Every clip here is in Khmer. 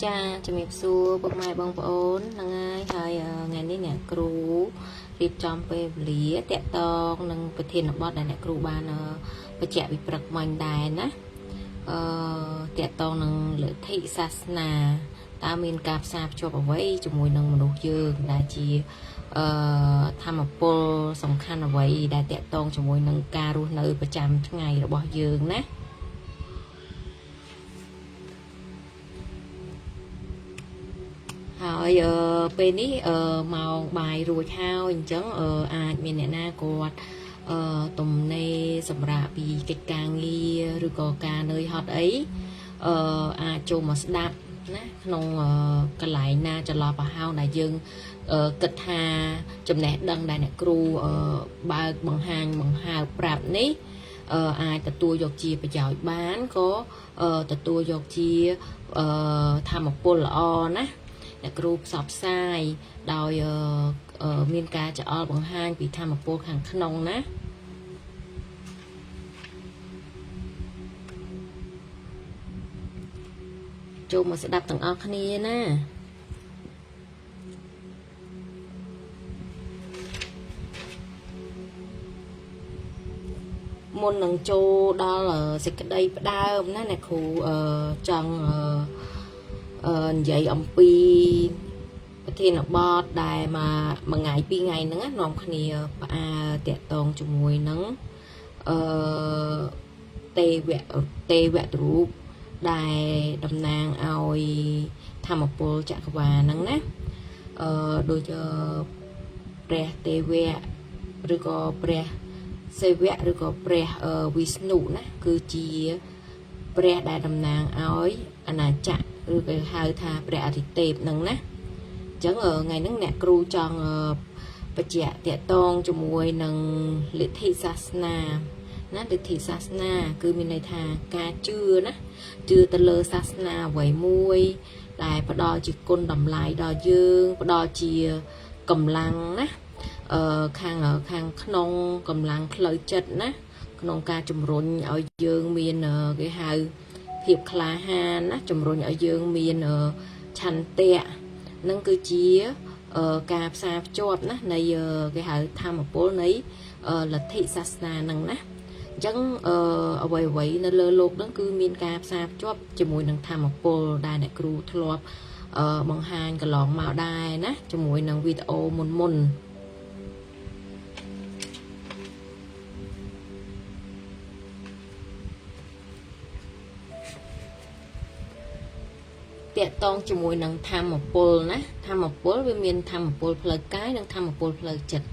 ចាជំរាបសួរពុកម៉ែបងប្អូនហ្នឹងហើយហើយថ្ងៃនេះអ្នកគ្រូរៀបចំពេលវេលាតាក់ទងនឹងប្រធានបទដែលអ្នកគ្រូបានបញ្ជាក់ពីព្រឹកមិញដែរណាអឺតាក់ទងនឹងលទ្ធិសាសនាតើមានការផ្សារភ្ជាប់អ្វីជាមួយនឹងមនុស្សយើងដែលជាអឺធម្មពលសំខាន់អ្វីដែលតាក់ទងជាមួយនឹងការរស់នៅប្រចាំថ្ងៃរបស់យើងណា ហើយពេលនេះម៉ោងបាយរួចហើយអញ្ចឹងអាចមានអ្នកណាគាត់ទំនេរសម្រាប់ពីកិច្ចការងារឬក៏ការនឿយហត់អីអាចចូលមកស្ដាប់ណាក្នុងកន្លែងណាចន្លោះប្រហោងដែលយើងគិតថាចំណេះដឹងដែលអ្នកគ្រូបើកបង្ហាញបង្ហើបប្រាប់នេះអាចទទួលយកជាប្រយោជន៍បានក៏ទទួលយកជាធម្មពលល្អណាអ្នកគ្រូផ្សព្វផ្សាយដោយមានការចអល់បង្ហាញពីធម្មពលខាងក្នុងណាចូលមកស្ដាប់ទាំងអស់គ្នាណាមុននឹងចូលដល់សេចក្តីផ្ដើមណាអ្នកគ្រូចង់និយាយអំពីប្រធានបទដែលមួយថ្ងៃពីរថ្ងៃហ្នឹងនាំគ្នាផ្អើតាក់តងជាមួយនឹងអឺទេវៈទេវរូបដែលតំណាងឲ្យធម្មពលចក្រវាលហ្នឹងណាដូចព្រះទេវៈឬក៏ព្រះសិវៈឬក៏ព្រះវិស្ណុណាគឺជាព្រះដែលតំណាងឲ្យអាណាចក្រឬគេហៅថាព្រះអធិទេពហ្នឹងណាអញ្ចឹងថ្ងៃហ្នឹងអ្នកគ្រូចង់បញ្ជាក់តកតងជាមួយនឹងលទ្ធិសាសនាណាលទ្ធិសាសនាគឺមានន័យថាការជឿណាជឿទៅលើសាសនាអ្វីមួយដែលផ្ដល់ជាគុណតម្លៃដល់យើងផ្ដល់ជាកម្លាំងណាខាងខាងក្នុងកម្លាំងផ្លូវចិត្តណាក្នុងការជំរុញឲ្យយើងមានគេហៅភាពក្លាហានណាជំរុញឲ្យយើងមានឆន្ទៈនឹងគឺជាការផ្សារភ្ជាប់ណានៃគេហៅធម្មពលនៃលទ្ធិសាសនានឹងណាអញ្ចឹងអ្វីអ្វីនៅលើលោកហ្នឹងគឺមានការផ្សារភ្ជាប់ជាមួយនឹងធម្មពលដែលអ្នកគ្រូធ្លាប់បង្ហាញកន្លងមកដែរណាជាមួយនឹងវីដេអូមុនមុនតាក់តងជាមួយនឹងធម្មពលណាធម្មពលវាមានធម្មពលផ្លូវកាយនិងធម្មពលផ្លូវចិត្ត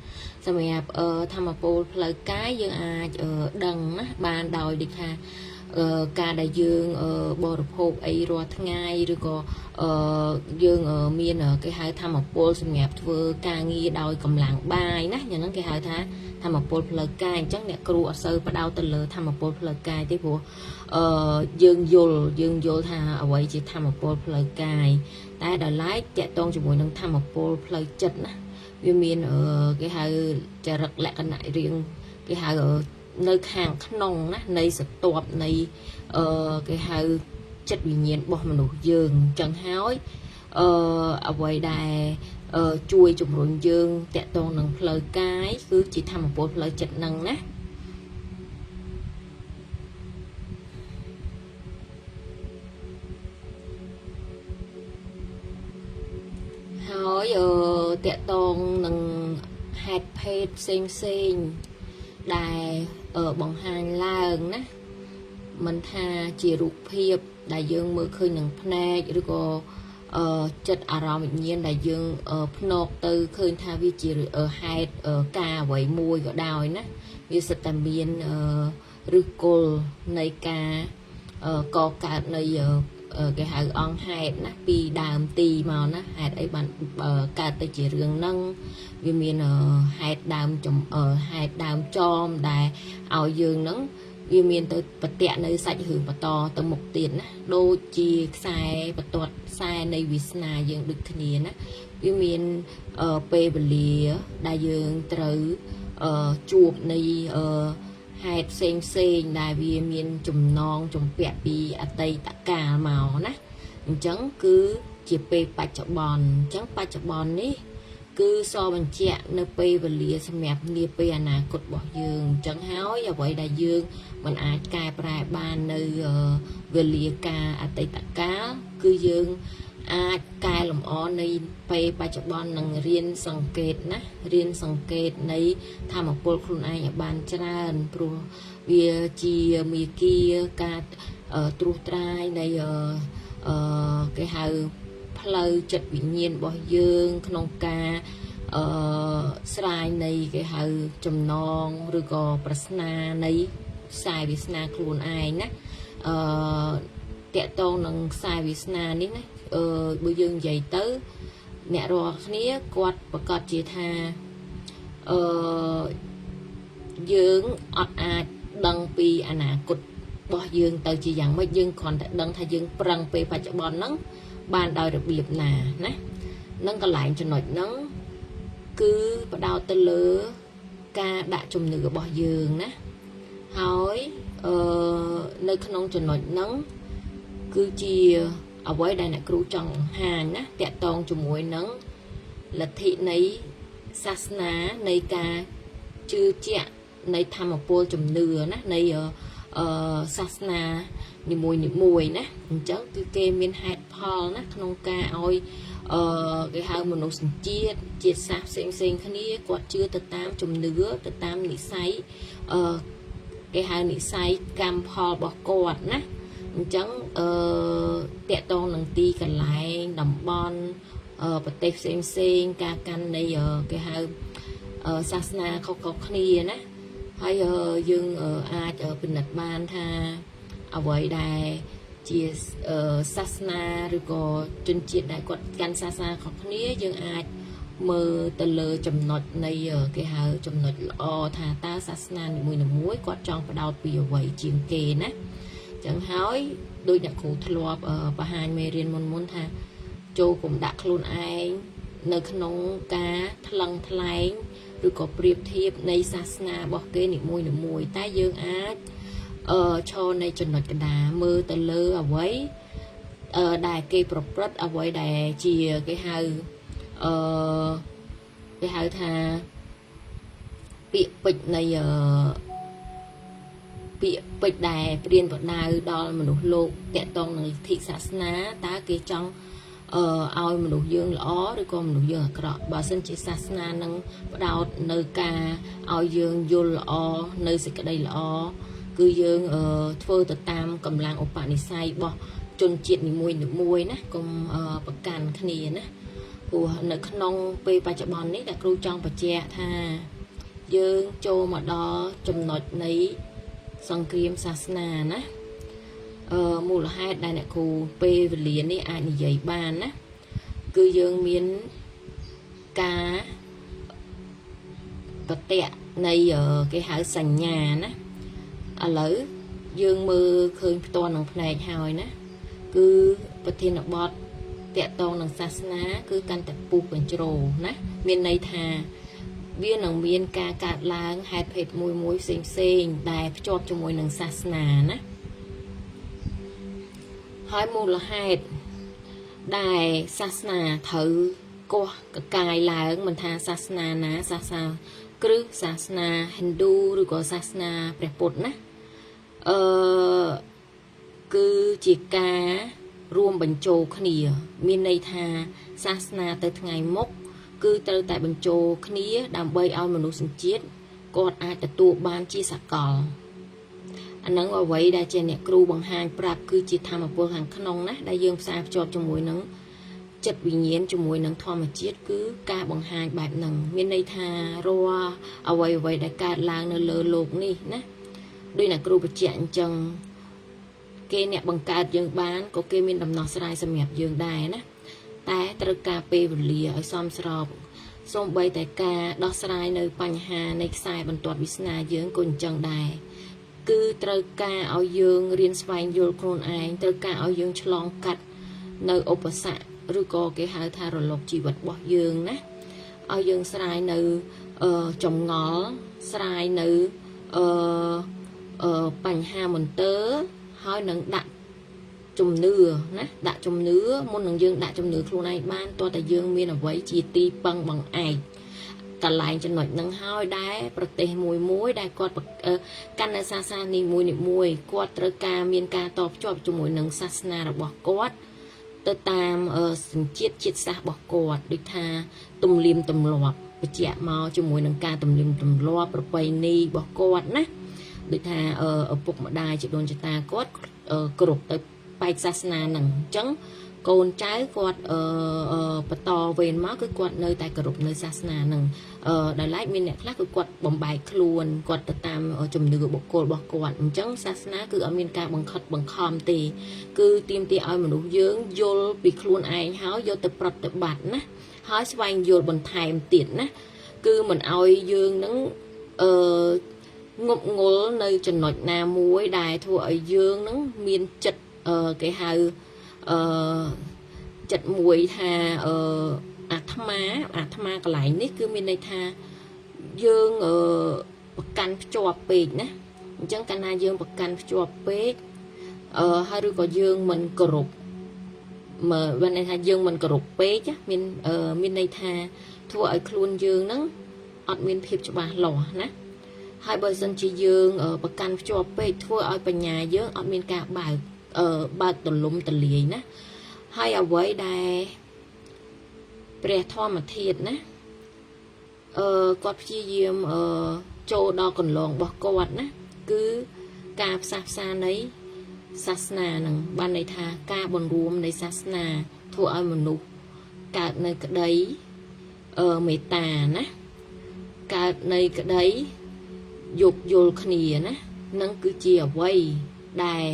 សម្រាប់ធម្មពលផ្លូវកាយយើងអាចដឹងណាបានដោយដូចថាការដែលយើងបរិភោគអីរាល់ថ្ងៃឬក៏យើងមានគេហៅធម្មពលសម្រាប់ធ្វើការងារដោយកម្លាំងបាយណាយ៉ាងហ្នឹងគេហៅថាធម្មពលផ្លូវកាយអញ្ចឹងអ្នកគ្រូអត់សូវផ្ដោតទៅលើធម្មពលផ្លូវកាយទេព្រោះយើងយល់ថាអ្វីជាធម្មពលផ្លូវកាយតែដល់ឡែកតាក់ទងជាមួយនឹងធម្មពលផ្លូវចិត្តណាវាមានគេហៅចរិតលក្ខណៈរៀងគេហៅនៅខាងក្នុងណានៃសន្ទាប់នៃគេហៅចិត្តវិញ្ញាណរបស់មនុស្សយើងអញ្ចឹងហើយអ្វីដែលជួយជំរុញយើងតាក់ទងនឹងផ្លូវកាយគឺជាធម្មពលផ្លូវចិត្តនឹងណាហើយតាក់ទងនឹងហេតុភេទផ្សេងផ្សេងដែលបង្ហាញឡើងណាមិនថាជារូបភាពដែលយើងមើលឃើញនឹងភ្នែកឬក៏ចិត្តអារម្មណ៍វិញ្ញាណដែលយើងភ្នក់ទៅឃើញថាវាជាហេតុការអ្វីមួយក៏ដោយណាវាសិតតែមានឫសគល់នៃការកកើតនៃគេហៅអង្គហេតុណាពីដើមទីមកណាហេតុអីបានកើតទៅជារឿងហ្នឹងវាមានហេតុដើមហេតុដើមចមដែលឲ្យយើងហ្នឹងវាមានទៅប្រតិនៅសាច់រឿងបន្តទៅមុខទៀតណាដូចជាខ្សែបន្ទាត់ខ្សែនៃវាសនាយើងដូចគ្នាណាវាមានពេលវេលាដែលយើងត្រូវជួបនៃហេតុផ្សេងផ្សេងដែលវាមានចំណងជំពាក់ពីអតីតកាលមកណា អញ្ចឹងគឺជាពេលបច្ចុប្បន្នអញ្ចឹងបច្ចុប្បន្ននេះ គឺសបញ្ជាក់នៅពេលវេលាសម្រាប់នាពេលអនាគតរបស់យើងអញ្ចឹងហើយអ្វីដែលយើងមិនអាចកែប្រែបាននៅវេលាការអតីតកាលគឺយើងអាចកែលម្អនៃពេលបច្ចុប្បន្ននឹងរៀនសង្កេតណារៀនសង្កេតនៃធម៌ពលខ្លួនឯងឲ្យបានច្រើនព្រោះវាជាមាគាការត្រួសត្រាយនៃគេហៅផ្លូវចិត្តវិញ្ញាណរបស់យើងក្នុងការអឺស្រាយនៃគេហៅចំណងឬក៏ប្រស្នានៃខ្សែវាសនាខ្លួនឯងណាអឺតកតងនឹងខ្សែវាសនានេះណាអឺបើយើងនិយាយទៅអ្នករាល់គ្នាគាត់ប្រកាសជាថាអឺយើងអត់អាចដឹងពីអនាគតរបស់យើងទៅជាយ៉ាងម៉េចយើងគ្រាន់តែដឹងថាយើងប្រឹងពេលបច្ចុប្បន្នហ្នឹងបានដោយរបៀបណាណានឹងកន្លែងចំណុចហ្នឹងគឺផ្ដោតទៅលើការដាក់ជំនឿរបស់យើងណាហើយអឺនៅក្នុងចំណុចហ្នឹងគឺជាអ្វីដែលអ្នកគ្រូចង់បង្ហាញណាតកតងជាមួយនឹងលទ្ធិនៃសាសនានៃការជឿជាក់នៃធម្មពលជំនឿណានៃអឺសាសនានីមួយនីមួយណាអញ្ចឹងគឺគេមានហេតុផលណាក្នុងការឲ្យអឺគេហៅមនុស្សជាតិជាតិសាសន៍ផ្សេងផ្សេងគ្នាគាត់ជឿទៅតាមជំនឿទៅតាមនិស័យអឺគេហៅនិស័យកម្មផលរបស់គាត់ណាអញ្ចឹងអឺតកតងនឹងទីកន្លែងតំបន់ប្រទេសផ្សេងផ្សេងការកាន់នៃគេហៅសាសនាខុសៗគ្នាណាហើយយើងអាចពិនិត្យបានថាអ្វីដែលជាសាសនាឬក៏ជនជាតិដែលគាត់កាន់សាសនាខុសគ្នាយើងអាចមើលទៅលើចំណុចនៃគេហៅចំណុចល្អថាតើសាសនានីមួយៗគាត់ចង់ផ្ដោតពីអ្វីជាងគេណាចឹងហើយដោយអ្នកគ្រូធ្លាប់បង្ហាញមេរៀនមុនមុនថាចូលកុំដាក់ខ្លួនឯងនៅក្នុងការថ្លឹងថ្លែងឬក៏ប្រៀបធៀបនៃសាសនារបស់គេនីមួយៗតែយើងអាចអឺឈរនៃចំណុចកណ្ដាលមើលទៅលើអ្វីអឺដែលគេប្រព្រឹត្តអ្វីដែលជាគេហៅអឺគេហៅថាពាក្យពេចន៍នៃអឺពាក្យពេចន៍ដែលព្រានបដៅដល់មនុស្សលោកតកតងនឹងលទ្ធិសាសនាតើគេចង់អឺឲ្យមនុស្សយើងល្អឬក៏មនុស្សយើងអាក្រក់បើសិនជាសាសនានឹងផ្ដោតនៅការឲ្យយើងយល់ល្អនៅសេចក្តីល្អគឺយើងអឺធ្វើទៅតាមកម្លាំងឧបនិស្ស័យរបស់ជនជាតិនីមួយៗណាកុំប្រកាន់គ្នាណាព្រោះនៅក្នុងពេលបច្ចុប្បន្ននេះដែលគ្រូចង់បញ្ជាក់ថាយើងចូលមកដល់ចំណុចនៃសង្គ្រាមសាសនាណាអឺមូលហេតុដែលអ្នកគ្រូពេលវេលានេះអាចនិយាយបានណាគឺយើងមានការប្រតិនៃគេហៅសញ្ញាណាឥឡូវយើងមើលឃើញផ្ទាល់នឹងភ្នែកហើយណាគឺប្រធានបទតកតងនឹងសាសនា គឺកាន់តែពុះកញ្ជ្រោណាមានន័យថាវានឹងមានការកើតឡើងហេតុភេទមួយមួយផ្សេងផ្សេងដែលភ្ជាប់ជាមួយនឹងសាសនាណាហើយមូលហេតុដែលសាសនាត្រូវកោះកកាយឡើងមិនថាសាសនាណាសាសនាគ្រឹះសាសនាហិណ្ឌូឬក៏សាសនាព្រះពុទ្ធណាអឺគឺជាការរួមបញ្ចូលគ្នា មានន័យថាសាសនាទៅថ្ងៃមុខគឺត្រូវតែបញ្ចូលគ្នាដើម្បីឲ្យមនុស្សជាតិគាត់អាចទទួលបានជាសកលអានឹងអ្វីដែលជាអ្នកគ្រូបង្ហាញប្រាប់គឺជាធម៌ពលខាងក្នុងណាដែលយើងផ្សារភ្ជាប់ជាមួយនឹងចិត្តវិញ្ញាណជាមួយនឹងធម្មជាតិគឺការបង្ហាញបែបហ្នឹងមានន័យថារាល់អ្វីអ្វីដែលកើតឡើងនៅលើលោកនេះណាដូចអ្នកគ្រូបញ្ជាក់អញ្ចឹងគេអ្នកបង្កើតយើងបានក៏គេមានដំណោះស្រាយសម្រាប់យើងដែរណាតែត្រូវការពេលវេលាឲ្យសមស្របសូម្បីតែការដោះស្រាយនៅបញ្ហានៃខ្សែបន្ទាត់វាសនាយើងក៏អញ្ចឹងដែរគឺត្រូវការឲ្យយើងរៀនស្វែងយល់ខ្លួនឯងត្រូវការឲ្យយើងឆ្លងកាត់នៅឧបសគ្គឬក៏គេហៅថារលកជីវិតរបស់យើងណាឲ្យយើងស្រាយនៅចម្ងល់ស្រាយនៅអឺបញ្ហាមន្ទិលហើយនឹងដាក់ ជំនឿណាដាក់ជំនឿមុននឹងយើងដាក់ជំនឿខ្លួនឯងបានតោះតែយើងមានអ្វីជាទីពឹងបង្អែកកន្លែងចំណុចហ្នឹងហើយដែលប្រទេសមួយមួយដែលគាត់កាន់នៅសាសនានីមួយនីមួយគាត់ត្រូវការមានការតភ្ជាប់ជាមួយនឹងសាសនារបស់គាត់ទៅតាមសញ្ជាតិជាតិសាសន៍របស់គាត់ដូចថាទំនៀមទម្លាប់បញ្ជាក់មកជាមួយនឹងការទំនៀមទម្លាប់ប្រពៃណីរបស់គាត់ណាដូចថាឪពុកម្ដាយជីដូនជីតាគាត់គ្រប់ទៅបែកសាសនាហ្នឹងអញ្ចឹងកូនចៅគាត់អឺបន្តវេនមកគឺគាត់នៅតែគោរពនៅសាសនាហ្នឹងអឺដោយឡែកមានអ្នកខ្លះគឺគាត់បំបែកខ្លួនគាត់ទៅតាមជំនឿបុគ្គលរបស់គាត់អញ្ចឹងសាសនាគឺអត់មានការបង្ខិតបង្ខំទេគឺទាមទារឲ្យមនុស្សយើងយល់ពីខ្លួនឯងហើយយកទៅប្រតិបត្តិណាហើយស្វែងយល់បន្ថែមទៀតណាគឺមិនឲ្យយើងនឹងអឺងប់ងល់នៅចំណុចណាមួយដែលធ្វើឲ្យយើងនឹងមានចិត្តគេហៅអឺចិត្តមួយថាអឺអាត្មាអាត្មាកន្លែងនេះគឺមានន័យថាយើងអឺប្រកាន់ភ្ជាប់ពេកណាអញ្ចឹងកាលណាយើងប្រកាន់ភ្ជាប់ពេកអឺហើយឬក៏យើងមិនគោរពមើលន័យថាយើងមិនគោរពពេកមានមានន័យថាធ្វើឲ្យខ្លួនយើងហ្នឹងអត់មានភាពច្បាស់លាស់ណាហើយបើសិនជាយើងប្រកាន់ភ្ជាប់ពេកធ្វើឲ្យបញ្ញាយើងអត់មានការបើកបើកទលំទលាយណាហើយអ្វីដែលព្រះធម្មធាតុណាគាត់ព្យាយាមចូលដល់កន្លងរបស់គាត់ណាគឺការផ្សះផ្សានៃសាសនានឹងបានន័យថាការបង្រួមនៃសាសនាធ្វើឲ្យមនុស្សកើតនៅក្តីមេត្តាណាកើតនៃក្តីយោគយល់គ្នាណានឹងគឺជាអ្វីដែល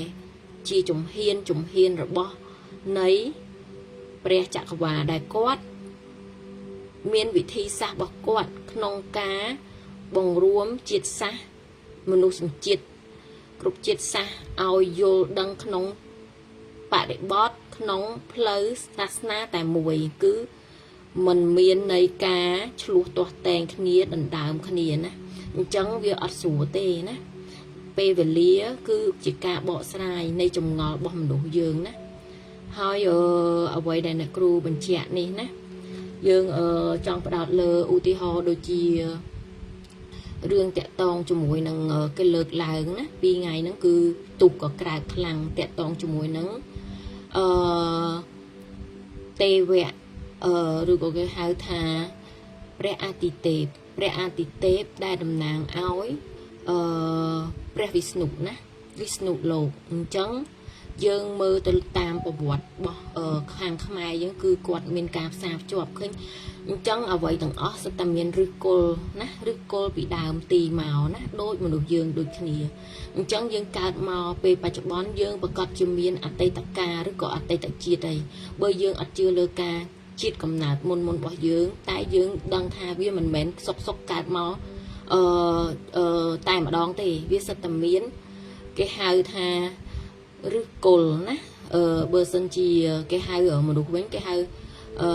ជាជំហានជំហានរបស់នៃព្រះចក្រវាដែលគាត់មានវិធីសាស្ត្ររបស់គាត់ក្នុងការបង្រួមជាតិសាសន៍មនុស្សជាតិគ្រប់ជាតិសាសន៍ឲ្យយល់ដឹងក្នុងបរិបទក្នុងផ្លូវសាសនាតែមួយគឺมันមាននៃការឆ្លោះទាស់តែងគ្នាដណ្ដើមគ្នាណាអញ្ចឹងវាអត់ស្រួលទេណាពេលវេលាគឺជាការបកស្រាយនៃចម្ងល់របស់មនុស្សយើងណាហើយអ្វីដែលអ្នកគ្រូបញ្ជាក់នេះណាយើងចង់ផ្ដោតលើឧទាហរណ៍ដូចជារឿងតាក់តងជាមួយនឹងគេលើកឡើងណាពីរថ្ងៃហ្នឹងគឺទុកក៏ក្រើកខ្លាំងតាក់តងជាមួយនឹងអឺទេវៈឬក៏គេហៅថាព្រះអាទិទេពព្រះអាទិទេពដែលតំណាងឲ្យអឺព្រះវិស្ណុណាវិស្ណុលោកអញ្ចឹងយើងមើលទៅតាមប្រវត្តិរបស់ខាងខ្មែរយើងគឺគាត់មានការផ្សារភ្ជាប់ឃើញអញ្ចឹងអ្វីទាំងអស់សុទ្ធតែមានឫសគល់ណាឫសគល់ពីដើមទីមកណាដូចមនុស្សយើងដូចគ្នាអញ្ចឹងយើងកើតមកពេលបច្ចុប្បន្នយើងប្រកាសជាមានអតីតកាលឬក៏អតីតជាតិអីបើយើងអត់ជឿលើការជាតិកំណើតមុនមុនរបស់យើងតែយើងដឹងថាវាមិនមែនសុកសុកកើតមកអឺអឺតែម្ដងទេវាសិតតែមានគេហៅថាឫសគល់ណាបើសិនជាគេហៅមនុស្សវិញគេហៅអឺ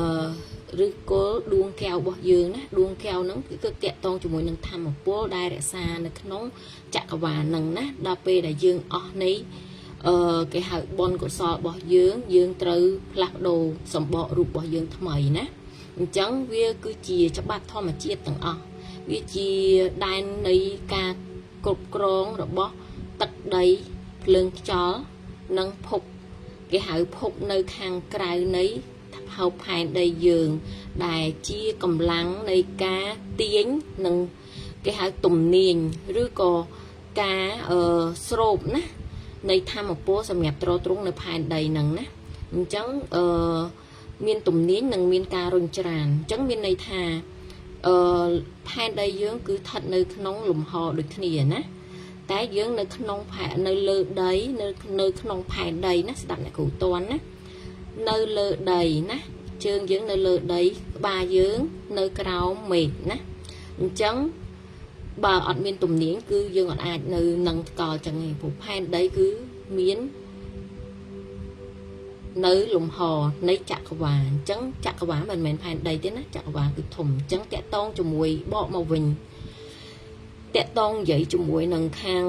ឫសគល់ដួងកែវរបស់យើងណាដួងកែវហ្នឹងគឺតាក់ទងជាមួយនឹងធម្មពលដែលរក្សានៅក្នុងចក្រវាលហ្នឹងណាដល់ពេលដែលយើងអស់នៃគេហៅបុណ្យកុសលរបស់យើងយើងត្រូវផ្លាស់ប្ដូរសម្បករូបរបស់យើងថ្មីណាអញ្ចឹងវាគឺជាច្បាប់ធម្មជាតិទាំងអស់វាជាដែននៃការគ្រប់គ្រងរបស់ទឹកដីភ្លើងខ្យល់និងភពគេហៅភពនៅខាងក្រៅនៃភពផែនដីយើងដែលជាកម្លាំងនៃការទាញនិងគេហៅទំនាញឬក៏ការស្រូបណានៃធម្មពលសម្រាប់ទ្រទ្រង់នៅផែនដីហ្នឹងណាអញ្ចឹងអឺមានទំនាញនិងមានការរុញច្រានអញ្ចឹងមានន័យថាអឺផែនដីយើងគឺស្ថិតនៅក្នុងលំហដូចគ្នាណាតែយើងនៅក្នុងផែននៅលើដីនៅនៅក្នុងផែនដីណាស្ដាប់អ្នកគ្រូតន់ណានៅលើដីណាជើងយើងនៅលើដីក្បាលយើងនៅក្រោមមេឃណាអញ្ចឹងបើអត់មានទំនាញគឺយើងអត់អាចនៅនឹងតកល់ចឹងទេព្រោះផែនដីគឺមាននៅលំហនៃចក្រវាលអញ្ចឹងចក្រវាលមិនមែនផែនដីទេណាចក្រវាលគឺធំអញ្ចឹងតាក់តងជាមួយបកមកវិញតាក់តងនិយាយជាមួយនឹងខាង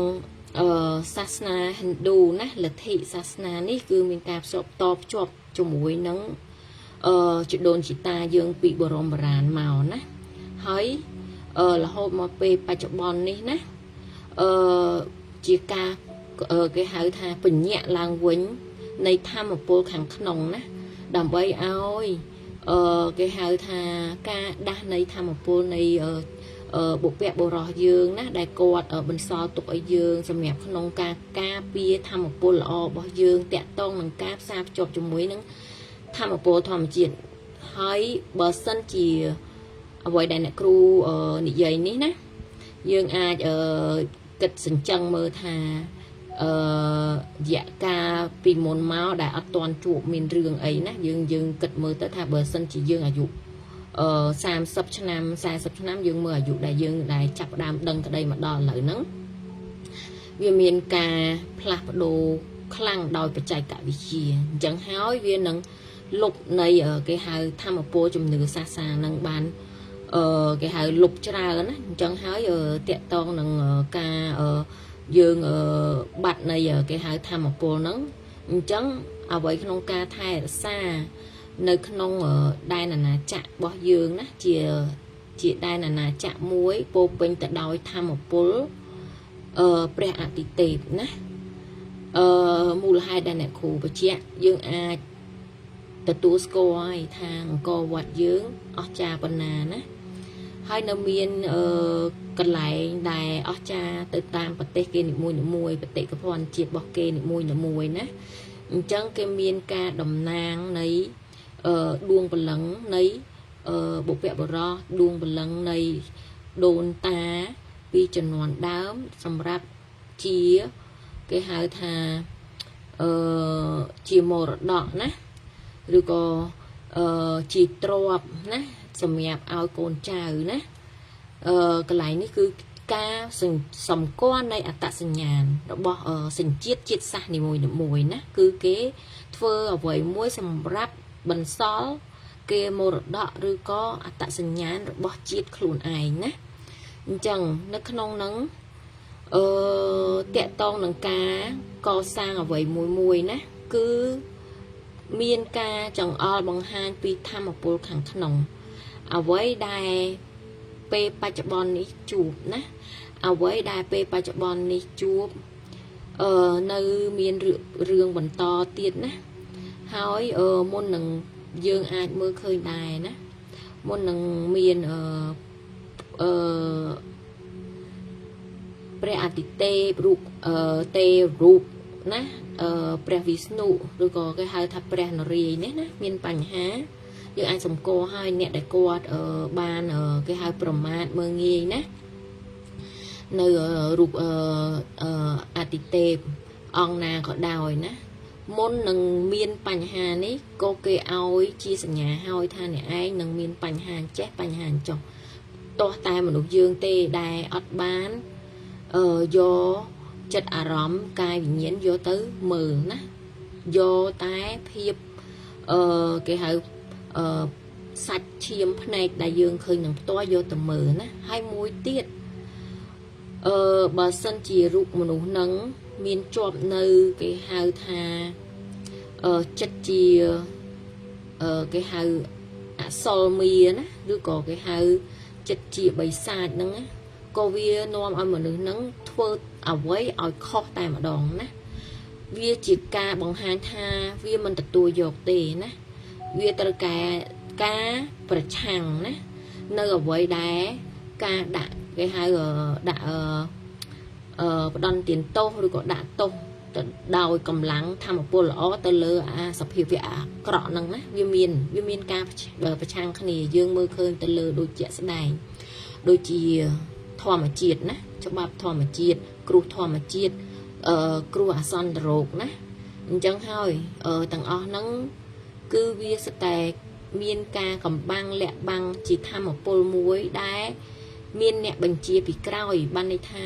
សាសនាហិណ្ឌូណាលទ្ធិសាសនានេះគឺមានការភ្ជាប់តភ្ជាប់ជាមួយនឹងជីដូនជីតាយើងពីបរមបុរាណមកណាហើយរហូតមកពេលបច្ចុប្បន្ននេះណាជាការគេហៅថាពញ្ញាក់ឡើងវិញនៃធម្មពលខាងក្នុងណាដើម្បីឲ្យគេហៅថាការដាស់នៃធម្មពលនៃបុព្វបុរសយើងណាដែលគាត់បន្សល់ទុកឲ្យយើងសម្រាប់ក្នុងការការពារធម្មពលល្អរបស់យើងតាក់ទងនឹងការផ្សារភ្ជាប់ជាមួយនឹងធម្មពលធម្មជាតិហើយបើសិនជាអ្វីដែលអ្នកគ្រូនិយាយនេះណាយើងអាចគិតសញ្ចឹងមើលថារយៈកាលពីមុនមកដែលអត់ទាន់ជួបមានរឿងអីណាយើងគិតមើលទៅថាបើសិនជាយើងអាយុ30ឆ្នាំ40ឆ្នាំយើងមើលអាយុដែលយើងដែលចាប់ផ្ដើមដឹងក្តីមកដល់ឥឡូវហ្នឹងវាមានការផ្លាស់ប្ដូរខ្លាំងដោយបច្ចេកវិទ្យាអញ្ចឹងហើយវានឹងលុបនៃគេហៅធម្មពលជំនឿសាសនានឹងបានគេហៅលុបច្រើនណាអញ្ចឹងហើយតាក់តងនឹងការយើងបាត់នៃគេហៅធម្មពលហ្នឹងអញ្ចឹងអ្វីក្នុងការថែរក្សានៅក្នុងដែនអាណាចក្ររបស់យើងណាជាដែនអាណាចក្រមួយពោពេញទៅដោយធម្មពលព្រះអតិទេពណាមូលហេតុដែលអ្នកគ្រូបញ្ជាក់យើងអាចទទួលស្គាល់ហើយថាអង្គរវត្តយើងអស្ចារ្យប៉ុណ្ណាណាហើយនៅមានកន្លែងដែលអស្ចារ្យទៅតាមប្រទេសគេនីមួយៗបេតិកភណ្ឌជាតិរបស់គេនីមួយៗណាអញ្ចឹងគេមានការតំណាងនៃដួងព្រលឹងនៃបុព្វបុរសដួងព្រលឹងនៃដូនតាពីជំនាន់ដើមសម្រាប់ជាគេហៅថាជាមរតកណាឬក៏ជាទ្របណាសម្រាប់ឲ្យកូនចៅណាកន្លែងនេះគឺការសម្គាល់នៃអត្តសញ្ញាណរបស់សញ្ជាតិជាតិសាសន៍នីមួយៗណាគឺគេធ្វើអ្វីមួយសម្រាប់បន្សល់គេមរតកឬក៏អត្តសញ្ញាណរបស់ជាតិខ្លួនឯងណាអញ្ចឹងនៅក្នុងនឹងតាក់តងនឹងការកសាងអ្វីមួយមួយណាគឺមានការចង្អុលបង្ហាញពីធម្មពលខាងក្នុងអ្វីដែលពេលបច្ចុប្បន្ននេះជួបណាអ្វីដែលពេលបច្ចុប្បន្ននេះជួបនៅមានរឿងបន្តទៀតណាហើយមុននឹងយើងអាចមើលឃើញដែរណាមុននឹងមានអឺព្រះអតិទេពរូបទេរូបណាព្រះវិស្ណុឬក៏គេហៅថាព្រះនរាយណ៍នេះណាមានបញ្ហាយើងអាចសម្គាល់ឲ្យអ្នកដែលគាត់បានគេហៅប្រមាថមើលងាយណានៅរូបអតិទេពអង្គណាក៏ដោយណាមុននឹងមានបញ្ហានេះក៏គេឲ្យជាសញ្ញាឲ្យថាអ្នកឯងនឹងមានបញ្ហាចេះបញ្ហាចុះទោះតែមនុស្សយើងទេដែលអត់បានយកចិត្តអារម្មណ៍កាយវិញ្ញាណយកទៅមើលណាយកតែភាពគេហៅសាច់ឈាមភ្នែកដែលយើងឃើញនឹងផ្ទាល់យកទៅមើលណាហើយមួយទៀតបើសិនជារូបមនុស្សនឹងមានជាប់នៅគេហៅថាចិត្តជាគេហៅអសុលមាណាឬក៏គេហៅចិត្តជាបិសាចហ្នឹងណាក៏វានាំឲ្យមនុស្សហ្នឹងធ្វើអ្វីឲ្យខុសតែម្ដងណាវាជាការបង្ហាញថាវាមិនទទួលយកទេណាវាត្រូវការការប្រឆាំងណានៅអ្វីដែលការដាក់គេហៅដាក់ផ្ដន់ទានទោសឬក៏ដាក់ទោសទៅដោយកម្លាំងធម្មពលល្អទៅលើអាសភាវៈអាក្រក់ហ្នឹងណាវាមានការប្រឆាំងគ្នាយើងមើលឃើញទៅលើដូចជាក់ស្ដែងដូចជាធម្មជាតិណាច្បាប់ធម្មជាតិគ្រោះធម្មជាតិគ្រោះអាសន្នរោគណាអញ្ចឹងហើយទាំងអស់ហ្នឹងគឺវាស្តែមានការកំបាំងលាក់បាំងជាធម្មពលមួយដែលមានអ្នកបញ្ជាពីក្រោយបានន័យថា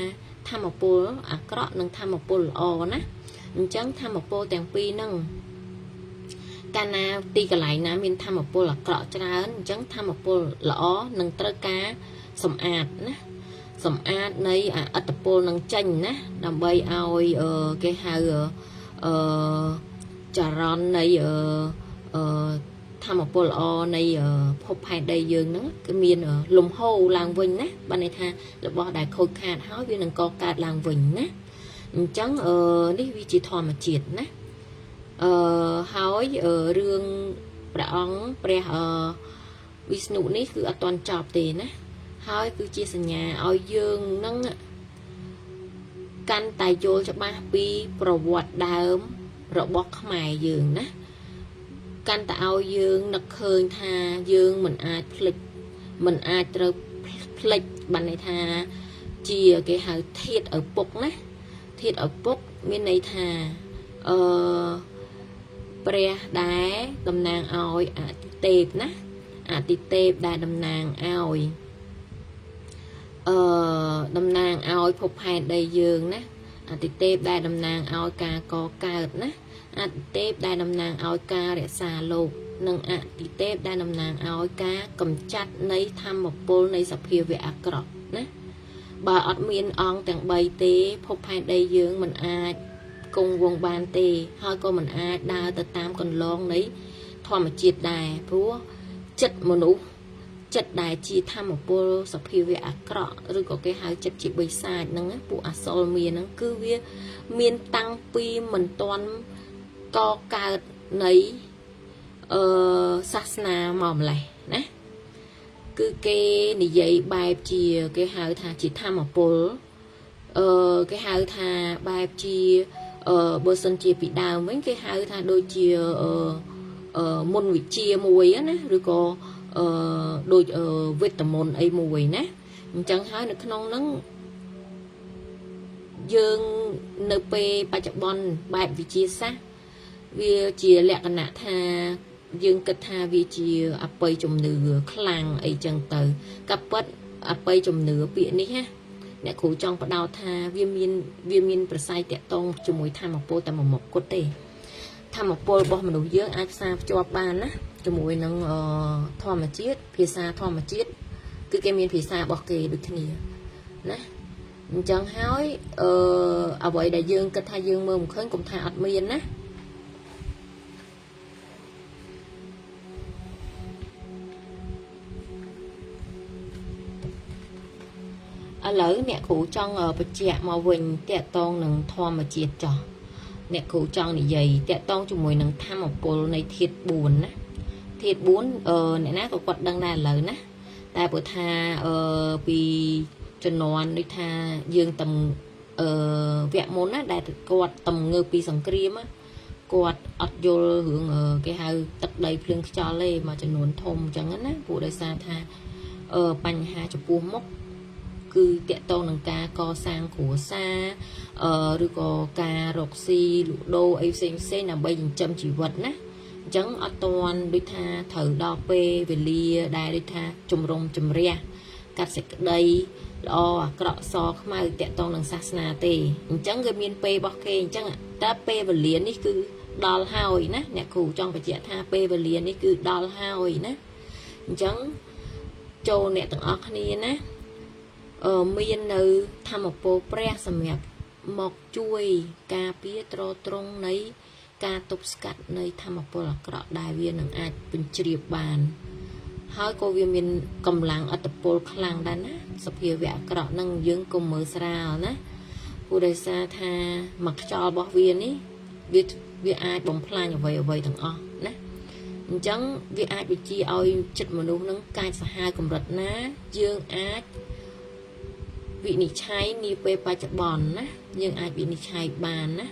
ធម្មពលអាក្រក់និងធម្មពលល្អណាអញ្ចឹងធម្មពលទាំងពីរហ្នឹងកាលណាទីកន្លែងណាមានធម្មពលអាក្រក់ច្រើនអញ្ចឹងធម្មពលល្អនឹងត្រូវការសម្អាតណា សម្អាតនៃអាឥទ្ធិពលនឹងចេញណាដើម្បីឲ្យគេហៅអឺចរន្តនៃអឺអឺធម្មពលល្អនៃភពផែនដីយើងហ្នឹងគឺមានលំហូរឡើងវិញណាបានន័យថារបស់ដែលខូចខាតហើយវានឹងកកើតឡើងវិញណាអញ្ចឹងអឺនេះវាជាធម្មជាតិណាអឺហើយរឿងព្រះអង្គព្រះអឺវិស្ណុនេះគឺអត់ទាន់ចប់ទេណាហើយគឺជាសញ្ញាឲ្យយើងនឹងកាន់តែយល់ច្បាស់ពីប្រវត្តិដើមរបស់ខ្មែរយើងណាកាន់តែឲ្យយើងនឹកឃើញថាយើងមិនអាចភ្លេចមិនអាចត្រូវភ្លេចបានន័យថាជាគេហៅធាតឪពុកណាធាតឪពុកមានន័យថាអឺព្រះដែលតំណាងឲ្យអតិទេពណាអតិទេពដែលតំណាងឲ្យអឺតំណាងឲ្យភពផែនដីយើងណាអតិទេពដែលតំណាងឲ្យការកកើតណាអតិទេពដែលតំណាងឲ្យការរក្សាលោកនិងអតិទេពដែលតំណាងឲ្យការកម្ចាត់នៃធម្មពលនៃសភាវៈអាក្រក់ណាបើអត់មានអង្គទាំង3ទេភពផែនដីយើងមិនអាចគង់វង្សបានទេហើយក៏មិនអាចដើរទៅតាមកន្លងនៃធម្មជាតិដែរព្រោះចិត្តមនុស្សចិត្តដែលជាធម្មពលសភាវៈអាក្រក់ឬក៏គេហៅចិត្តជាបិសាចហ្នឹងពួកអសុរមានហ្នឹងគឺវាមានតាំងពីមិនទាន់កកើតនៃអឺសាសនាមកម្លេះណាគឺគេនិយាយបែបជាគេហៅថាជាធម្មពលអឺគេហៅថាបែបជាអឺបើសិនជាពីដើមវិញគេហៅថាដូចជាអឺមុនវិជ្ជាមួយណាឬក៏អឺដូចវេទមន្តអីមួយណាអញ្ចឹងហើយនៅក្នុងហ្នឹងយើងនៅពេលបច្ចុប្បន្នបែបវិទ្យាសាស្ត្រវាជាលក្ខណៈថាយើងគិតថាវាជាអបិយជំនឿខ្លាំងអីចឹងទៅក៏ពិតអបិយជំនឿពាក្យនេះណាអ្នកគ្រូចង់បដោតថាវាមានប្រស័យតាក់ទងជាមួយធម្មពលតែមួយមុខគត់ទេធម្មពលរបស់មនុស្សយើងអាចផ្សារភ្ជាប់បានណាជាមួយនឹងធម្មជាតិភាសាធម្មជាតិគឺគេមានភាសារបស់គេដូចគ្នាណាអញ្ចឹងហើយអឺអ្វីដែលយើងគិតថាយើងមើលមិនឃើញកុំថាអត់មានណាឥឡូវអ្នកគ្រូចង់បញ្ជាក់មកវិញតកតងនឹងធម្មជាតិចោះអ្នកគ្រូចង់និយាយតកតងជាមួយនឹងធម្មពលនៃធាតុ4ណាធាតុ4អឺអ្នកណាក៏គាត់ដឹងដែរឥឡូវណាតែព្រោះថាអឺពីជំនាន់ដូចថាយើងតំអឺវគ្គមុនណាដែលគាត់តំងើពីសង្គ្រាមគាត់អត់យល់រឿងគេហៅទឹកដីភ្លើងខ្យល់ទេមួយចំនួនធំអញ្ចឹងណាព្រោះដោយសារថាអឺបញ្ហាចំពោះមុខគឺតកតងនឹងការកសាងគ្រួសារអឺឬក៏ការរកស៊ីលក់ដូរអីផ្សេងផ្សេងដើម្បីចិញ្ចឹមជីវិតណាអញ្ចឹងអត់ទាន់ដូចថាត្រូវដល់ពេលវេលាដែលដូចថាជំរុំជំរះកាត់សេចក្តីល្អអាក្រក់សខ្មៅតកតងនឹងសាសនាទេអញ្ចឹងគេមានពេលរបស់គេអញ្ចឹងតែពេលវេលានេះគឺដល់ហើយណាអ្នកគ្រូចង់បញ្ជាក់ថាពេលវេលានេះគឺដល់ហើយណាអញ្ចឹងចូលអ្នកទាំងអស់គ្នាណាមាននៅធម្មពលព្រះសម្រាប់មកជួយការពារទ្រទ្រង់នៃការទប់ស្កាត់នៃធម្មពលអាក្រក់ដែលវានឹងអាចបញ្ជ្រាបបានហើយក៏វាមានកម្លាំងឥទ្ធិពលខ្លាំងដែរណាសភាវៈអាក្រក់នឹងយើងកុំមើលស្រាលណាព្រោះដោយសារថាមកខ្យល់របស់វានេះវាអាចបំផ្លាញអ្វីអ្វីទាំងអស់ណាអញ្ចឹងវាអាចវិជាឲ្យចិត្តមនុស្សនឹងកាចសាហាវកម្រិតណាយើងអាចវិនិច្ឆ័យនាពេលបច្ចុប្បន្នណាយើងអាចវិនិច្ឆ័យបានណា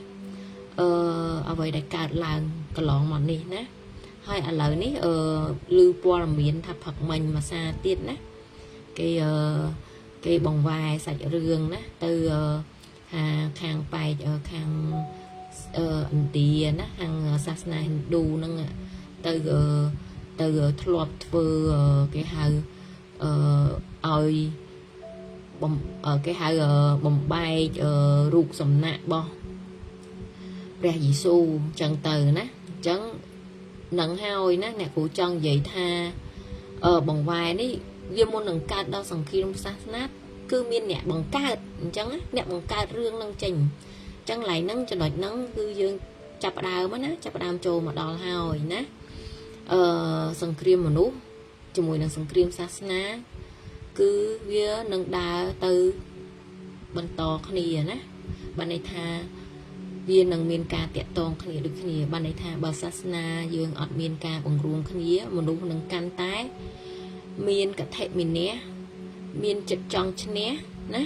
អឺអ្វីដែលកើតឡើងកន្លងមកនេះណាហើយឥឡូវនេះអឺឮព័ត៌មានថាផឹកមិញមួយសាទៀតណាគេអឺគេបង្វែរសាច់រឿងណាទៅថាខាងប៉ែកខាងអឺឥណ្ឌាណាខាងសាសនាហិណ្ឌូហ្នឹងទៅទៅធ្លាប់ធ្វើគេហៅអឺឲ្យបំគេហៅបំបែករូបសំណាករបស់ព្រះយេស៊ូវអញ្ចឹងទៅណាអញ្ចឹងនឹងហើយណាអ្នកគ្រូចង់និយាយថាអឺបង្វែរនេះវាមុននឹងកើតដល់សង្គ្រាមសាសនា គឺមានអ្នកបង្កើតអញ្ចឹងអ្នកបង្កើតរឿងនឹងចេញអញ្ចឹងឡៃហ្នឹងចំណុចហ្នឹងគឺយើងចាប់ផ្ដើមណាចាប់ផ្ដើមចូលមកដល់ហើយណាអឺសង្គ្រាមមនុស្សជាមួយនឹងសង្គ្រាមសាសនាគឺវានឹងដើរទៅបន្តគ្នាណាបានន័យថាវានឹងមានការតាក់ទងគ្នាដូចគ្នាបានន័យថាបើសាសនាយើងអត់មានការបង្រួមគ្នាមនុស្សនឹងកាន់តែមានកតិមានះមានចិត្តចង់ឈ្នះណា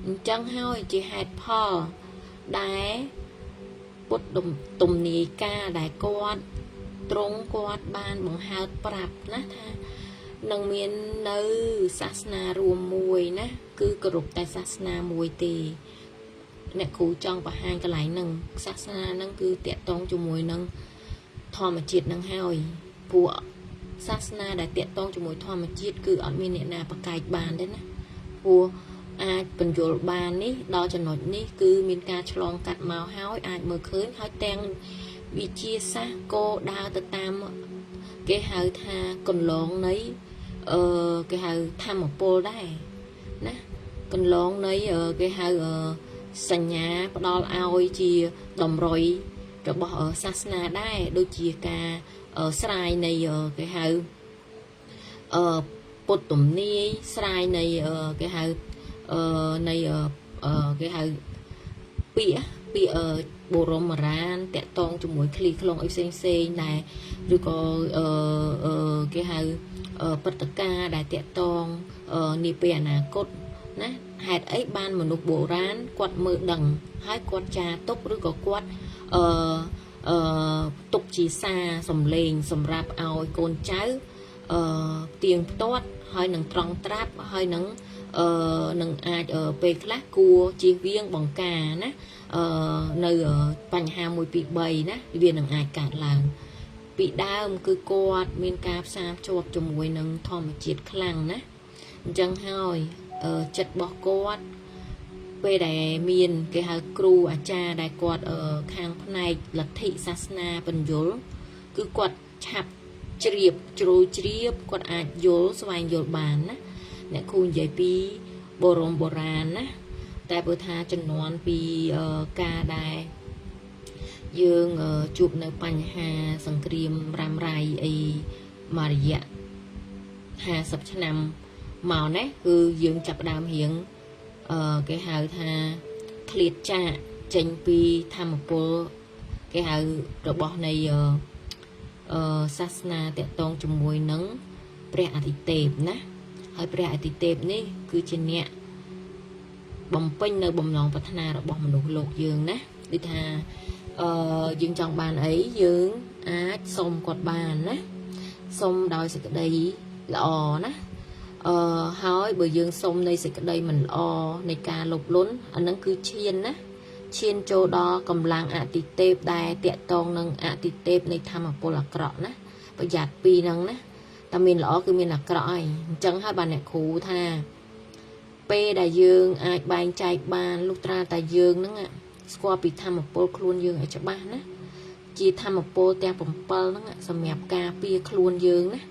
អញ្ចឹងហើយជាហេតុផលដែលពុទ្ធទំនាយការដែលគាត់ត្រង់គាត់បានបង្ហើបប្រាប់ណាថានឹងមាននៅសាសនារួមមួយណាគឺគោរពតែសាសនាមួយទេអ្នកគ្រូចង់បង្ហាញកន្លែងហ្នឹងសាសនាហ្នឹងគឺតាក់ទងជាមួយនឹងធម្មជាតិហ្នឹងហើយពួកសាសនាដែលតាក់ទងជាមួយធម្មជាតិគឺអត់មានអ្នកណាប្រកែកបានទេណាព្រោះអាចបញ្យលបាននេះដល់ចំណុចនេះគឺមានការឆ្លងកាត់មកហើយអាចមើលឃើញហើយទាំងវិជាសាស្ត្រក៏ដើរទៅតាមគេហៅថាកន្លងនៃអឺគេហៅធម្មពលដែរណាកន្លងនៃគេហៅសញ្ញាផ្ដល់ឲ្យជាតម្រុយរបស់សាសនាដែរដូចជាការស្រាយនៃគេហៅអឺពុទ្ធទំនាយស្រាយនៃគេហៅអឺនៃគេហៅពាក្យពាក្យបរមរានតាក់តងជាមួយឃ្លីខ្លងអីផ្សេងផ្សេងដែរឬក៏អឺគេហៅព្រឹត្តិការណ៍ដែលតាក់ទងនាពេលអនាគតណាហេតុអីបានមនុស្សបុរាណគាត់មើលដឹងហើយគាត់ចាទុកឬក៏គាត់អឺអឺទុកជាសារសំលេងសម្រាប់ឲ្យកូនចៅអឺទៀងផ្ទាត់ហើយនឹងត្រង់ត្រាប់ហើយនឹងអឺនឹងអាចពេលខ្លះគួរជៀសវាងបង្ការណាអឺនៅបញ្ហា1 2 3ណាវានឹងអាចកើតឡើងពីដើមគឺគាត់មានការផ្សារភ្ជាប់ជាមួយនឹងធម្មជាតិខ្លាំងណាអញ្ចឹងហើយចិត្តរបស់គាត់ពេលដែលមានគេហៅគ្រូអាចារ្យដែលគាត់ខាងផ្នែកលទ្ធិសាសនាបញ្យលគឺគាត់ឆាប់ជ្រាបជ្រួយជ្រាបគាត់អាចយល់ស្វែងយល់បានណាអ្នកគ្រូនិយាយពីបរមបុរាណណាតែបើថាចំនួនពីការដែលយើងជួបនៅបញ្ហាសង្គ្រាមរ៉ាំរ៉ៃអីមួយរយៈ50ឆ្នាំមកណាគឺយើងចាប់ដើមរៀងអឺគេហៅថាឃ្លាតចាកចេញពីធម្មពលគេហៅរបស់នៃអឺសាសនាតកតងជាមួយនឹងព្រះអតិទេពណាហើយព្រះអតិទេពនេះគឺជាអ្នកបំពេញនៅបំណងប្រាថ្នារបស់មនុស្សលោកយើងណាដូចថាអឺយើងចង់បានអីយើងអាចសុំគាត់បានណាសុំដោយសេចក្តីល្អណាអឺហើយបើយើងសុំនៃសេចក្តីមិនល្អនៃការលោភលន់អានឹងគឺឈានណាឈានចូលដល់កម្លាំងអតិទេពដែលតាក់តងនឹងអតិទេពនៃធម្មពលអាក្រក់ណាប្រយ័ត្នពីរហ្នឹងណាតែមានល្អគឺមានអាក្រក់ហើយអញ្ចឹងហើយបានអ្នកគ្រូថាពេលដែលយើងអាចបែងចែកបានលុះត្រាតែយើងហ្នឹងស្គាល់ពីធម្មពលខ្លួនយើងឲ្យច្បាស់ណាជាធម្មពលទាំង7ហ្នឹងសម្រាប់ការពារខ្លួនយើងណា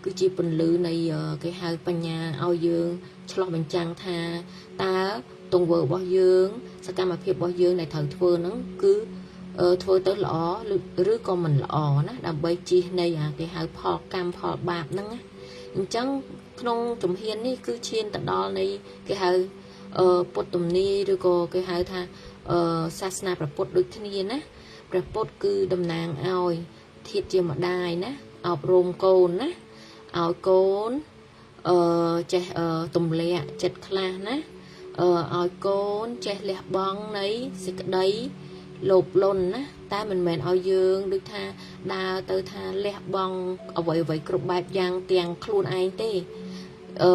គឺជាពន្លឺនៃគេហៅបញ្ញាឲ្យយើងឆ្លោះបញ្ចាំងថាតើទង្វើរបស់យើងសកម្មភាពរបស់យើងដែលត្រូវធ្វើហ្នឹងគឺធ្វើទៅល្អឬក៏មិនល្អណាដើម្បីជៀសនៃអាគេហៅផលកម្មផលបាបហ្នឹងណាអញ្ចឹងក្នុងជំហាននេះគឺឈានទៅដល់នៃគេហៅពុទ្ធទំនាយឬក៏គេហៅថាសាសនាព្រះពុទ្ធដូចគ្នាណាព្រះពុទ្ធគឺតំណាងឲ្យធាតុជាម្ដាយណាអប់រំកូនណាឲ្យកូនអឺចេះទម្លាក់ចិត្តខ្លះណាអឺឲ្យកូនចេះលះបង់នៃសេចក្តីលោភលន់ណាតែមិនមែនឲ្យយើងដូចថាដើរទៅថាលះបង់អ្វីអ្វីគ្រប់បែបយ៉ាងទាំងខ្លួនឯងទេអឺ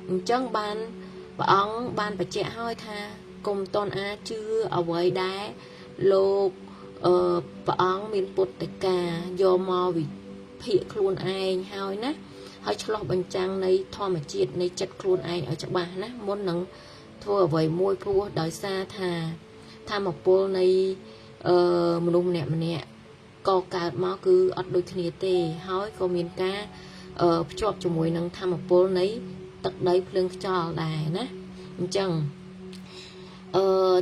អញ្ចឹងបានព្រះអង្គបានបញ្ជាក់ឲ្យថាកុំតន់អាជឿអ្វីដែលលោកអឺព្រះអង្គមានពុទ្ធកាយកមកវិភាគខ្លួនឯងហើយណាហើយឆ្លោះបញ្ចាំងនៃធម្មជាតិនៃចិត្តខ្លួនឯងឲ្យច្បាស់ណាមុននឹងធ្វើអ្វីមួយព្រោះដោយសារថាធម្មពលនៃអឺមនុស្សម្នាក់ម្នាក់ក៏កើតមកគឺអត់ដូចគ្នាទេហើយក៏មានការភ្ជាប់ជាមួយនឹងធម្មពលនៃ ទឹកដីភ្លើងខ្យល់ដែរណាអញ្ចឹង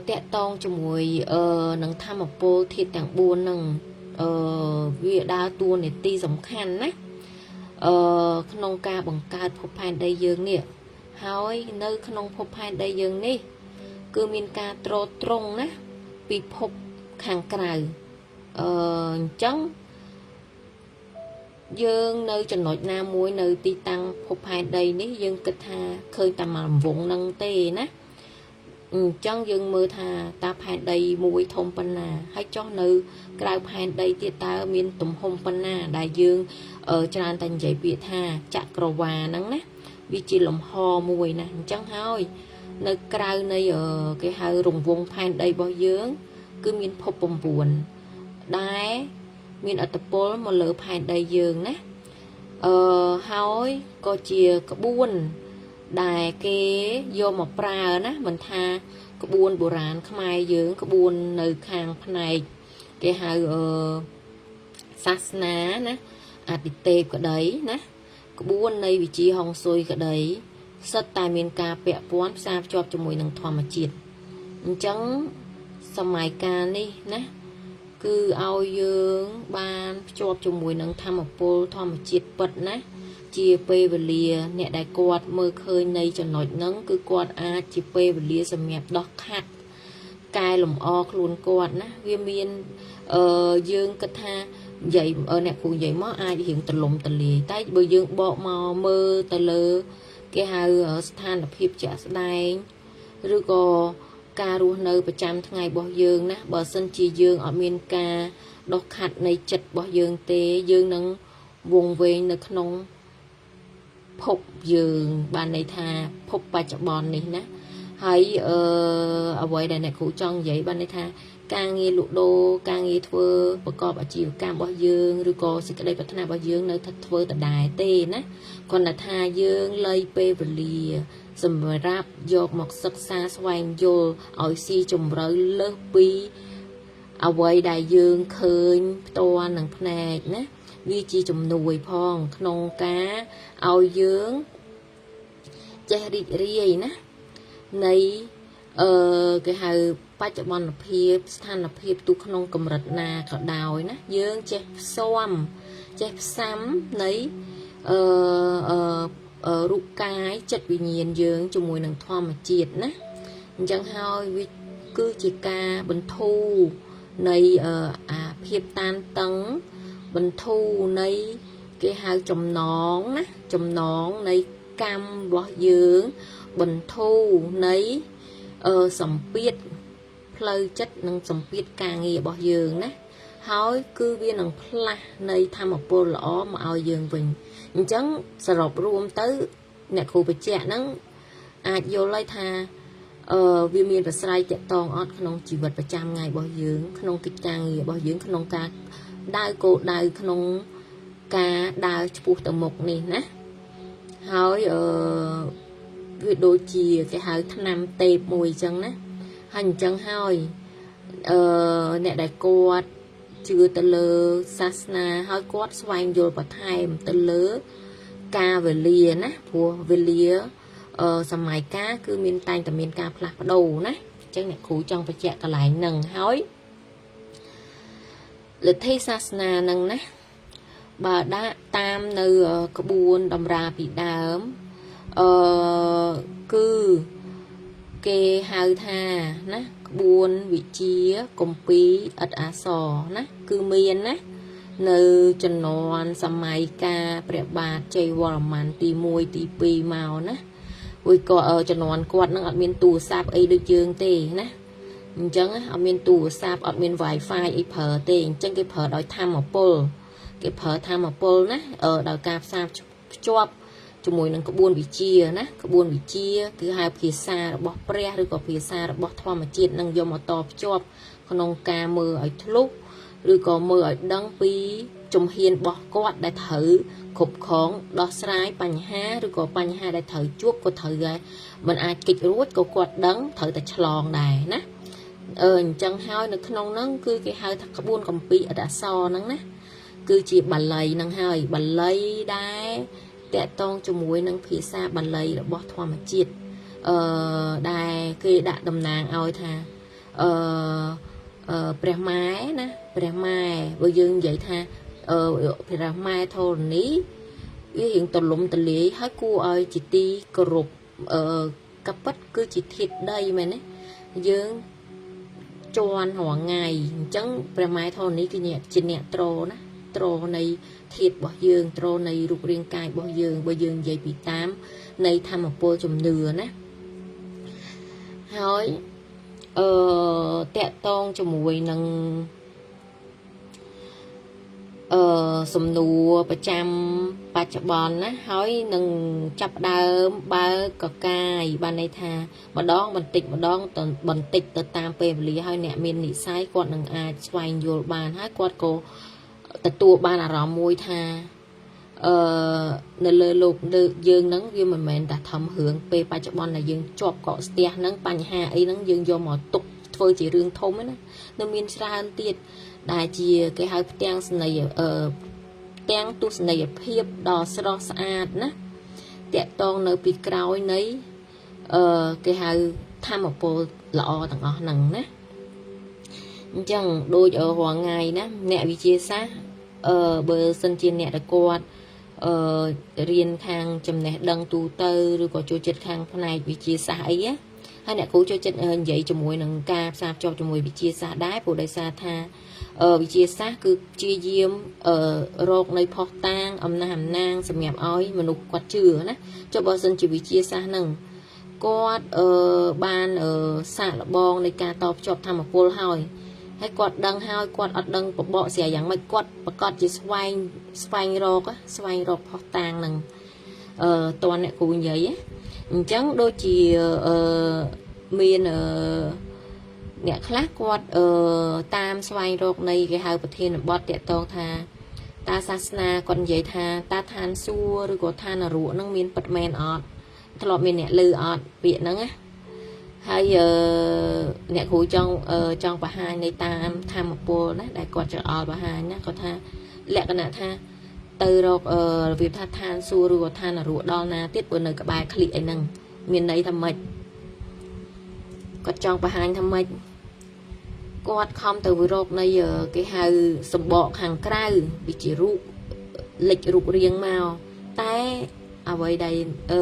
តកតងជាមួយនឹងធម្មពលធាតុទាំង4ហ្នឹងវាដើរតួនាទីសំខាន់ណាក្នុងការបង្កើតភពផែនដីយើងនេះហើយនៅក្នុងភពផែនដីយើងនេះគឺមានការទ្រទ្រង់ណាពិភពខាងក្រៅអញ្ចឹងយើងនៅចំណុចណាមួយនៅទីតាំងភពផែនដីនេះយើងគិតថាឃើញតែមួយរង្វង់នឹងទេណាអញ្ចឹងយើងមើលថាតើផែនដីមួយធំប៉ុណ្ណាហើយចុះនៅក្រៅផែនដីទៀតតើមានទំហំប៉ុណ្ណាដែលយើងច្រើនតែនិយាយពាក្យថាចក្រវាលហ្នឹងណាវាជាលំហមួយណាអញ្ចឹងហើយនៅក្រៅនៃគេហៅរង្វង់ផែនដីរបស់យើង គឺមានភព9ដែលមានឥទ្ធិពលមកលើផែនដីយើងណាហើយក៏ជាក្បួនដែលគេយកមកប្រើណាមិនថាក្បួនបុរាណខ្មែរយើងក្បួននៅខាងផ្នែកគេហៅសាសនាណាអតិទេពក្តីណាក្បួននៃវិជាហុងស៊ុយក្តីសិតតែមានការពាក់ព័ន្ធផ្សារភ្ជាប់ជាមួយនឹងធម្មជាតិអញ្ចឹងសម័យកាលនេះណាគឺឲ្យយើងបានភ្ជាប់ជាមួយនឹងធម្មពលធម្មជាតិពិតណាជាពេលវេលាអ្នកដែលគាត់មើលឃើញនៃចំណុចហ្នឹងគឺគាត់អាចជាពេលវេលាសម្រាប់ដោះខាត់កែលម្អខ្លួនគាត់ណាវាមានយើងគិតថានិយាយអ្នកគ្រូនិយាយមកអាចរៀងទលំទលាយតែបើយើងបកមកមើលទៅលើគេហៅស្ថានភាពជាក់ស្ដែងឬក៏ការរស់នៅប្រចាំថ្ងៃរបស់យើងណាបើសិនជាយើងអត់មានការដោះខាត់នៃចិត្តរបស់យើងទេយើងនឹងវង្វេងនៅក្នុងភពយើងបានន័យថាភពបច្ចុប្បន្ននេះណាហើយអ្វីដែលអ្នកគ្រូចង់និយាយបានន័យថាការងារលក់ដូរការងារធ្វើប្រកបអាជីវកម្មរបស់យើងឬក៏សេចក្តីប្រាថ្នារបស់យើងនៅតែធ្វើដដែលទេណាគ្រាន់តែថាយើងលៃពេលវេលាសម្រាប់យកមកសិក្សាស្វែងយល់ឲ្យស៊ីជម្រៅលើសពីអ្វីដែលយើងឃើញផ្ទាល់នឹងភ្នែកណាវាជាជំនួយផងក្នុងការឲ្យយើងចេះរីករាយណានៃគេហៅបច្ចុប្បន្នភាពស្ថានភាពទូក្នុងកម្រិតណាក៏ដោយណាយើងចេះផ្សំចេះផ្សំនៃអឺអឺរូបកាយចិត្តវិញ្ញាណយើងជាមួយនឹងធម្មជាតិណាអញ្ចឹងហើយវាគឺជាការបន្ធូរនៃអាភាពតានតឹងបន្ធូរនៃគេហៅចំណងណាចំណងនៃកម្មរបស់យើងបន្ធូរនៃសម្ពាធផ្លូវចិត្តនិងសម្ពាធការងាររបស់យើងណាហើយគឺវានឹងផ្លាស់នៃធម្មពលល្អមកឲ្យយើងវិញអញ្ចឹងសរុបរួមទៅអ្នកគ្រូបញ្ជាក់ហ្នឹងអាចយល់ហើយថាវាមានប្រស្រ័យតាក់ទងអត់ក្នុងជីវិតប្រចាំថ្ងៃរបស់យើងក្នុងកិច្ចការងាររបស់យើងក្នុងការដើរគោលដៅក្នុងការដើរឆ្ពោះទៅមុខនេះណាហើយវាដូចជាគេហៅថ្នាំទេពមួយអញ្ចឹងណាហើយអញ្ចឹងហើយអ្នកដែលគាត់ជឿទៅលើសាសនាហើយគាត់ស្វែងយល់បន្ថែមទៅលើការវេលាណាព្រោះវេលាសម័យកាលគឺមានតែងតែមានការផ្លាស់ប្ដូរណាអញ្ចឹងអ្នកគ្រូចង់បញ្ជាក់កន្លែងហ្នឹងហើយលទ្ធិសាសនាហ្នឹងណាបើដាក់តាមនៅក្បួនតម្រាពីដើមគឺគេហៅថាណាក្បួនវិជាគម្ពីរឥតអក្សរណាគឺមានណានៅជំនាន់សម័យកាលព្រះបាទជ័យវរ្ម័នទី1ទី2មកណាអួយក៏ជំនាន់គាត់នឹងអត់មានទូរស័ព្ទអីដូចយើងទេណាអញ្ចឹងអត់មានទូរស័ព្ទអត់មាន Wi-Fi អីប្រើទេអញ្ចឹងគេប្រើដោយធម្មពលគេប្រើធម្មពលណាដោយការផ្សារភ្ជាប់ជាមួយនឹងក្បួនវិជាណាក្បួនវិជាគឺហៅភាសារបស់ព្រះឬក៏ភាសារបស់ធម្មជាតិនឹងយកមកតភ្ជាប់ក្នុងការមើលឲ្យធ្លុះឬក៏មើលឲ្យដឹងពីជំហានរបស់គាត់ដែលត្រូវគ្រប់គ្រងដោះស្រាយបញ្ហាឬក៏បញ្ហាដែលត្រូវជួបក៏ត្រូវដែរមិនអាចគេចរួចក៏គាត់ដឹងត្រូវតែឆ្លងដែរណាអញ្ចឹងហើយនៅក្នុងហ្នឹងគឺគេហៅថាក្បួនកម្ពីឥតអក្សរហ្នឹងណាគឺជាបាលីហ្នឹងហើយបាលីដែរ តកតងជាមួយនឹងភាសាបាលីរបស់ធម្មជាតិអឺដែលគេដាក់តំណាងឲ្យថាអឺព្រះម៉ែណាព្រះម៉ែបើយើងនិយាយថាព្រះម៉ែធរណីវារៀងទលំទលាយហើយគួរឲ្យជាទីគោរពអឺកពិតគឺជាធាតុដីមែនទេយើងជន់រាល់ថ្ងៃអញ្ចឹងព្រះម៉ែធរណីគឺជាអ្នកត្រណាត្រនៃធាតុរបស់យើងត្រនៃរូបរាងកាយរបស់យើងបើយើងនិយាយពីតាមនៃធម្មពលជំនឿណាហើយអឺតកតងជាមួយនឹងអឺសំណួរប្រចាំបច្ចុប្បន្នណាហើយនឹងចាប់ដើមបើកកកាយបានន័យថាម្ដងបន្តិចម្ដងបន្តិចទៅតាមពេលវេលាហើយអ្នកមាននិស័យគាត់នឹងអាចស្វែងយល់បានហើយគាត់ក៏ទទួលបានអារម្មណ៍មួយថាអឺនៅលើលោកលើយើងហ្នឹងវាមិនមែនតែធំរឿងពេលបច្ចុប្បន្នដែលយើងជាប់កកស្ទះហ្នឹងបញ្ហាអីហ្នឹងយើងយកមកទុកធ្វើជារឿងធំណានៅមានច្រើនទៀតដែលជាគេហៅផ្ទាំងស្នីអឺផ្ទាំងទស្សនីយភាពដ៏ស្រស់ស្អាតណាតកតងនៅពីក្រោយនៃអឺគេហៅធម្មពលល្អទាំងអស់ហ្នឹងណាអញ្ចឹងដូចរាល់ថ្ងៃណាអ្នកវិទ្យាសាស្ត្រអឺបើសិនជាអ្នកដែលគាត់អឺរៀនខាងចំណេះដឹងទូទៅឬក៏ចូលចិត្តខាងផ្នែកវិទ្យាសាស្ត្រអីណាហើយអ្នកគ្រូចូលចិត្តនិយាយជាមួយនឹងការផ្សារភ្ជាប់ជាមួយវិទ្យាសាស្ត្រដែរព្រោះដោយសារថាវិទ្យាសាស្ត្រគឺព្យាយាមរកនៃផុសតាងអំណះអំណាងសម្រាប់ឲ្យមនុស្សគាត់ជឿណាចុះបើសិនជាវិទ្យាសាស្ត្រហ្នឹងគាត់អឺបានសាកល្បងនៃការតភ្ជាប់ធម្មពលហើយហើយគាត់ដឹងហើយគាត់អត់ដឹងបបកស្រាយយ៉ាងម៉េចគាត់ប្រកាសជាស្វែងស្វែងរកស្វែងរកផុសតាងនឹងអឺតនអ្នកគ្រូនិយាយអញ្ចឹងដូចជាអឺមានអឺអ្នកខ្លះគាត់អឺតាមស្វែងរកនៃគេហៅប្រធានបទតកតងថាតាសាសនាគាត់និយាយថាតាឋានសួគ៌ឬក៏ឋាននរកនឹងមានពិតមែនអត់ធ្លាប់មានអ្នកលឺអត់ពាក្យហ្នឹងណាហើយអឺអ្នកគ្រូចង់ចង់បង្ហាញនៃតាមធម្មពលណាដែលគាត់ចង្អុលបង្ហាញណាគាត់ថាលក្ខណៈថាទៅរករបៀបថាឋានសួគ៌ឬក៏ឋាននរកដល់ណាទៀតបើនៅក្បែរឃ្លីអីហ្នឹងមានន័យថាម៉េចគាត់ចង់បង្ហាញថាម៉េចគាត់ខំទៅរកនៃគេហៅសម្បកខាងក្រៅវាជារូបលិចរូបរាងមកតែអ្វីដែលអឺ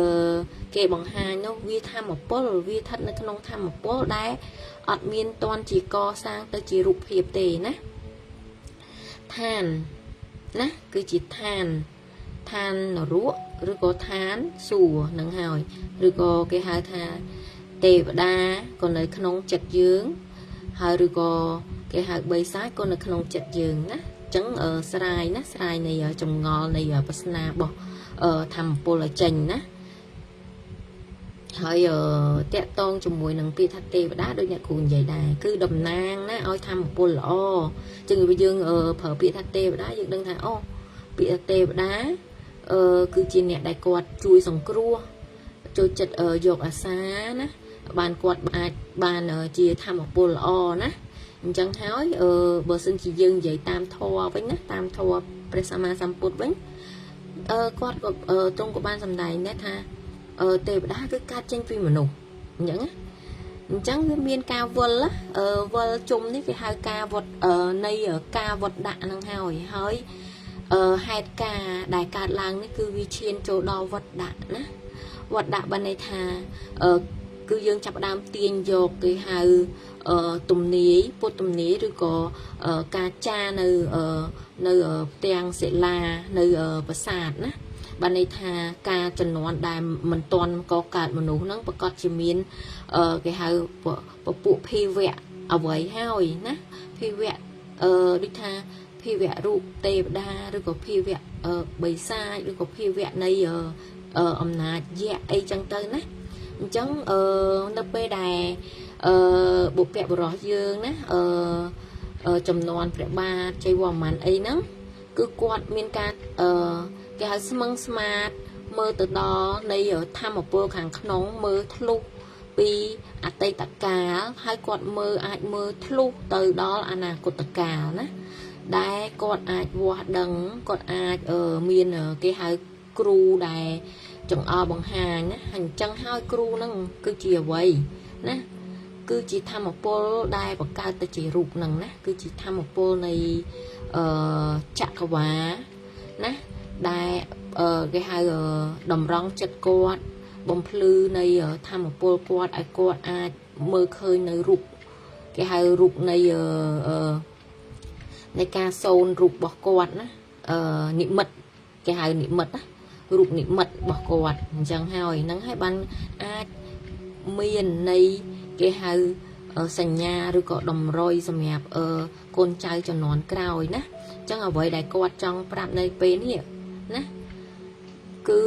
គេបង្ហាញនោះវាធម្មពលវាស្ថិតនៅក្នុងធម្មពលដែលអត់មានតន់ជាកសាងទៅជារូបភាពទេណាឋានណាគឺជាឋានឋាននរកឬក៏ឋានសួគ៌នឹងហើយឬក៏គេហៅថាទេវតាក៏នៅក្នុងចិត្តយើងហើយឬក៏គេហៅបីសាចក៏នៅក្នុងចិត្តយើងណាអញ្ចឹងស្រាយណាស្រាយនៃចម្ងល់នៃប្រស្នារបស់ធម្មពលឲ្យចេញណាហើយតកតងជាមួយនឹងពាក្យថាទេវតាដូចអ្នកគ្រូនិយាយដែរគឺតំណាងណាឲ្យធម្មពលល្អចឹងយើងប្រើពាក្យថាទេវតាយើងដឹងថាអូពាក្យថាទេវតាអឺគឺជាអ្នកដែលគាត់ជួយសង្គ្រោះចូលចិត្តយកអាសាណាបានគាត់អាចបានជាធម្មពលល្អណាអញ្ចឹងហើយអឺបើសិនជាយើងនិយាយតាមធម៌វិញណាតាមធម៌ព្រះសម្មាសម្ពុទ្ធវិញអឺគាត់ក៏ទ្រង់ក៏បានសម្ដែងដែរថាអឺទេវតាគឺកើតចេញពីមនុស្សអញ្ចឹងណាអញ្ចឹងវាមានការវិលអឺវិលជុំនេះគេហៅការវត្តនៃការវត្តដាក់ហ្នឹងហើយហើយអឺហេតុការដែលកើតឡើងនេះគឺវាឈានចូលដល់វត្តដាក់ណាវត្តដាក់បានន័យថាអឺគឺយើងចាប់ដើមទាញយកគេហៅទំនាយពុទ្ធទំនាយឬក៏ការចារនៅនៅផ្ទាំងសិលានៅប្រាសាទណាបានន័យថាការចំនួនដែលមិនទាន់កកើតមនុស្សហ្នឹងប្រកាសជាមានគេហៅពពួកភីវៈអ្វីហើយណាភីវៈអឺដូចថាភីវៈរូបទេវតាឬក៏ភីវៈបិសាចឬក៏ភីវៈនៃអំណាចយៈអីចឹងទៅណាអញ្ចឹងអឺនៅពេលដែលអឺបុព្វបុរសយើងណាអឺចំនួនព្រះបាទជ័យវរ្ម័នអីហ្នឹងគឺគាត់មានការអឺគេហៅស្មឹងស្មាតមើលទៅដល់នៃធម្មពលខាងក្នុងមើលធ្លុះពីអតីតកាលហើយគាត់មើលអាចមើលធ្លុះទៅដល់អនាគតកាលណាដែលគាត់អាចវាស់ដឹងគាត់អាចមានគេហៅ គ្រូដែលចង្អុលបង្ហាញណាអញ្ចឹងហើយគ្រូហ្នឹងគឺជាអ្វីណាគឺជាធម្មពលដែលបង្កើតទៅជារូបហ្នឹងណាគឺជាធម្មពលនៃអឺចក្រវាលណាដែលគេហៅតម្រង់ចិត្តគាត់បំភ្លឺនៃធម្មពលគាត់ឲ្យគាត់អាចមើលឃើញនៅរូបគេហៅរូបនៃនៃការសូនរូបរបស់គាត់ណានិមិត្តគេហៅនិមិត្តណារូបនិមិត្តរបស់គាត់អញ្ចឹងហើយហ្នឹងហើយបានអាចមាននៃគេហៅសញ្ញាឬក៏តម្រុយសម្រាប់កូនចៅជំនាន់ក្រោយណាអញ្ចឹងអ្វីដែលគាត់ចង់ប្រាប់នៅពេលនេះណាគឺ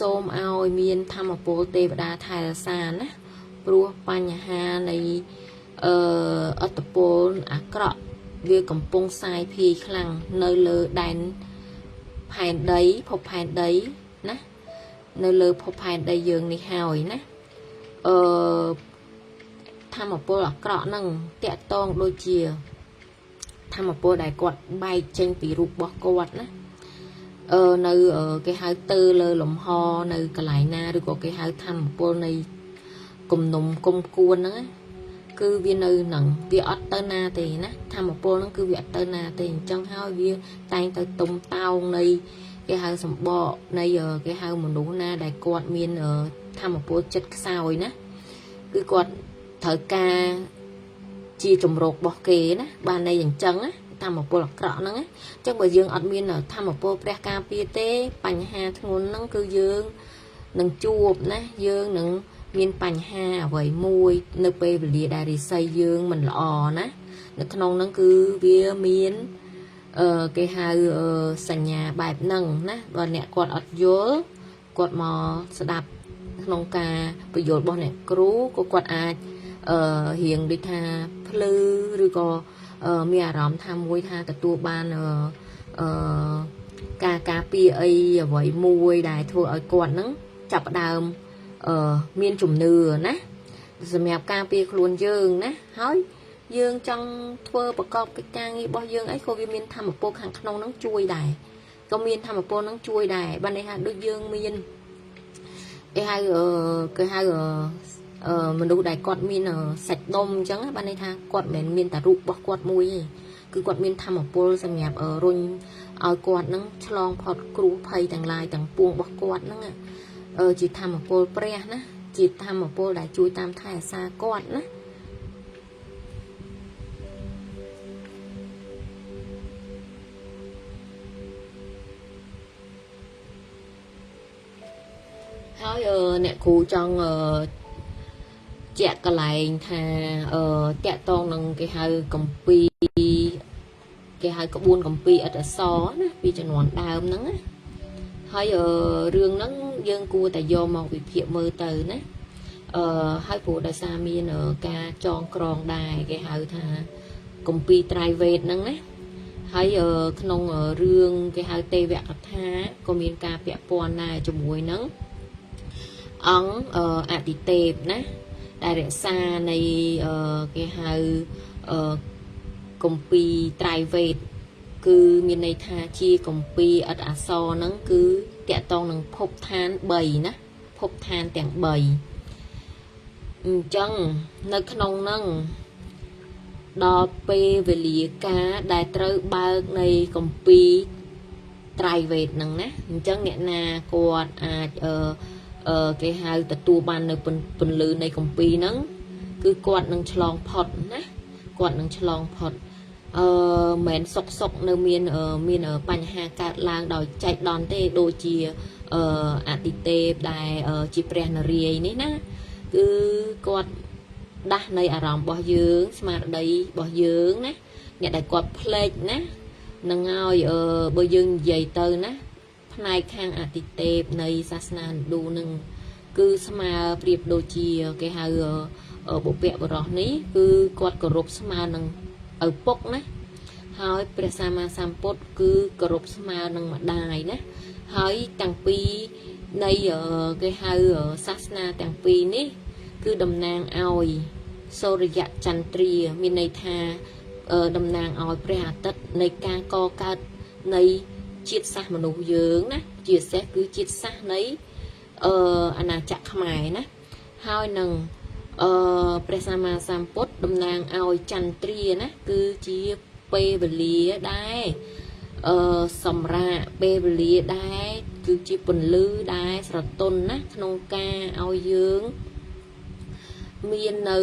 សូមឲ្យមានធម្មពលទេវតាថែរក្សាណាព្រោះបញ្ហានៃអត្តពលអាក្រក់វាកំពុងសាយភាយខ្លាំងនៅលើដែនផែនដីភពផែនដីណានៅលើភពផែនដីយើងនេះហើយណាអឺធម្មពលអាក្រក់ហ្នឹងតាក់តងដូចជាធម្មពលដែលគាត់បែកចេញពីរូបរបស់គាត់ណានៅគេហៅទៅលើលំហនៅកន្លែងណាឬក៏គេហៅធម្មពលនៃគំនុំគុំគួនហ្នឹងគឺវានៅនឹងវាអត់ទៅណាទេណាធម្មពលហ្នឹងគឺវាអត់ទៅណាទេអញ្ចឹងហើយវាតែងទៅទុំតោងនៃគេហៅសម្បកនៃគេហៅមនុស្សណាដែលគាត់មានធម្មពលចិត្តខ្សោយណាគឺគាត់ត្រូវការជាជំរករបស់គេណាបានន័យអញ្ចឹងណាធម្មពលអាក្រក់ហ្នឹងណាអញ្ចឹងបើយើងអត់មានធម្មពលព្រះការពារទេបញ្ហាធ្ងន់ហ្នឹងគឺយើងនឹងជួបណាយើងនឹងមានបញ្ហាអ្វីមួយនៅពេលវេលាដែលរិស័យយើងមិនល្អណានៅក្នុងហ្នឹងគឺវាមានគេហៅសញ្ញាបែបហ្នឹងណាបើអ្នកគាត់អត់យល់គាត់មកស្ដាប់ក្នុងការបញ្យល់របស់អ្នកគ្រូក៏គាត់អាចរៀងដូចថាភ្លឺឬក៏មានអារម្មណ៍ថាមួយថាទទួលបានអឺការការពារអីអ្វីមួយដែលធ្វើឲ្យគាត់ហ្នឹងចាប់ផ្ដើមមានជំនឿណាសម្រាប់ការពារខ្លួនយើងណាហើយយើងចង់ធ្វើប្រកបកិច្ចការងាររបស់យើងអីក៏វាមានធម៌ពលខាងក្នុងហ្នឹងជួយដែរក៏មានធម៌ពលហ្នឹងជួយដែរបានន័យថាដូចយើងមានគេហៅគេហៅមនុស្សដែលគាត់មានសាច់ដុំអញ្ចឹងបានន័យថាគាត់មិនមែនមានតែរូបរបស់គាត់មួយទេគឺគាត់មានធម៌ពលសម្រាប់រុញឲ្យគាត់នឹងឆ្លងផុតគ្រោះភ័យទាំងឡាយទាំងពួងរបស់គាត់ហ្នឹងជាធម៌ពលព្រះណាជាធម៌ពលដែលជួយតាមថែអាសាគាត់ណាហើយអ្នកគ្រូចង់ជាក់កន្លែងថាតាក់តងនឹងគេហៅកម្ពីគេហៅក្បួនកម្ពីឥតអសរណាពីជំនាន់ដើមហ្នឹងណាហើយរឿងហ្នឹងយើងគួរតែយកមកវិភាគមើលទៅណាហើយព្រោះដោយសារមានការចងក្រងដែរគេហៅថាកម្ពីត្រៃវេទហ្នឹងណាហើយក្នុងរឿងគេហៅទេវកថាក៏មានការពាក់ព័ន្ធដែរជាមួយនឹងអង្គអតិទេពណាដែលរក្សានៃគេហៅកម្ពីត្រៃវេទគឺមានន័យថាជាកម្ពីឥតអសរហ្នឹងគឺតកតងនឹងភពឋាន3ណាភពឋានទាំង3អញ្ចឹងនៅក្នុងហ្នឹងដល់ពេលវេលាការដែលត្រូវបើកនៃកម្ពីត្រៃវេទហ្នឹងណាអញ្ចឹងអ្នកណាគាត់អាចគេហៅទទួលបាននៅពន្លឺនៃកម្ពីហ្នឹងគឺគាត់នឹងឆ្លងផុតណាគាត់នឹងឆ្លងផុតមិនសុកសុកនៅមានមានបញ្ហាកើតឡើងដោយចៃដន្យទេដូចជាអតិទេពដែលជាព្រះនរាយនេះណាគឺគាត់ដាស់នៃអារម្មណ៍របស់យើងស្មារតីរបស់យើងណាអ្នកដែលគាត់ភ្លេចណានឹងហើយបើយើងនិយាយទៅណាផ្នែកខាងអតិទេពនៃសាសនាហិណ្ឌូនឹងគឺស្មើប្រៀបដូចជាគេហៅបុព្វបុរសនេះគឺគាត់គោរពស្មើនឹងឪពុកណាហើយព្រះសម្មាសម្ពុទ្ធគឺគោរពស្មើនឹងម្ដាយណាហើយទាំងពីរនៃគេហៅសាសនាទាំងពីរនេះគឺតំណាងឲ្យសូរិយចន្ទ្រាមានន័យថាតំណាងឲ្យព្រះអាទិត្យនៃការកកើតនៃ ជាតិសាសន៍មនុស្សយើងណាជាពិសេសគឺជាតិសាសន៍នៃអាណាចក្រខ្មែរណាហើយនឹងព្រះសម្មាសម្ពុទ្ធតំណាងឲ្យចន្ទ្រាណាគឺជាពេលវេលាដែរសម្រាប់ពេលវេលាដែរគឺជាពន្លឺដែរស្រទន់ណាក្នុងការឲ្យយើងមាននៅ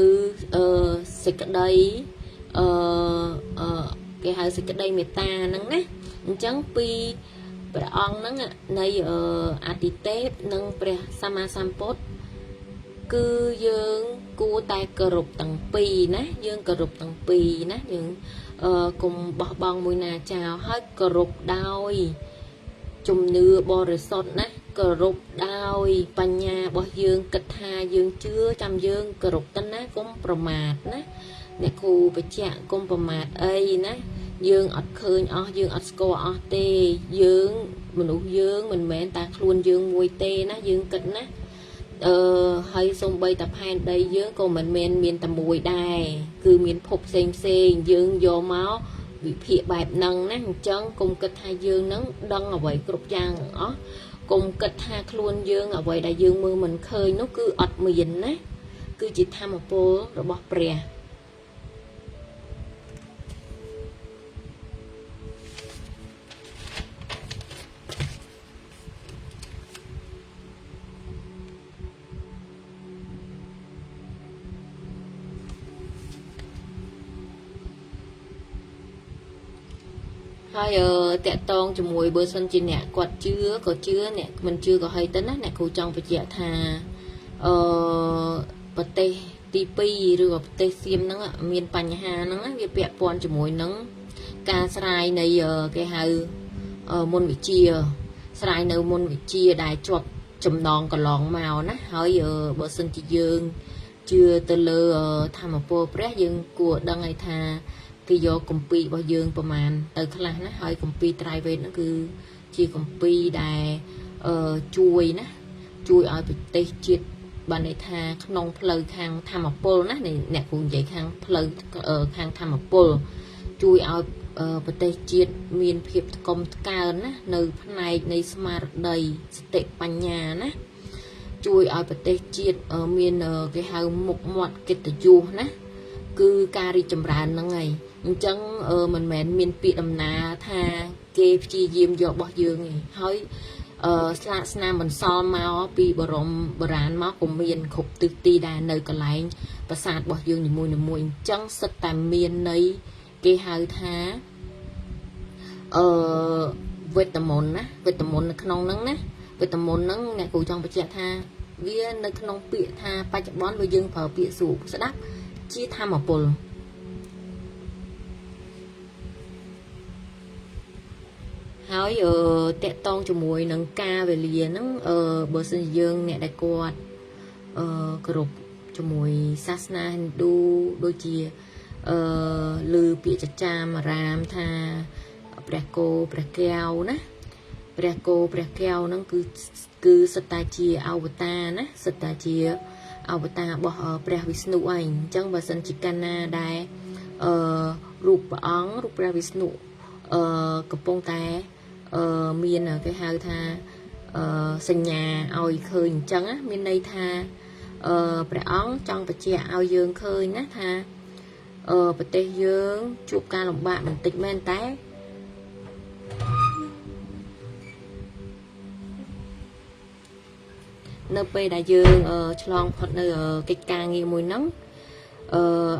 សេចក្តីអឺអឺគេហៅសេចក្តីមេត្តាហ្នឹងណាអញ្ចឹងពីព្រះអង្គហ្នឹងនៃអតិទេពនិងព្រះសម្មាសម្ពុទ្ធគឺយើងគួរតែគោរពទាំងពីរណាយើងគោរពទាំងពីរណាយើងកុំបោះបង់មួយណាចោលហើយគោរពដោយជំនឿបរិសុទ្ធណាគោរពដោយបញ្ញារបស់យើងគិតថាយើងជឿចាំយើងគោរពទៅណាកុំប្រមាទណាអ្នកគ្រូបញ្ជាក់កុំប្រមាទអីណាយើងអត់ឃើញអស់យើងអត់ស្គាល់អស់ទេយើងមនុស្សយើងមិនមែនតែខ្លួនយើងមួយទេណាយើងគិតណាហើយសំបីតាផែនដីយើងក៏មិនមែនមានតែមួយដែរគឺមានភពផ្សេងផ្សេងយើងយកមកវិភាគបែបហ្នឹងណាអញ្ចឹងកុំគិតថាយើងហ្នឹងដឹងអ្វីគ្រប់យ៉ាងទាំងអស់កុំគិតថាខ្លួនយើងអ្វីដែលយើងមើលមិនឃើញនោះគឺអត់មានណាគឺជាធម៌ពលរបស់ព្រះហើយតកតងជាមួយបើសិនជាអ្នកគាត់ជឿក៏ជឿអ្នកមិនជឿក៏ហើយទៅណាអ្នកគ្រូចង់បញ្ជាក់ថាអឺប្រទេសទី2ឬក៏ប្រទេសសៀមហ្នឹងមានបញ្ហាហ្នឹងវាពាក់ព័ន្ធជាមួយនឹងការស្រាយនៃគេហៅមុនវិជាស្រាយនៅមុនវិជាដែលជាប់ចំណងកន្លងមកណាហើយបើសិនជាយើងជឿទៅលើធម៌ពលព្រះយើងគួរដឹងហើយថាគេយកគម្ពីររបស់យើងប្រមាណទៅខ្លះណាហើយគម្ពីរត្រៃវេទហ្នឹងគឺជាគម្ពីរដែលជួយណាជួយឲ្យប្រទេសជាតិបានន័យថាក្នុងផ្លូវខាងធម្មពលណាអ្នកគ្រូនិយាយខាងផ្លូវខាងធម្មពលជួយឲ្យប្រទេសជាតិមានភាពថ្កុំថ្កើងណានៅផ្នែកនៃស្មារតីសតិបញ្ញាណាជួយឲ្យប្រទេសជាតិមានគេហៅមុខមាត់កិត្តិយសណាគឺការរីកចម្រើនហ្នឹងហើយអញ្ចឹងមិនមែនមានពាក្យដំណាថាគេព្យាយាមយករបស់យើងទេហើយស្លាកស្នាមបន្សល់មកពីបរមបុរាណមកក៏មានគ្រប់ទិសទីដែរនៅកន្លែងប្រាសាទរបស់យើងនីមួយៗអញ្ចឹងសិតតែមានន័យគេហៅថាអឺវេទមន្តណាវេទមន្តនៅក្នុងហ្នឹងណាវេទមន្តហ្នឹងអ្នកគ្រូចង់បញ្ជាក់ថាវានៅក្នុងពាក្យថាបច្ចុប្បន្នបើយើងប្រើពាក្យស្រួលស្ដាប់ជាធម្មពលហើយតកតងជាមួយនឹងការវេលាហ្នឹងបើសិនជាយើងអ្នកដែលគាត់គោរពជាមួយសាសនាហិណ្ឌូដូចជាឮពាក្យចចាមអារាមថាព្រះគោព្រះកែវណាព្រះគោព្រះកែវហ្នឹងគឺសិតតែជាអវតារណាសិតតែជាអវតាររបស់ព្រះវិស្ណុឯងអញ្ចឹងបើសិនជាកាលណាដែលរូបព្រះអង្គរូបព្រះវិស្ណុកំពុងតែមានគេហៅថាសញ្ញាឲ្យឃើញអញ្ចឹងណាមានន័យថាព្រះអង្គចង់បញ្ជាក់ឲ្យយើងឃើញណាថាប្រទេសយើងជួបការលំបាកបន្តិចមែនតែនៅពេលដែលយើងឆ្លងផុតនៅកិច្ចការងារមួយហ្នឹង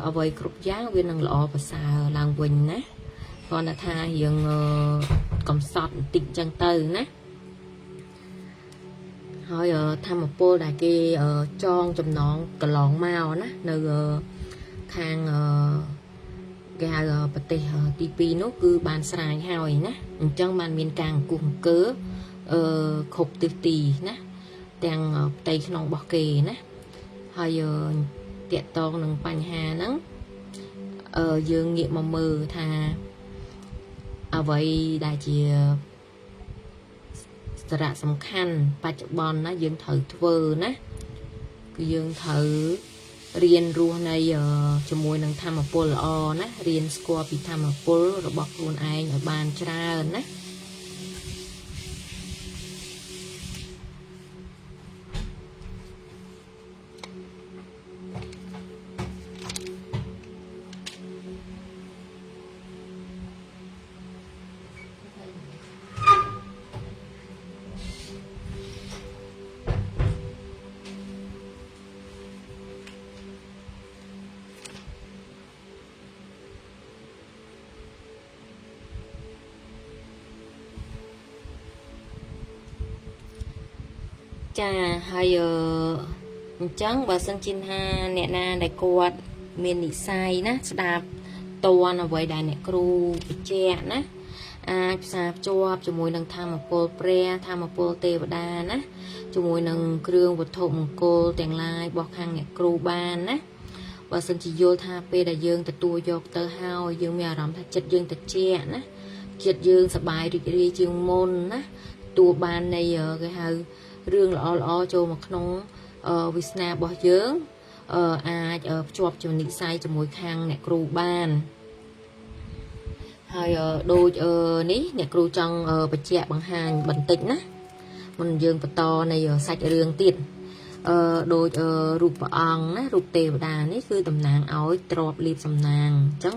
អ្វីគ្រប់យ៉ាងវានឹងល្អប្រសើរឡើងវិញណាគ្រាន់តែថារៀងកំសត់បន្តិចអញ្ចឹងទៅណាហើយធម្មពលដែលគេចងចំណងកន្លងមកណានៅខាងគេហៅប្រទេសទី2នោះគឺបានស្រាយហើយណាអញ្ចឹងបានមានការអង្គុះអង្គើគ្រប់ទិសទីណាទាំងផ្ទៃក្នុងរបស់គេណាហើយតាក់តងនឹងបញ្ហាហ្នឹងយើងងាកមកមើលថាអ្វីដែលជាសារៈសំខាន់បច្ចុប្បន្នណាយើងត្រូវធ្វើណាគឺយើងត្រូវរៀនរស់នៃជាមួយនឹងធម៌ពលល្អណារៀនស្គាល់ពីធម៌ពលរបស់ខ្លួនឯងឲ្យបានច្រើនណា ចាហើយអឺអញ្ចឹងបើសិនជាថាអ្នកណាដែលគាត់មាននិស្ស័យណាស្ដាប់តនអ្វីដែលអ្នកគ្រូបញ្ជាក់ណាអាចផ្សារភ្ជាប់ជាមួយនឹងធម្មពលព្រះធម្មពលទេវតាណាជាមួយនឹងគ្រឿងវត្ថុមង្គលទាំងឡាយរបស់ខាងអ្នកគ្រូបានណាបើសិនជាយល់ថាពេលដែលយើងទទួលយកទៅហើយយើងមានអារម្មណ៍ថាចិត្តយើងត្រជាក់ណាចិត្តយើងសប្បាយរីករាយជាងមុនណាទទួលបាននៃគេហៅរឿងល្អល្អចូលមកក្នុងវាសនារបស់យើងអាចភ្ជាប់ជានិស្ស័យជាមួយខាងអ្នកគ្រូបានហើយដូចនេះអ្នកគ្រូចង់បញ្ជាក់បង្ហាញបន្តិចណាមុនយើងបន្តនៃសាច់រឿងទៀតដូចរូបព្រះអង្គណារូបទេវតានេះគឺតំណាងឲ្យទ្របលៀបសំណាងអញ្ចឹង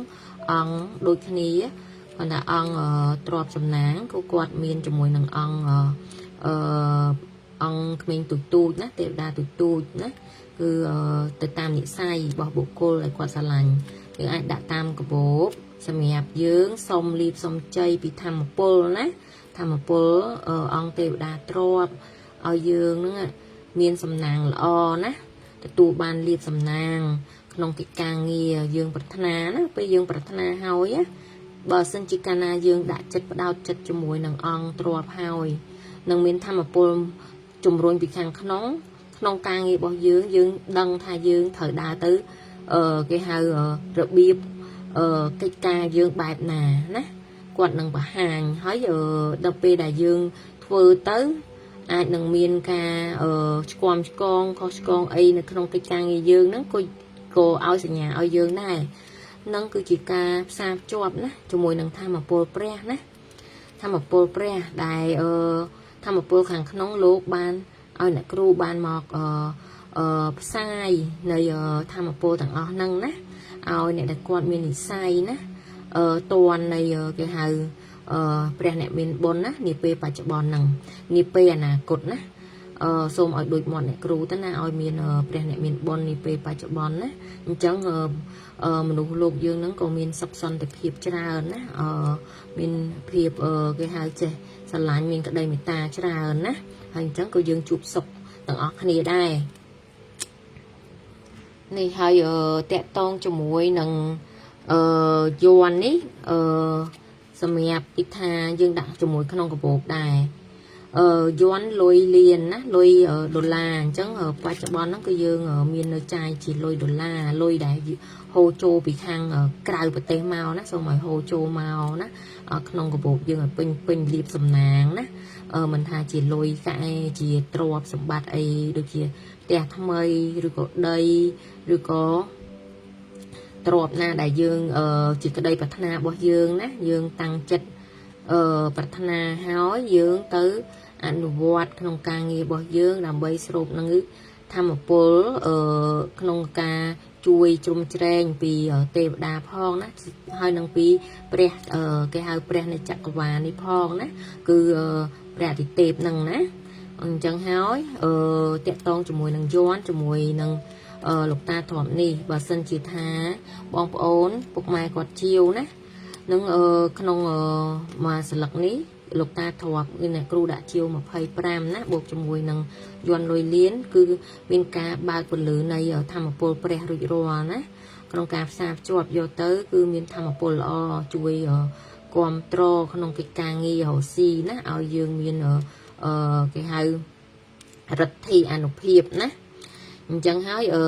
អង្គដូចគ្នាប៉ុន្តែអង្គទ្របសំណាងក៏គាត់មានជាមួយនឹងអង្គអឺអង្គក្មេងទូចទូចណាទេវតាទូចទូចណាគឺទៅតាមនិស្ស័យរបស់បុគ្គលដែលគាត់ស្រឡាញ់យើងអាចដាក់តាមកបោបសម្រាប់យើងសុំលៀបសុំជ័យពីធម្មពលណាធម្មពលអង្គទេវតាទ្របឲ្យយើងហ្នឹងមានសំណាងល្អណាទទួលបានលៀបសំណាងក្នុងកិច្ចការងារយើងប្រាថ្នាណាពេលយើងប្រាថ្នាហើយណាបើសិនជាកាលណាយើងដាក់ចិត្តផ្ដោតចិត្តជាមួយនឹងអង្គទ្របហើយនឹងមានធម្មពលជំរុញពីខាងក្នុងក្នុងការងាររបស់យើងយើងដឹងថាយើងត្រូវដើរទៅគេហៅរបៀបកិច្ចការយើងបែបណាណាគាត់នឹងបង្ហាញហើយដល់ពេលដែលយើងធ្វើទៅអាចនឹងមានការឆ្គាំឆ្គងខុសឆ្គងអីនៅក្នុងកិច្ចការងារយើងហ្នឹងក៏ឲ្យសញ្ញាឲ្យយើងដែរនឹងគឺជាការផ្សារភ្ជាប់ណាជាមួយនឹងធម្មពលព្រះណាធម្មពលព្រះដែលធម្មពលខាងក្នុងលោកបានឲ្យអ្នកគ្រូបានមកផ្សាយនៃធម្មពលទាំងអស់ហ្នឹងណាឲ្យអ្នកដែលគាត់មាននិស្ស័យណាតននៃគេហៅព្រះអ្នកមានបុណ្យណានាពេលបច្ចុប្បន្នហ្នឹងនាពេលអនាគតណាសូមឲ្យដូចមាត់អ្នកគ្រូទៅណាឲ្យមានព្រះអ្នកមានបុណ្យនាពេលបច្ចុប្បន្នណាអញ្ចឹងមនុស្សលោកយើងហ្នឹងក៏មានសុខសន្តិភាពច្រើនណាមានភាពគេហៅចេះស្រឡាញ់មានក្តីមេត្តាច្រើនណាហើយអញ្ចឹងក៏យើងជួបសុខទាំងអស់គ្នាដែរនេះហើយតកតងជាមួយនឹងយ័ន្តនេះសម្រាប់ទីថាយើងដាក់ជាមួយក្នុងកាបូបដែរយ័ន្តលុយលានណាលុយដុល្លារអញ្ចឹងបច្ចុប្បន្នហ្នឹងគឺយើងមាននៅចាយជាលុយដុល្លារលុយដែលហូរចូលពីខាងក្រៅប្រទេសមកណាសូមឲ្យហូរចូលមកណាក្នុងកាបូបយើងឲ្យពេញពេញលៀបសំណាងណាមិនថាជាលុយកាក់ឯជាទ្រព្យសម្បត្តិអីដូចជាផ្ទះថ្មីឬក៏ដីឬក៏ទ្រព្យណាដែលយើងជាក្តីប្រាថ្នារបស់យើងណាយើងតាំងចិត្តប្រាថ្នាហើយយើងទៅអនុវត្តក្នុងការងាររបស់យើងដើម្បីស្រូបនឹងធម្មពលក្នុងការជួយជ្រោមជ្រែងពីទេវតាផងណាហើយនឹងពីព្រះគេហៅព្រះនៃចក្រវាលនេះផងណាគឺព្រះអាទិទេពហ្នឹងណាអញ្ចឹងហើយតកតងជាមួយនឹងយ័ន្តជាមួយនឹងលោកតាទ្រព្យនេះបើសិនជាថាបងប្អូនពុកម៉ែគាត់ជាវណានឹងក្នុងមួយស្លឹកនេះលោកតាទ្រព្យគឺអ្នកគ្រូដាក់ជាវ25ណាបូកជាមួយនឹងយ័ន្តលុយលានគឺមានការបើកពន្លឺនៃធម្មពលព្រះរួចរាល់ណាក្នុងការផ្សារភ្ជាប់យកទៅគឺមានធម្មពលល្អជួយគ្រប់គ្រងក្នុងកិច្ចការងាររកស៊ីណាឲ្យយើងមានគេហៅរិទ្ធីអនុភាពណាអញ្ចឹងហើយអឺ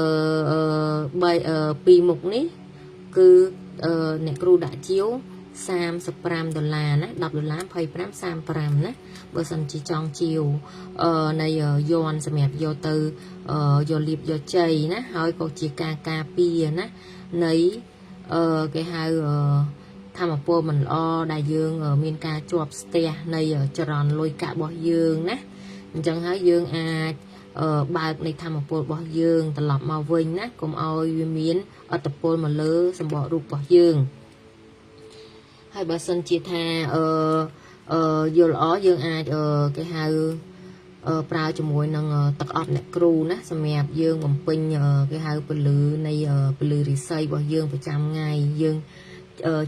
3ពីរមុខនេះគឺអ្នកគ្រូដាក់ជាវ35ដុល្លារណា10ដុល្លារ25 35ណាបើសិនជាចង់ជាវនៃយ័ន្តសម្រាប់យកទៅយកលៀបយកជ័យណាហើយក៏ជាការការពារណានៃគេហៅធម្មពលមិនល្អដែលយើងមានការជាប់ស្ទះនៃចរន្តលុយកាក់របស់យើងណាអញ្ចឹងហើយយើងអាចបើកនៃធម្មពលរបស់យើងត្រឡប់មកវិញណាកុំឲ្យវាមានអត្តពលមកលើសម្បករូបរបស់យើងហើយបើសិនជាថាអឺអឺយល់ល្អយើងអាចគេហៅប្រើជាមួយនឹងទឹកអប់អ្នកគ្រូណាសម្រាប់យើងបំពេញគេហៅពលឺនៃពលឺរិស័យរបស់យើងប្រចាំថ្ងៃយើង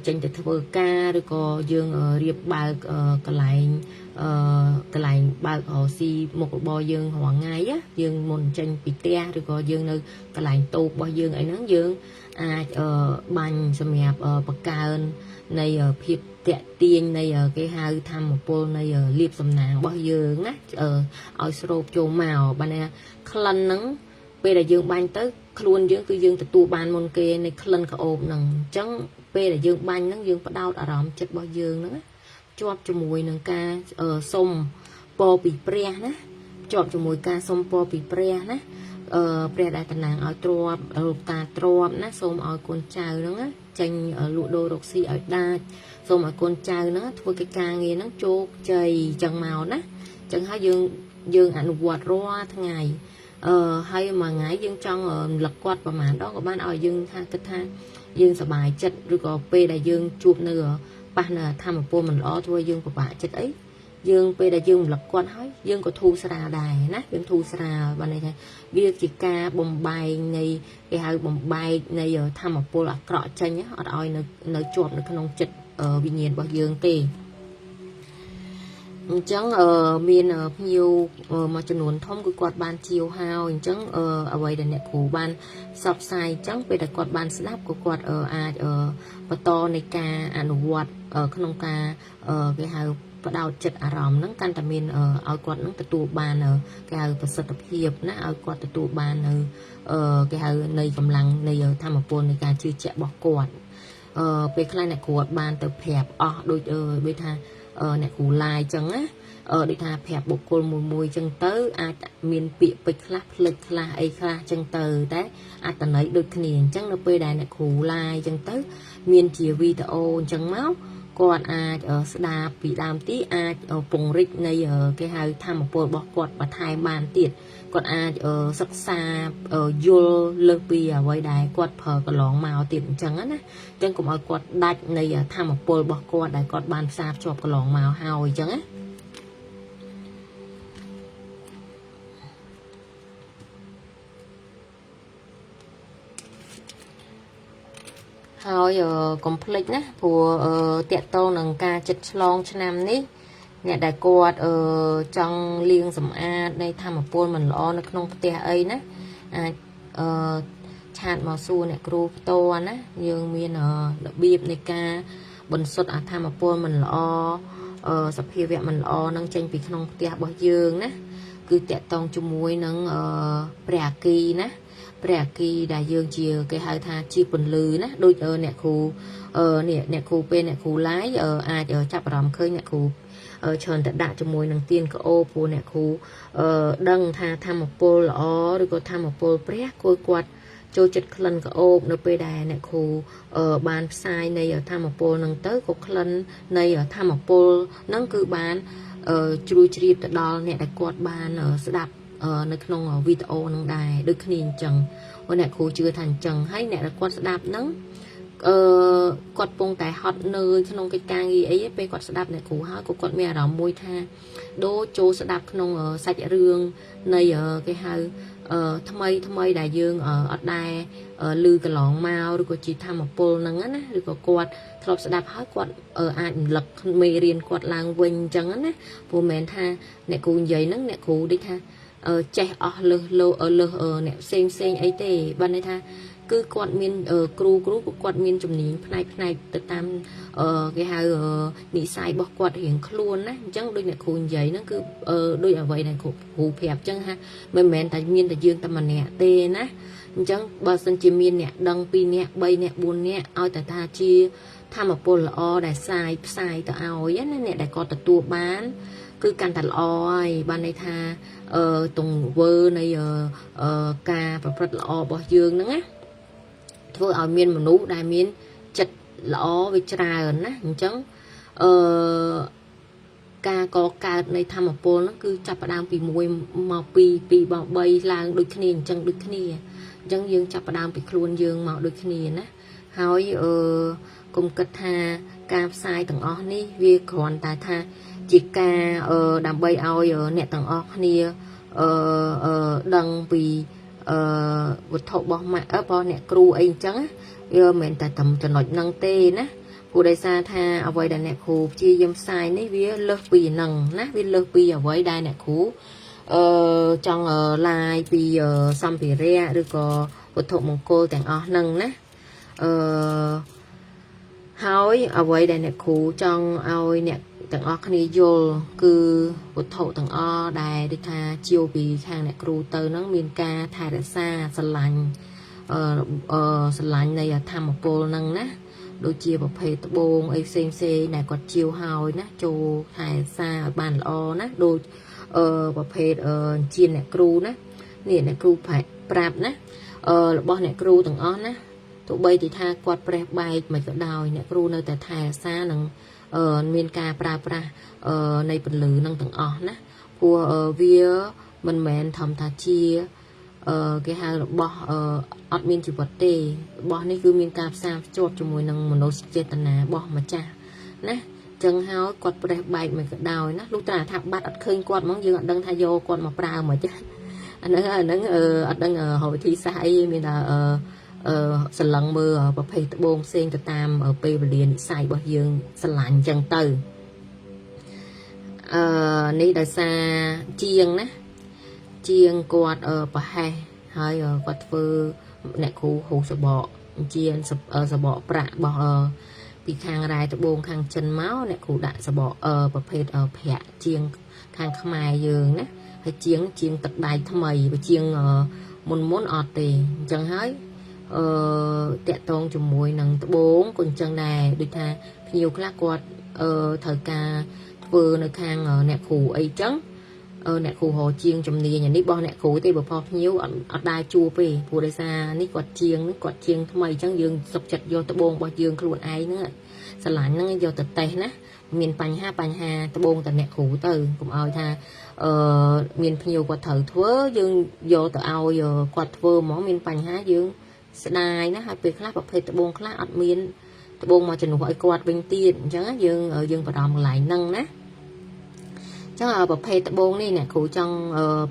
ចេញទៅធ្វើការឬក៏យើងរៀបបើកកន្លែងកន្លែងបើករកស៊ីមុខរបរយើងរាល់ថ្ងៃយើងមុនចេញពីផ្ទះឬក៏យើងនៅកន្លែងតូបរបស់យើងអីហ្នឹងយើងអាចបាញ់សម្រាប់បង្កើននៃភាពតាក់ទាញនៃគេហៅធម្មពលនៃលៀបសំណាងរបស់យើងណាឲ្យស្រូបចូលមកបានណាក្លិនហ្នឹងពេលដែលយើងបាញ់ទៅខ្លួនយើងគឺយើងទទួលបានមុនគេនៃក្លិនក្រអូបហ្នឹងអញ្ចឹងពេលដែលយើងបាញ់ហ្នឹងយើងផ្ដោតអារម្មណ៍ចិត្តរបស់យើងហ្នឹងជាប់ជាមួយនឹងការសុំពរពីព្រះណាជាប់ជាមួយការសុំពរពីព្រះណាអឺព្រះដែលតំណាងឲ្យទ្របលោកតាទ្របណាសូមឲ្យកូនចៅហ្នឹងចេញលក់ដូររកស៊ីឲ្យដាច់សូមឲ្យកូនចៅហ្នឹងធ្វើកិច្ចការងារហ្នឹងជោគជ័យចឹងមកណាចឹងហើយយើងអនុវត្តរាល់ថ្ងៃអឺហើយមួយថ្ងៃយើងចង់រំលឹកគាត់ប្រហែលដងក៏បានឲ្យយើងថាគិតថាយើងសប្បាយចិត្តឬក៏ពេលដែលយើងជួបនៅប៉ះនៅធម្មពលមិនល្អធ្វើឲ្យយើងពិបាកចិត្តអីយើងពេលដែលយើងរំលឹកគាត់ហើយយើងក៏ធូរស្រាលដែរណាយើងធូរស្រាលបានន័យថាវាជាការបំបែងនៃគេហៅបំបែកនៃធម្មពលអាក្រក់ចេញអត់ឲ្យនៅជាប់នៅក្នុងចិត្តវិញ្ញាណរបស់យើងទេអញ្ចឹងមានភ្ញៀវមួយចំនួនធំគឺគាត់បានជាវហើយអញ្ចឹងអ្វីដែលអ្នកគ្រូបានផ្សព្វផ្សាយអញ្ចឹងពេលដែលគាត់បានស្ដាប់ក៏គាត់អាចបន្តនៃការអនុវត្តក្នុងការគេហៅផ្ដោតចិត្តអារម្មណ៍ហ្នឹងកាន់តែមានឲ្យគាត់នឹងទទួលបានគេហៅប្រសិទ្ធភាពណាឲ្យគាត់ទទួលបាននៅគេហៅនៃកម្លាំងនៃធម៌ពលនៃការជឿជាក់របស់គាត់ពេលខ្លះអ្នកគ្រូអត់បានទៅប្រាប់អស់ដូចដូចថាអ្នកគ្រូឡាយចឹងណាដូចថាប្រាប់បុគ្គលមួយមួយចឹងទៅអាចមានពាក្យពេចន៍ខ្លះផ្លិចខ្លះអីខ្លះចឹងទៅតែអត្តន័យដូចគ្នាអញ្ចឹងនៅពេលដែលអ្នកគ្រូឡាយចឹងទៅមានជាវីដេអូអញ្ចឹងមកគាត់អាចស្ដាប់ពីដើមទីអាចពង្រីកនៃគេហៅធម៌ពលរបស់គាត់បន្ថែមបានទៀតគាត់អាចសិក្សាយល់លើសពីអ្វីដែលគាត់ប្រើកន្លងមកទៀតអញ្ចឹងណាអញ្ចឹងកុំឲ្យគាត់ដាច់នៃធម៌ពលរបស់គាត់ដែលគាត់បានផ្សារភ្ជាប់កន្លងមកហើយអញ្ចឹងណាហើយកុំភ្លេចណាព្រោះតាក់តងនឹងការចិត្តឆ្លងឆ្នាំនេះអ្នកដែលគាត់ចង់លាងសម្អាតនៃធម៌ពលមិនល្អនៅក្នុងផ្ទះអីណាអាចអឺឆាតមកសួរអ្នកគ្រូផ្ទាល់ណាយើងមានរបៀបនៃការបន្សុទ្ធអាធម៌ពលមិនល្អសភាវៈមិនល្អនឹងចេញពីក្នុងផ្ទះរបស់យើងណាគឺតាក់តងជាមួយនឹងព្រះអគីណាព្រះអគីដែលយើងជាគេហៅថាជាពន្លឺណាដូចអ្នកគ្រូនេះអ្នកគ្រូពេលអ្នកគ្រូឡាយអាចចាប់អារម្មណ៍ឃើញអ្នកគ្រូច្រើនតែដាក់ជាមួយនឹងទៀនក្អូបព្រោះអ្នកគ្រូដឹងថាធម្មពលល្អឬក៏ធម្មពលព្រះគួរគាត់ចូលចិត្តក្លិនក្អូបនៅពេលដែលអ្នកគ្រូបានផ្សាយនៃធម្មពលនឹងទៅក៏ក្លិននៃធម្មពលនឹងគឺបានជ្រួយជ្រាបទៅដល់អ្នកដែលគាត់បានស្ដាប់នៅក្នុងវីដេអូនឹងដែរដូចគ្នាអញ្ចឹងអ្នកគ្រូជឿថាអញ្ចឹងហើយអ្នកដែលគាត់ស្ដាប់នឹងអឺគាត់ពងតែហត់នឿយក្នុងកិច្ចការងារអីពេលគាត់ស្ដាប់អ្នកគ្រូហើយក៏គាត់មានអារម្មណ៍មួយថាដូចចូលស្ដាប់ក្នុងសាច់រឿងនៃគេហៅថ្មីថ្មីដែលយើងអត់ដែរឮកន្លងមកឬក៏ជាធម្មពលហ្នឹងណាឬក៏គាត់ធ្លាប់ស្ដាប់ហើយគាត់អាចរំលឹកមេរៀនគាត់ឡើងវិញអញ្ចឹងណាព្រោះមិនមែនថាអ្នកគ្រូនិយាយហ្នឹងអ្នកគ្រូដូចថាចេះអស់លើសលើសអ្នកផ្សេងផ្សេងអីទេបានន័យថាគឺគាត់មានគ្រូគ្រូគាត់មានជំនាញផ្នែកផ្នែកទៅតាមគេហៅនិស័យរបស់គាត់រៀងខ្លួនណាអញ្ចឹងដូចអ្នកគ្រូនិយាយហ្នឹងគឺដូចអ្វីដែលគ្រូប្រាប់អញ្ចឹងថាមិនមែនតែមានតែយើងតែម្នាក់ទេណាអញ្ចឹងបើសិនជាមានអ្នកដឹង2នាក់3នាក់4នាក់ឲ្យតែថាជាធម្មពលល្អដែលសាយផ្សាយទៅឲ្យណាអ្នកដែលគាត់ទទួលបានគឺកាន់តែល្អហើយបានន័យថាទង្វើនៃការប្រព្រឹត្តល្អរបស់យើងហ្នឹងណាធ្វើឲ្យមានមនុស្សដែលមានចិត្តល្អវាច្រើនណាអញ្ចឹងអឺការកកើតនៃធម្មពលហ្នឹងគឺចាប់ផ្ដើមពី1មក2 2មក3ឡើងដូចគ្នាអញ្ចឹងដូចគ្នាអញ្ចឹងយើងចាប់ផ្ដើមពីខ្លួនយើងមកដូចគ្នាណាហើយកុំគិតថាការផ្សាយទាំងអស់នេះវាគ្រាន់តែថាជាការដើម្បីឲ្យអ្នកទាំងអស់គ្នាដឹងពីវត្ថុរបស់ម៉ាក់របស់អ្នកគ្រូអីអញ្ចឹងវាមិនមែនតែត្រឹមចំណុចហ្នឹងទេណា ព្រោះដោយសារថាអ្វីដែលអ្នកគ្រូព្យាយាមផ្សាយនេះវាលើសពីនឹងណាវាលើសពីអ្វីដែលអ្នកគ្រូអឺចង់ live ពីសម្ភារៈឬក៏វត្ថុមង្គលទាំងអស់ហ្នឹងណាអឺហើយអ្វីដែលអ្នកគ្រូចង់ឲ្យអ្នកទាំងអស់គ្នាយល់គឺវត្ថុទាំងអស់ដែលដូចថាជាវពីខាងអ្នកគ្រូទៅហ្នឹងមានការថែរក្សាស្រឡាញ់អឺអឺស្រឡាញ់នៃធម្មពលហ្នឹងណាដូចជាប្រភេទត្បូងអីផ្សេងផ្សេងដែលគាត់ជាវហើយណាចូលថែរក្សាឲ្យបានល្អណាដូចអឺប្រភេទអឺជាអ្នកគ្រូណានេះអ្នកគ្រូប្រាប់ណាអឺរបស់អ្នកគ្រូទាំងអស់ណាទោះបីទីថាគាត់ប្រេះបែកមិនក៏ដោយអ្នកគ្រូនៅតែថែរក្សានិងអឺមានការប្រើប្រាស់អឺនៃពន្លឺនឹងទាំងអស់ណាព្រោះវាមិនមែនធម្មតាជាអឺគេហៅរបស់អឺអត់មានជីវិតទេរបស់នេះគឺមានការផ្សារភ្ជាប់ជាមួយនឹងមនោចេតនារបស់ម្ចាស់ណាចឹងហើយគាត់ប្រេះបែកមិនក៏ដោយណាលុះត្រាថាបាត់អត់ឃើញគាត់ហ្មងយើងអត់ដឹងថាយកគាត់មកប្រើមិនទេអាហ្នឹងអាហ្នឹងអឺអត់ដឹងរកវិធីសាស្ត្រអីមានថាអឺអឺសន្លឹងមើលប្រភេទត្បូងផ្សេងទៅតាមពេលវេលានិស័យរបស់យើងស្រឡាញ់ចឹងទៅអឺនេះដោយសារជាងណាជាងគាត់ប្រហែសហើយគាត់ធ្វើអ្នកគ្រូហូសបកជាសបកប្រាក់របស់ពីខាងរ៉ែត្បូងខាងចិនមកអ្នកគ្រូដាក់សបកប្រភេទប្រាក់ជាងខាងខ្មែរយើងណាហើយជាងជាងទឹកដៃថ្មីបើជាងមុនមុនអត់ទេអញ្ចឹងហើយអឺតាក់តងជាមួយនឹងត្បូងក៏អញ្ចឹងដែរដូចថាភ្ញៀវខ្លះគាត់អឺត្រូវការធ្វើនៅខាងអ្នកគ្រូអីចឹងអឺអ្នកគ្រូរកជាងជំនាញអានេះរបស់អ្នកគ្រូទេបើផុសភ្ញៀវអត់អត់ដែរជួបទេព្រោះដោយសារនេះគាត់ជាងគាត់ជាងថ្មីអញ្ចឹងយើងសុខចិត្តយកត្បូងរបស់យើងខ្លួនឯងហ្នឹងស្រឡាញ់ហ្នឹងយកទៅតេស្តណាមានបញ្ហាបញ្ហាត្បូងតែអ្នកគ្រូទៅកុំឲ្យថាអឺមានភ្ញៀវគាត់ត្រូវធ្វើយើងយកទៅឲ្យគាត់ធ្វើហ្មងមានបញ្ហាយើងស្ដាយណាហើយពេលខ្លះប្រភេទត្បូងខ្លះអត់មានត្បូងមកជំនួសឲ្យគាត់វិញទៀតអញ្ចឹងយើងយើងបារម្ភកន្លែងហ្នឹងណាចឹងប្រភេទត្បូងនេះអ្នកគ្រូចង់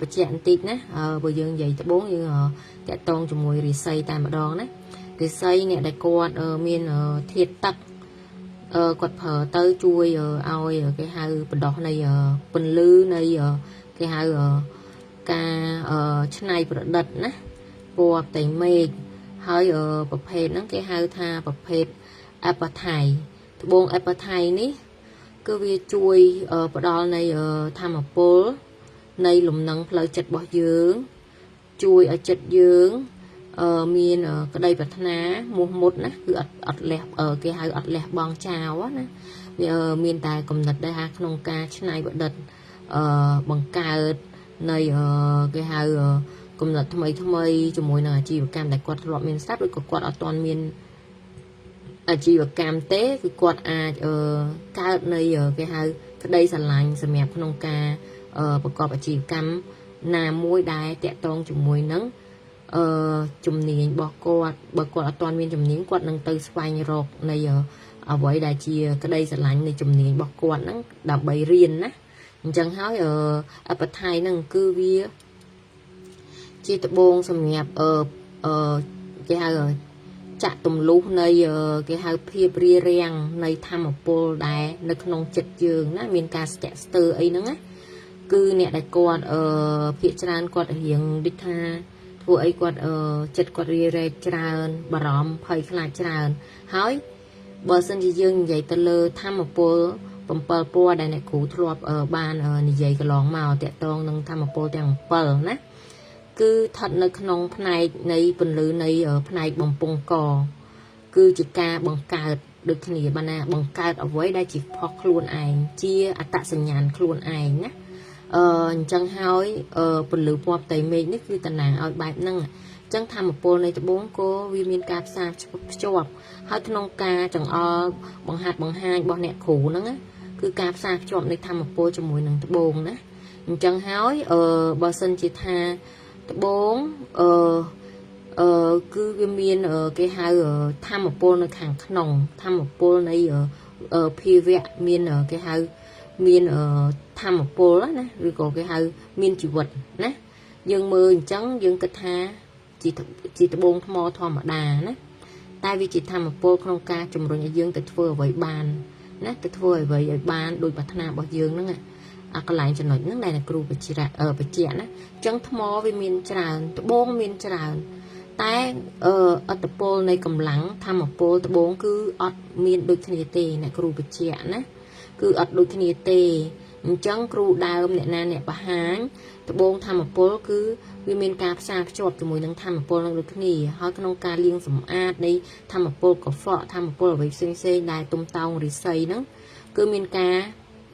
បញ្ជាក់បន្តិចណាបើយើងនិយាយត្បូងយើងតាក់តងជាមួយរិស័យតែម្ដងណារិស័យអ្នកដែលគាត់មានធាតុទឹកគាត់ប្រើទៅជួយឲ្យគេហៅបណ្ដោះនៃពន្លឺនៃគេហៅការច្នៃប្រឌិតណាពណ៌ផ្ទៃមេឃហើយប្រភេទហ្នឹងគេហៅថាប្រភេទអបថៃត្បូងអបថៃនេះគឺវាជួយផ្ដល់នៃធម៌ពលនៃលំនឹងផ្លូវចិត្តរបស់យើងជួយឲ្យចិត្តយើងមានក្តីប្រាថ្នាមោះមុតណាគឺអត់អត់លះគេហៅអត់លះបង់ចោលណាវាមានតែគំនិតដែរថាក្នុងការច្នៃប្រឌិតបង្កើតនៃគេហៅគំនិតថ្មីថ្មីជាមួយនឹងអាជីវកម្មដែលគាត់ធ្លាប់មានស្រាប់ឬក៏គាត់អត់ទាន់មានអាជីវកម្មទេគឺគាត់អាចកើតនៃគេហៅក្តីស្រឡាញ់សម្រាប់ក្នុងការប្រកបអាជីវកម្មណាមួយដែលតាក់ទងជាមួយនឹងអឺជំនាញរបស់គាត់បើគាត់អត់ទាន់មានជំនាញគាត់នឹងទៅស្វែងរកនៃអ្វីដែលជាក្តីស្រឡាញ់នៃជំនាញរបស់គាត់ហ្នឹងដើម្បីរៀនណាអញ្ចឹងហើយអបថៃហ្នឹងគឺវាជាត្បូងសម្រាប់អឺអឺគេហៅចាក់ទម្លុះនៃគេហៅភាពរារាំងនៃធម្មពលដែលនៅក្នុងចិត្តយើងណាមានការស្ទាក់ស្ទើរអីហ្នឹងណាគឺអ្នកដែលគាត់អឺភាកច្រើនគាត់រៀងដូចថាធ្វើអីគាត់អឺចិត្តគាត់រារែកច្រើនបារម្ភភ័យខ្លាចច្រើនហើយបើសិនជាយើងនិយាយទៅលើធម្មពល7ពណ៌ដែលអ្នកគ្រូធ្លាប់បាននិយាយកន្លងមកតាក់ទងនឹងធម្មពលទាំង7ណាគឺស្ថិតនៅក្នុងផ្នែកនៃពន្លឺនៃផ្នែកបំពង់កគឺជាការបង្កើតដូចគ្នាបានណាបង្កើតអ្វីដែលជាផុសខ្លួនឯងជាអត្តសញ្ញាណខ្លួនឯងណាអឺអញ្ចឹងហើយពន្លឺពណ៌ផ្ទៃមេឃនេះគឺតំណាងឲ្យបែបហ្នឹងអញ្ចឹងធម្មពលនៃត្បូងក៏វាមានការផ្សារភ្ជាប់ហើយក្នុងការចង្អុលបង្ហាត់បង្ហាញរបស់អ្នកគ្រូហ្នឹងណាគឺការផ្សារភ្ជាប់នៃធម្មពលជាមួយនឹងត្បូងណាអញ្ចឹងហើយអឺបើសិនជាថាត្បូងអឺអឺគឺវាមានគេហៅធម្មពលនៅខាងក្នុងធម្មពលនៃភាវៈមានគេហៅមានធម្មពលណាឬក៏គេហៅមានជីវិតណាយើងមើលអញ្ចឹងយើងគិតថាជាជាត្បូងថ្មធម្មតាណា តែវាជាធម៌ពលក្នុងការជំរុញឲ្យយើងទៅធ្វើអ្វីបានណាទៅធ្វើអ្វីឲ្យបានដោយប្រាថ្នារបស់យើងហ្នឹងអាកន្លែងចំណុចហ្នឹងដែលអ្នកគ្រូបញ្ជាក់បញ្ជាក់ណាអញ្ចឹងថ្មវាមានច្រើនត្បូងមានច្រើនតែអត្តពលនៃកម្លាំងធម្មពលត្បូងគឺអត់មានដូចគ្នាទេអ្នកគ្រូបញ្ជាក់ណាគឺអត់ដូចគ្នាទេអញ្ចឹងគ្រូដើមអ្នកណាអ្នកបង្ហាញត្បូងធម្មពលគឺវាមានការផ្សារភ្ជាប់ជាមួយនឹងធម្មពលនឹងដូចគ្នាហើយក្នុងការលាងសម្អាតនៃធម្មពលកខ្វក់ធម្មពលអ្វីផ្សេងផ្សេងដែលទុំតោងរិស័យហ្នឹងគឺមានការ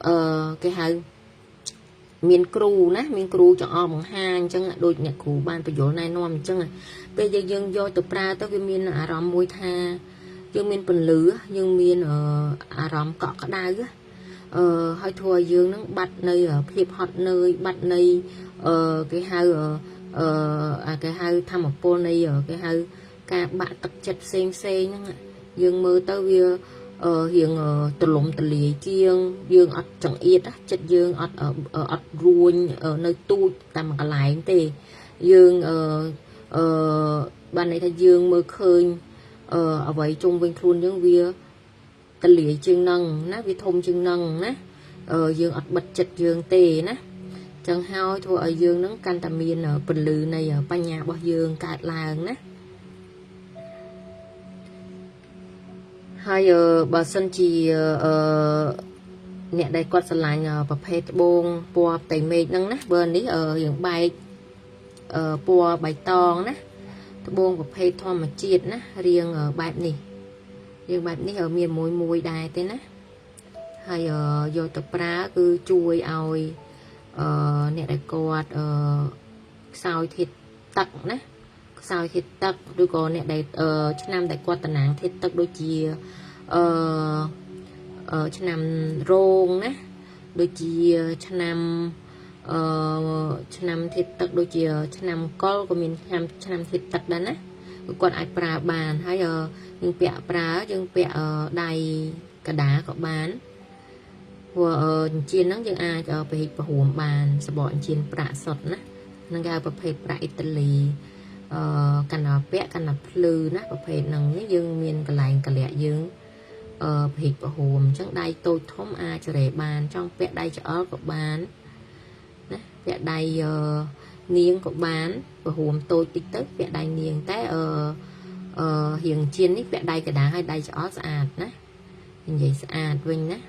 អឺគេហៅមានគ្រូណាមានគ្រូចង្អុលបង្ហាញអញ្ចឹងដូចអ្នកគ្រូបានបញ្យល់ណែនាំអញ្ចឹងពេលយើងយកទៅប្រើទៅវាមានអារម្មណ៍មួយថាយើងមានពន្លឺយើងមានអារម្មណ៍កក់ក្ដៅអឺហើយធ្វើឲ្យយើងនឹងបាត់នៅភាពហត់នឿយបាត់នៃអឺគេហៅអឺអាគេហៅធម្មពលនៃគេហៅការបាក់ទឹកចិត្តផ្សេងផ្សេងហ្នឹងយើងមើលទៅវារៀងទលំទលាយជាងយើងអត់ចង្អៀតចិត្តយើងអត់អត់រួញនៅទូចតាមកន្លែងទេយើងអឺអឺបានន័យថាយើងមើលឃើញអឺអ្វីជុំវិញខ្លួនយើងវាទលាយជាងនឹងណាវាធំជាងនឹងណាយើងអត់បិទចិត្តយើងទេណាចឹងហើយធ្វើឲ្យយើងនឹងកាន់តែមានពន្លឺនៃបញ្ញារបស់យើងកើតឡើងណាហើយបើសិនជាអឺអ្នកដែលគាត់ស្រឡាញ់ប្រភេទត្បូងពណ៌ផ្ទៃមេឃហ្នឹងណាបើនេះរៀងបែកពណ៌បៃតងណាត្បូងប្រភេទធម្មជាតិណារៀងបែបនេះរៀងបែបនេះមានមួយមួយដែរទេណាហើយយកទៅប្រើគឺជួយឲ្យអឺអ្នកដែលគាត់អឺខ្សោយធាតុទឹកណាខ្សោយធាតុទឹកឬក៏អ្នកដែលឆ្នាំដែលគាត់តំណាងធាតុទឹកដូចជាអឺឆ្នាំរោងណាដូចជាឆ្នាំអឺឆ្នាំធាតុទឹកដូចជាឆ្នាំកុលក៏មានឆ្នាំឆ្នាំធាតុទឹកដែរណាគាត់អាចប្រើបានហើយយើងពាក់ប្រើយើងពាក់ដៃកដាក៏បានព្រោះចិញ្ចៀនហ្នឹងយើងអាចពហិពហួមបានសបកចិញ្ចៀនប្រាក់សុទ្ធណាហ្នឹងគេហៅប្រភេទប្រាក់អ៊ីតាលីអឺកណ្ដាពាក់កណ្ដាភ្លឺណាប្រភេទហ្នឹងនេះយើងមានកន្លែងកលៈយើងអឺពហិពហួមអញ្ចឹងដៃតូចធំអាចរេបានចង់ពាក់ដៃច្អល់ក៏បានណាពាក់ដៃនាងក៏បានពហួមតូចតិចទៅពាក់ដៃនាងតែអឺអឺរៀងជៀននេះពាក់ដៃកដាហើយដៃច្អល់ស្អាតណានិយាយស្អាតវិញណា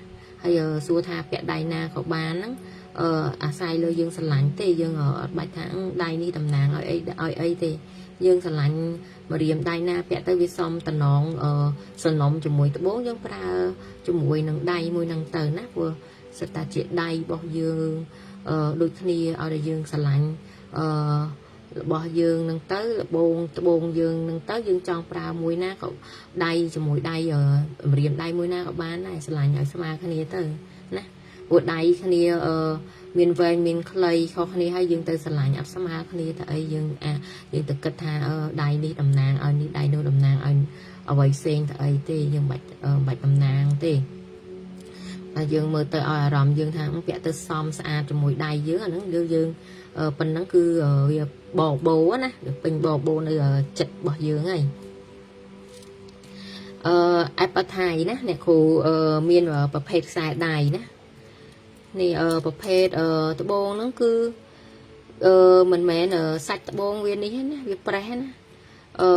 ហើយសួរថាពាក់ដៃណាក៏បានហ្នឹងអឺអាស្រ័យលើយើងស្រឡាញ់ទេយើងអត់បាច់ថាដៃនេះតំណាងឲ្យអីឲ្យអីទេយើងស្រឡាញ់ម្រាមដៃណាពាក់ទៅវាសមតំណងសនំជាមួយត្បូងយើងប្រើជាមួយនឹងដៃមួយនឹងទៅណាព្រោះសិតតាជាដៃរបស់យើងអឺដូចគ្នាឲ្យតែយើងស្រឡាញ់អឺរបស់យើងនឹងទៅលបងត្បូងយើងនឹងទៅយើងចង់ប្រើមួយណាក៏ដៃជាមួយដៃម្រាមដៃមួយណាក៏បានដែរស្រឡាញ់ឲ្យស្មើគ្នាទៅណាព្រោះដៃគ្នាអឺមានវែងមានខ្លីខុសគ្នាហើយយើងទៅស្រឡាញ់អត់ស្មើគ្នាទៅអីយើងអាយើងទៅគិតថាដៃនេះតំណាងឲ្យនេះដៃនោះតំណាងឲ្យអ្វីផ្សេងទៅអីទេយើងមិនបាច់តំណាងទេតែយើងមើលទៅឲ្យអារម្មណ៍យើងថាពាក់ទៅសមស្អាតជាមួយដៃយើងអាហ្នឹងយើងយើងប៉ុណ្ណឹងគឺវាបបោណាវាពេញបបោនៅចិត្តរបស់យើងហើយអឺអេបថៃណាអ្នកគ្រូមានប្រភេទខ្សែដៃណានេះប្រភេទត្បូងហ្នឹងគឺអឺមិនមែនសាច់ត្បូងវានេះណាវាប្រេះណាអឺ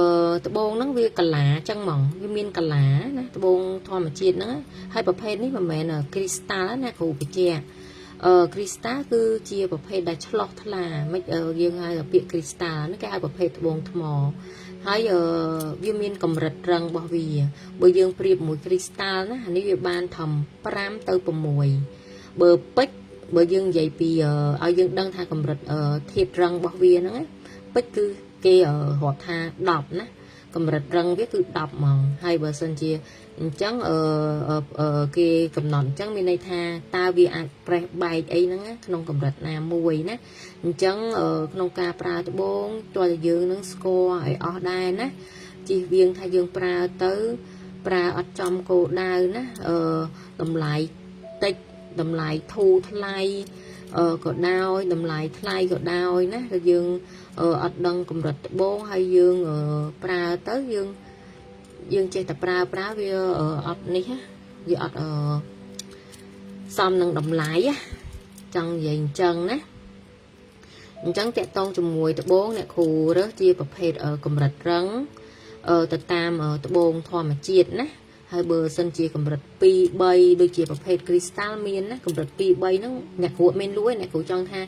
ត្បូងហ្នឹងវាកាឡាចឹងហ្មងវាមានកាឡាណាត្បូងធម្មជាតិហ្នឹងហើយប្រភេទនេះមិនមែនគ្រីស្តាល់ណាគ្រូបញ្ជាក់អឺគ្រីស្តាល់គឺជាប្រភេទដែលឆ្លោះថ្លាមិនយើងហៅពាក្យគ្រីស្តាល់ហ្នឹងគេហៅប្រភេទត្បូងថ្មហើយវាមានកម្រិតរឹងរបស់វាបើយើងប្រៀបមួយគ្រីស្តាល់ណាអានេះវាបានធំ5ទៅ6បើពេជ្របើយើងនិយាយពីឲ្យយើងដឹងថាកម្រិតធាតុរឹងរបស់វាហ្នឹងពេជ្រគឺគេរាប់ថា10ណាកម្រិតរឹងវាគឺ10ហ្មងហើយបើសិនជាអញ្ចឹងអឺគេកំណត់អញ្ចឹងមានន័យថាតើវាអាចប្រេះបែកអីហ្នឹងក្នុងកម្រិតណាមួយណាអញ្ចឹងក្នុងការប្រើត្បូងតើយើងនឹងស្គាល់ឲ្យអស់ដែរណាជិះវៀងថាយើងប្រើទៅប្រើអត់ចំគោលដៅណាអឺតម្លៃតិចតម្លៃធូរថ្លៃអឺក៏ដោយតម្លៃថ្លៃក៏ដោយណាក៏យើងអត់ដឹងកម្រិតត្បូងហើយយើងប្រើទៅយើង យើងចេះតែប្រើប្រើវាអត់នេះណាវាអត់អឺសមនឹងតម្លៃណាចង់និយាយអញ្ចឹងណាអញ្ចឹងតាក់តងជាមួយត្បូងអ្នកគ្រូរើសជាប្រភេទកម្រិតរឹងទៅតាមត្បូងធម្មជាតិណាហើយបើសិនជាកម្រិត2 3ដូចជាប្រភេទគ្រីស្តាល់មានណាកម្រិត2 3ហ្នឹងអ្នកគ្រូអត់មានលួយអ្នកគ្រូចង់ថា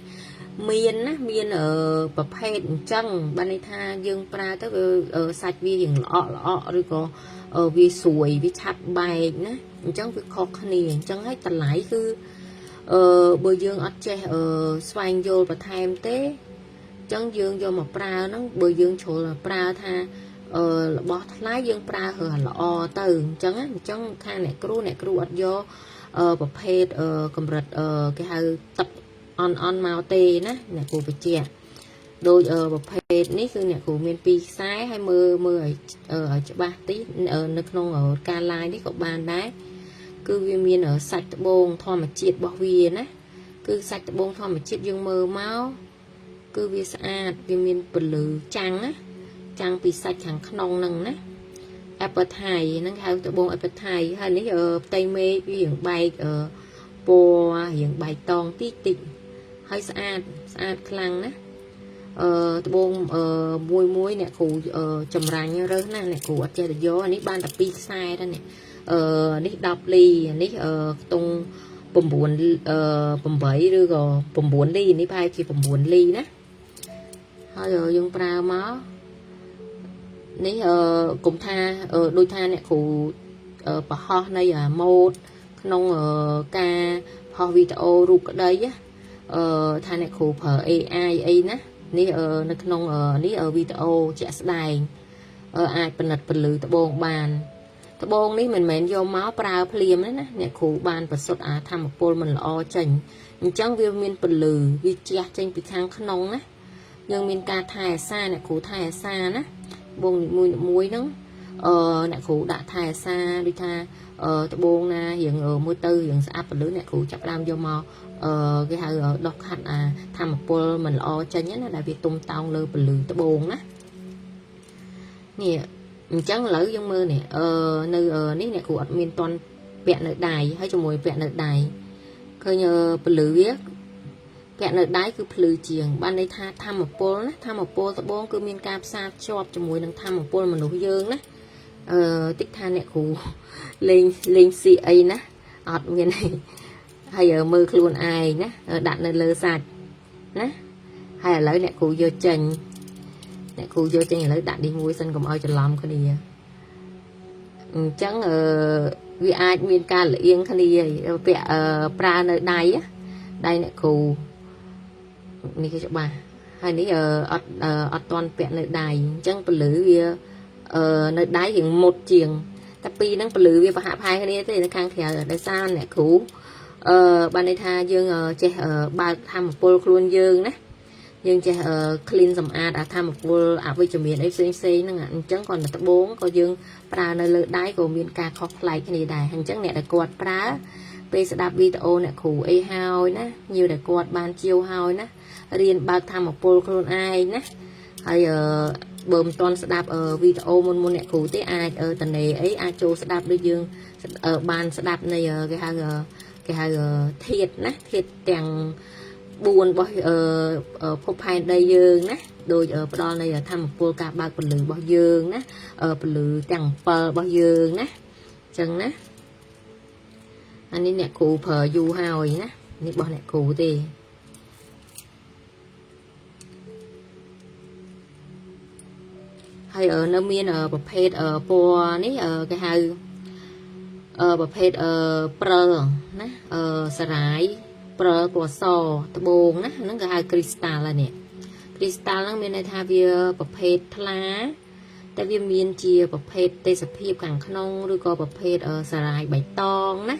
មានណាមានប្រភេទអញ្ចឹងបានន័យថាយើងប្រើទៅវាសាច់វារៀងល្អក់ល្អក់ឬក៏វាស្រួយវាឆាប់បែកណាអញ្ចឹងវាខុសគ្នាអញ្ចឹងហើយតម្លៃគឺអឺបើយើងអត់ចេះអឺស្វែងយល់បន្ថែមទេអញ្ចឹងយើងយកមកប្រើហ្នឹងបើយើងជ្រុលប្រើថាអឺរបស់ថ្លៃយើងប្រើរើល្អទៅអញ្ចឹងអញ្ចឹងខាងអ្នកគ្រូអ្នកគ្រូអត់យកអឺប្រភេទកម្រិតគេហៅទឹកអន់អន់មកទេណាអ្នកគ្រូបញ្ជាក់ដូចប្រភេទនេះគឺអ្នកគ្រូមានពីរខ្សែហើយមើលមើលឲ្យឲ្យច្បាស់តិចនៅក្នុងការ live នេះក៏បានដែរគឺវាមានសាច់ត្បូងធម្មជាតិរបស់វាណាគឺសាច់ត្បូងធម្មជាតិយើងមើលមកគឺវាស្អាតវាមានពន្លឺចាំងណាចាំងពីសាច់ខាងក្នុងហ្នឹងណា apatite ហ្នឹងហៅត្បូង apatite ហើយនេះផ្ទៃមេឃវារៀងបែកពណ៌រៀងបែកតងតិចតិចហើយស្អាតស្អាតខ្លាំងណាអឺត្បូងអឺមួយមួយអ្នកគ្រូចម្រាញ់រើសណាអ្នកគ្រូអត់ចេះតែយកអានេះបានតែ2ខ្សែដែរនេះអឺនេះ10លីនេះអឺខ្ទង់9អឺ8ឬក៏9លីនេះប្រហែលជា9លីណាហើយយើងប្រើមកនេះអឺគុំថាដូចថាអ្នកគ្រូប្រហោះនៃអាម៉ូតក្នុងការផុសវីដេអូរូបក្តីអឺថាអ្នកគ្រូប្រើ AI អីណានេះនៅក្នុងនេះវីដេអូជាក់ស្ដែងអាចពិនិត្យពលឺត្បូងបានត្បូងនេះមិនមែនយកមកប្រើភ្លាមទេណាអ្នកគ្រូបានប្រសុទ្ធអាធម្មពលមិនល្អចេញអញ្ចឹងវាមានពលឺវាជះចេញពីខាងក្នុងណាយើងមានការថែអាសាអ្នកគ្រូថែអាសាណាបងមួយមួយហ្នឹងអឺអ្នកគ្រូដាក់ថែអាសាដូចថាអឺត្បូងណារៀងមួយទៅរៀងស្អាតពលឺអ្នកគ្រូចាប់ដើមយកមកអឺគេហៅដោះខាត់អាធម្មពលមិនល្អចេញណាដែលវាទុំតោងលើពលឺត្បូងណានេះអញ្ចឹងឥឡូវយើងមើលនេះអឺនៅនេះអ្នកគ្រូអត់មានតន់ពាក់នៅដៃហើយជាមួយពាក់នៅដៃឃើញពលឺវាពាក់នៅដៃគឺភ្លឺជាងបានន័យថាធម្មពលណាធម្មពលត្បូងគឺមានការផ្សារភ្ជាប់ជាមួយនឹងធម្មពលមនុស្សយើងណាអឺតិចថាអ្នកគ្រូលេងលេងស៊ីអីណាអត់មានហើយមើលខ្លួនឯងណាដាក់នៅលើសាច់ណាហើយឥឡូវអ្នកគ្រូយកចេញអ្នកគ្រូយកចេញឥឡូវដាក់នេះមួយសិនកុំឲ្យច្រឡំគ្នាអញ្ចឹងអឺវាអាចមានការលៀងគ្នាពាក់ប្រើនៅដៃដៃអ្នកគ្រូនេះគឺច្បាស់ហើយនេះអត់អត់តន់ពាក់នៅដៃអញ្ចឹងពលឺវានៅដៃរៀងមុតជាងតែពីរហ្នឹងពលឺវាប្រហាក់ប្រហែលគ្នាទេនៅខាងក្រៅដោយសារអ្នកគ្រូអឺបានន័យថាយើងចេះបើកធម្មពលខ្លួនយើងណាយើងចេះ clean សម្អាតអាធម្មពលអវិជ្ជមានអីផ្សេងផ្សេងហ្នឹងអញ្ចឹងគាត់តែត្បូងក៏យើងប្រើនៅលើដៃក៏មានការខុសប្លែកគ្នាដែរអញ្ចឹងអ្នកដែលគាត់ប្រើពេលស្ដាប់វីដេអូអ្នកគ្រូអីហើយណាញៀវដែលគាត់បានជាវហើយណារៀនបើកធម្មពលខ្លួនឯងណាហើយអឺបើមិនទាន់ស្ដាប់វីដេអូមុនមុនអ្នកគ្រូទេអាចតនេអីអាចចូលស្ដាប់ដូចយើងបានស្ដាប់នៃគេហៅគេហៅធាតណាធាតទាំង4របស់ភពផែនដីយើងណាដោយផ្ដល់នៃធម្មពលការបើកពលឺរបស់យើងណាពលឺទាំង7របស់យើងណាអញ្ចឹងណាអានេះអ្នកគ្រូប្រើយូរហើយណានេះរបស់អ្នកគ្រូទេហើយនៅមានប្រភេទពណ៌នេះគេហៅប្រភេទព្រិលណាសារាយព្រិលពណ៌សត្បូងណាហ្នឹងគេហៅគ្រីស្តាល់ហើយនេះគ្រីស្តាល់ហ្នឹងមានន័យថាវាប្រភេទថ្លាតែវាមានជាប្រភេទទេសភាពខាងក្នុងឬក៏ប្រភេទសារាយបៃតងណា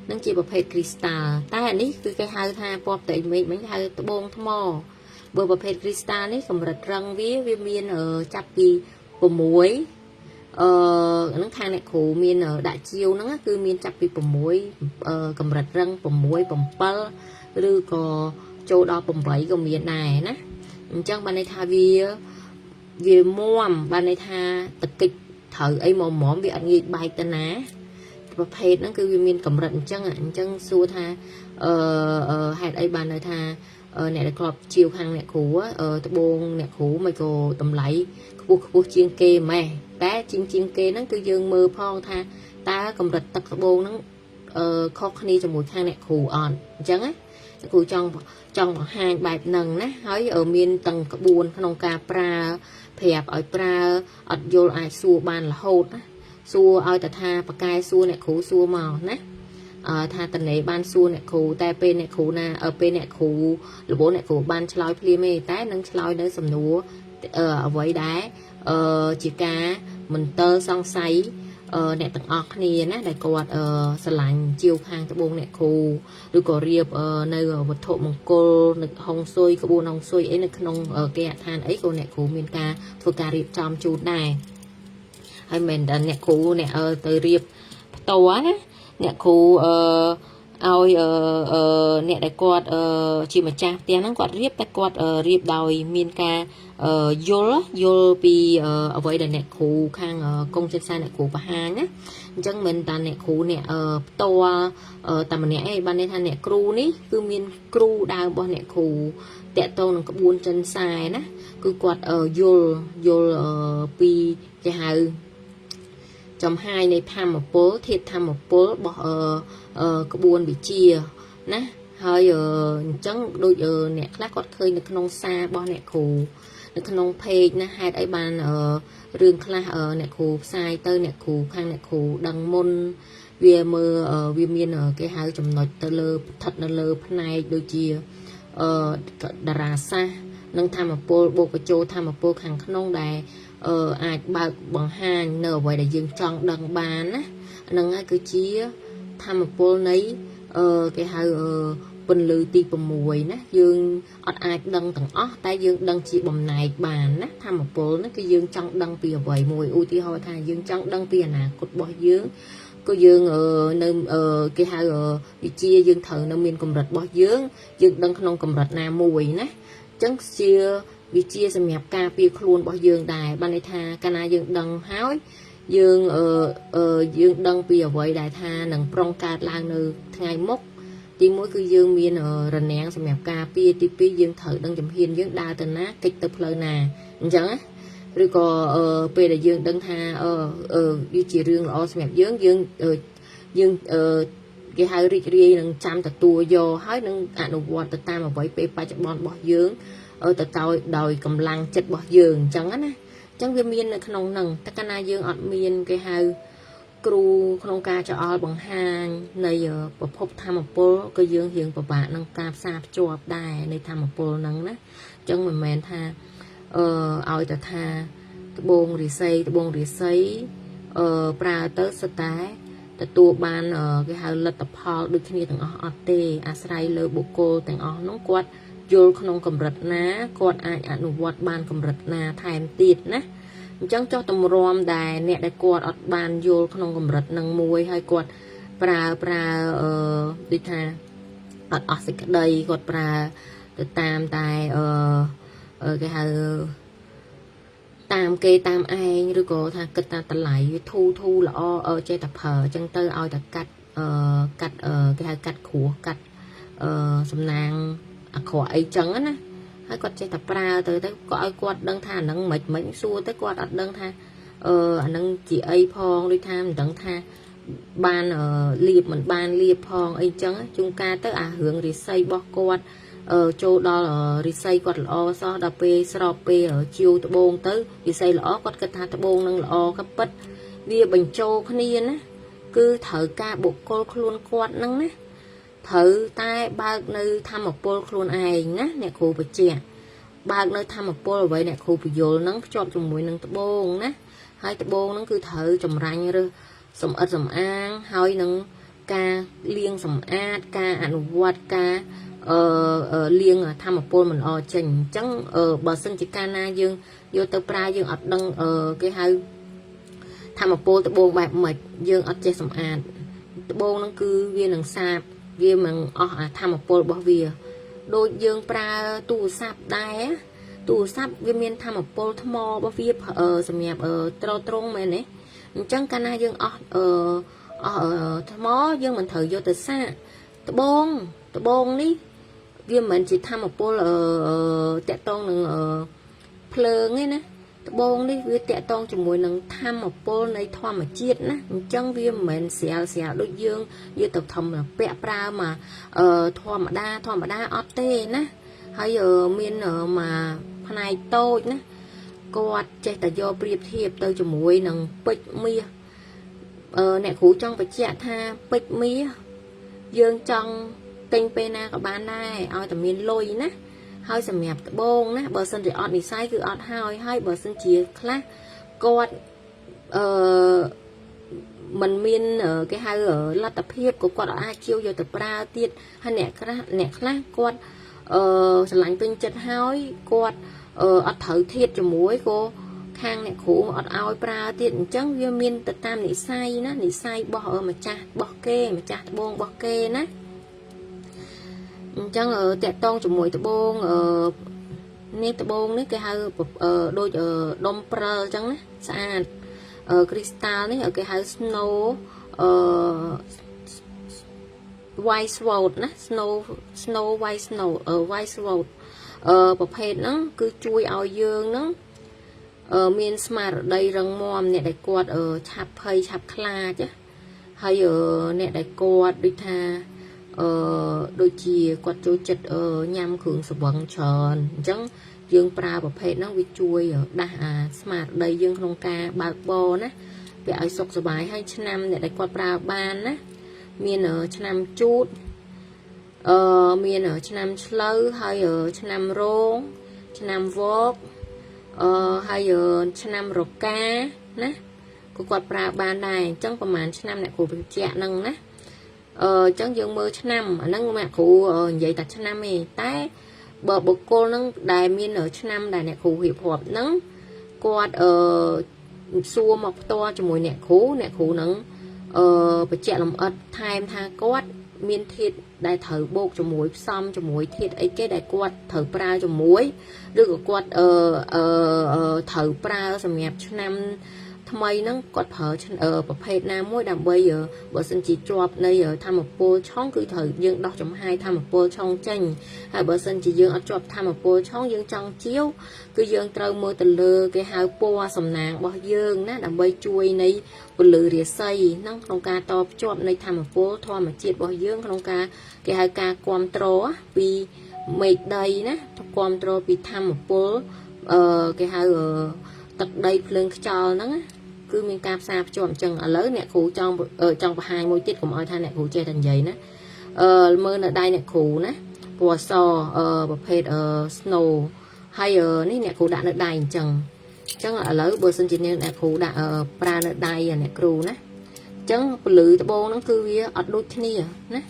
នឹងជាប្រភេទគ្រីស្តាល់តែអានេះគឺគេហៅថាពណ៌ផ្ទៃមេឃមិញហៅត្បូងថ្មបើប្រភេទគ្រីស្តាល់នេះកម្រិតរឹងវាវាមានចាប់ពី6អឺហ្នឹងខាងអ្នកគ្រូមានដាក់ជាវហ្នឹងគឺមានចាប់ពី6កម្រិតរឹង6 7ឬក៏ចូលដល់8ក៏មានដែរណាអញ្ចឹងបានន័យថាវាវាមាំបានន័យថាតកិច្ច ត្រូវអីមកហ្មងវាអត់ងាយបែកទៅណាប្រភេទហ្នឹងគឺវាមានកម្រិតអញ្ចឹងអញ្ចឹងសួរថាអឺហេតុអីបាននៅថាអ្នកដែលគ្របជាវខាងអ្នកគ្រូត្បូងអ្នកគ្រូមិនក៏តម្លៃខ្ពស់ខ្ពស់ជាងគេម៉េះតែជាងជាងគេហ្នឹងគឺយើងមើលផងថាតើកម្រិតទឹកត្បូងហ្នឹងអឺខុសគ្នាជាមួយខាងអ្នកគ្រូអត់អញ្ចឹងណាគ្រូចង់ចង់បង្ហាញបែបហ្នឹងណាហើយមានទាំងក្បួនក្នុងការប្រើប្រាប់ឲ្យប្រើអត់យល់អាចសួរបានរហូតណាសួរឲ្យតែថាបកែសួរអ្នកគ្រូសួរមកណាអឺថាតនេបានសួរអ្នកគ្រូតែពេលអ្នកគ្រូណាពេលអ្នកគ្រូលបអ្នកគ្រូបានឆ្លើយភ្លាមទេតែនឹងឆ្លើយនៅសំណួរអ្វីដែរអឺជាការមន្ទិលសង្ស័យអ្នកទាំងអស់គ្នាណាដែលគាត់ស្រឡាញ់ជាវខាងត្បូងអ្នកគ្រូឬក៏រៀបនៅវត្ថុមង្គលនៅហុងស៊ុយក្បួនហុងស៊ុយអីនៅក្នុងគេហដ្ឋានអីក៏អ្នកគ្រូមានការធ្វើការរៀបចំជូនដែរហើយមិនតែអ្នកគ្រូអ្នកទៅរៀបផ្ទាល់ណាអ្នកគ្រូអឺឲ្យអឺអ្នកដែលគាត់ជាម្ចាស់ផ្ទះហ្នឹងគាត់រៀបតែគាត់រៀបដោយមានការយល់យល់ពីអ្វីដែលអ្នកគ្រូខាងកុងចិនសាអ្នកគ្រូបង្ហាញណាអញ្ចឹងមិនតែអ្នកគ្រូអ្នកផ្ទាល់តែម្នាក់ឯងបានន័យថាអ្នកគ្រូនេះគឺមានគ្រូដើមរបស់អ្នកគ្រូតាក់ទងនឹងក្បួនចិនសែណាគឺគាត់យល់យល់ពីគេហៅចំហាយនៃធម្មពលធាតុធម្មពលរបស់ក្បួនវិជាណាហើយអញ្ចឹងដូចអ្នកខ្លះគាត់ឃើញនៅក្នុងសាររបស់អ្នកគ្រូនៅក្នុង page ណាហេតុអីបានរឿងខ្លះអ្នកគ្រូផ្សាយទៅអ្នកគ្រូខាងអ្នកគ្រូដឹងមុនវាមើលវាមានគេហៅចំណុចទៅលើស្ថិតនៅលើផ្នែកដូចជាអឺតារាសាស្ត្រនិងធម្មពលបូកបញ្ចូលធម្មពលខាងក្នុងដែលអឺអាចបើកបង្ហាញនៅអ្វីដែលយើងចង់ដឹងបានណាហ្នឹងហើយគឺជាធម្មពលនៃអឺគេហៅអឺពន្លឺទី6ណាយើងអត់អាចដឹងទាំងអស់តែយើងដឹងជាបំណែកបានណាធម្មពលណាគឺយើងចង់ដឹងពីអ្វីមួយឧទាហរណ៍ថាយើងចង់ដឹងពីអនាគតរបស់យើងក៏យើងនៅគេហៅវិជាយើងត្រូវនៅមានកម្រិតរបស់យើងយើងដឹងក្នុងកម្រិតណាមួយណាអញ្ចឹងជាវិជាសម្រាប់ការពារខ្លួនរបស់យើងដែរបានន័យថាកាលណាយើងដឹងហើយយើងអឺយើងដឹងពីអ្វីដែលថានឹងប្រុងកើតឡើងនៅថ្ងៃមុខទីមួយគឺយើងមានរនាំងសម្រាប់ការពារទីពីរយើងត្រូវដឹងជំហានយើងដើរទៅណាកិច្ចទៅផ្លូវណាអញ្ចឹងណាឬក៏ពេលដែលយើងដឹងថាអឺវាជារឿងល្អសម្រាប់យើងយើងយើងគេហៅរីករាយនឹងចាំទទួលយកហើយនឹងអនុវត្តទៅតាមអ្វីពេលបច្ចុប្បន្នរបស់យើងទៅដោយកម្លាំងចិត្តរបស់យើងអញ្ចឹងណាអញ្ចឹងវាមាននៅក្នុងហ្នឹងតែកាលណាយើងអត់មានគេហៅគ្រូក្នុងការចោលបង្ហាញនៃប្រភពធម្មពលក៏យើងរៀងពិបាកនឹងការផ្សារភ្ជាប់ដែរនៃធម្មពលហ្នឹងណាអញ្ចឹងមិនមែនថាអឺឲ្យតែថាត្បូងរិស័យត្បូងរិស័យអឺប្រើទៅសិតតែទទួលបានគេហៅលទ្ធផលដូចគ្នាទាំងអស់អត់ទេអាស្រ័យលើបុគ្គលទាំងអស់នោះគាត់យល់ក្នុងកម្រិតណាគាត់អាចអនុវត្តបានកម្រិតណាថែមទៀតណាអញ្ចឹងចុះតម្រាំដែលអ្នកដែលគាត់អត់បានយល់ក្នុងកម្រិតនឹងមួយហើយគាត់ប្រើប្រើអឺដូចថាអត់អស់សេចក្តីគាត់ប្រើទៅតាមតែអឺគេហៅតាមគេតាមឯងឬក៏ថាគិតថាតម្លៃវាធូធូល្អចេះតែប្រើអញ្ចឹងទៅឲ្យតែកាត់អឺកាត់គេហៅកាត់គ្រោះកាត់អឺសំណាងអាក្រក់អីចឹងណាហើយគាត់ចេះតែប្រើទៅទៅក៏ឲ្យគាត់ដឹងថាអាហ្នឹងមិនមិនសួរទៅគាត់អត់ដឹងថាអឺអាហ្នឹងជាអីផងដូចថាមិនដឹងថាបានលៀបមិនបានលៀបផងអីចឹងជួនកាលទៅអារឿងរិស័យរបស់គាត់ចូលដល់រិស័យគាត់ល្អសោះដល់ពេលស្របពេលជាវត្បូងទៅរិស័យល្អគាត់គិតថាត្បូងនឹងល្អក៏ពិតវាបញ្ចូលគ្នាណាគឺត្រូវការបុគ្គលខ្លួនគាត់នឹងណាត្រូវតែបើកនៅធម្មពលខ្លួនឯងណាអ្នកគ្រូបច្ចៈបើកនៅធម្មពលអ្វីអ្នកគ្រូពយល់នឹងភ្ជាប់ជាមួយនឹងត្បូងណាហើយត្បូងនឹងគឺត្រូវចម្រាញ់ឬសំអិតសំអាងហើយនឹងការលាងសម្អាតការអនុវត្តការអឺលាងធម្មពលមិនល្អចេញអញ្ចឹងបើសិនជាកាលណាយើងយកទៅប្រើយើងអត់ដឹងគេហៅធម្មពលត្បូងបែបម៉េចយើងអត់ចេះសម្អាតត្បូងហ្នឹងគឺវានឹងសាបវាមិនអស់អាធម្មពលរបស់វាដូចយើងប្រើទូរស័ព្ទដែរទូរស័ព្ទវាមានធម្មពលថ្មរបស់វាសម្រាប់ត្រត្រង់មែនទេ អញ្ចឹងកាលណាយើងអស់អឺអស់ថ្មយើងមិនត្រូវយកទៅសាកត្បូងត្បូងនេះវាមិនមែនជាធម្មពលអឺតាក់តងនឹងភ្លើងទេណាត្បូងនេះវាតាក់ទងជាមួយនឹងធម្មពលនៃធម្មជាតិណាអញ្ចឹងវាមិនមែនស្រាលស្រាលដូចយើងយកទៅធម្មពាក់ប្រើមកអឺធម្មតាធម្មតាអត់ទេណាហើយមានមកផ្នែកតូចណាគាត់ចេះតែយកប្រៀបធៀបទៅជាមួយនឹងពេជ្រមាសអឺអ្នកគ្រូចង់បញ្ជាក់ថាពេជ្រមាសយើងចង់ទិញពេលណាក៏បានដែរឲ្យតែមានលុយណាហើយសម្រាប់ត្បូងណាបើសិនជាអត់និស័យគឺអត់ហើយហើយបើសិនជាខ្លះគាត់អឺมันមានគេហៅលទ្ធភាពក៏គាត់អាចជាវយកទៅប្រើទៀតហើយអ្នកខ្លះអ្នកខ្លះគាត់អឺស្រឡាញ់ពេញចិត្តហើយគាត់អត់ត្រូវធៀបជាមួយក៏ខាងអ្នកគ្រូអត់ឲ្យប្រើទៀតអញ្ចឹងវាមានទៅតាមនិស័យណានិស័យរបស់ម្ចាស់របស់គេម្ចាស់ត្បូងរបស់គេណាអញ្ចឹងតាក់តងជាមួយត្បូងអឺនេះត្បូងនេះគេហៅដូចដុំព្រិលអញ្ចឹងណាស្អាតគ្រីស្តាល់នេះគេហៅ snow អឺ white sword ណា snow snow white snow white sword អឺប្រភេទហ្នឹងគឺជួយឲ្យយើងហ្នឹងមានស្មារតីរឹងមាំអ្នកដែលគាត់ឆាប់ភ័យឆាប់ខ្លាចហើយអ្នកដែលគាត់ដូចថាអឺដូចជាគាត់ចូលចិត្តញ៉ាំគ្រឿងស្រវឹងច្រើនអញ្ចឹងយើងប្រើប្រភេទហ្នឹងវាជួយដាស់អាស្មារតីយើងក្នុងការបើកបរណាវាឲ្យសុខសប្បាយហើយឆ្នាំអ្នកដែលគាត់ប្រើបានណាមានឆ្នាំជូតអឺមានឆ្នាំឆ្លូវហើយឆ្នាំរោងឆ្នាំវកអឺហើយឆ្នាំរកាណាក៏គាត់ប្រើបានដែរអញ្ចឹងប្រហែលឆ្នាំអ្នកគ្រូបញ្ជាក់ហ្នឹងណាអឺអញ្ចឹងយើងមើលឆ្នាំអាហ្នឹងអ្នកគ្រូនិយាយតែឆ្នាំទេតែបើបុគ្គលហ្នឹងដែលមានឆ្នាំដែលអ្នកគ្រូរៀបរាប់ហ្នឹងគាត់អឺសួរមកផ្ទាល់ជាមួយអ្នកគ្រូអ្នកគ្រូហ្នឹងអឺបញ្ជាក់លម្អិតថែមថាគាត់មានធាតុដែលត្រូវបូកជាមួយផ្សំជាមួយធាតុអីគេដែលគាត់ត្រូវប្រើជាមួយឬក៏គាត់អឺអឺត្រូវប្រើសម្រាប់ឆ្នាំថ្មីហ្នឹងគាត់ប្រើប្រភេទណាមួយដើម្បីបើសិនជាជាប់នៃធម្មពលឆុងគឺត្រូវយើងដោះចំហាយធម្មពលឆុងចេញហើយបើសិនជាយើងអត់ជាប់ធម្មពលឆុងយើងចង់ជាវគឺយើងត្រូវមើលទៅលើគេហៅពណ៌សំណាងរបស់យើងណាដើម្បីជួយនៃពលឺរាសីហ្នឹងក្នុងការតភ្ជាប់នៃធម្មពលធម្មជាតិរបស់យើងក្នុងការគេហៅការគ្រប់គ្រងពីមេឃដីណាគ្រប់គ្រងពីធម្មពលអឺគេហៅទឹកដីភ្លើងខ្យល់ហ្នឹងណាគឺមានការផ្សារភ្ជាប់អញ្ចឹងឥឡូវអ្នកគ្រូចង់ចង់បង្ហាញមួយទៀតកុំឲ្យថាអ្នកគ្រូចេះតែនិយាយណាអឺមើលនៅដៃអ្នកគ្រូណាពណ៌សអឺប្រភេទអឺ snow ហើយនេះអ្នកគ្រូដាក់នៅដៃអញ្ចឹងអញ្ចឹងឥឡូវបើសិនជាអ្នកគ្រូដាក់ប្រើនៅដៃអ្នកគ្រូណាអញ្ចឹងពលឺត្បូងហ្នឹងគឺវាអត់ដូចគ្នាណា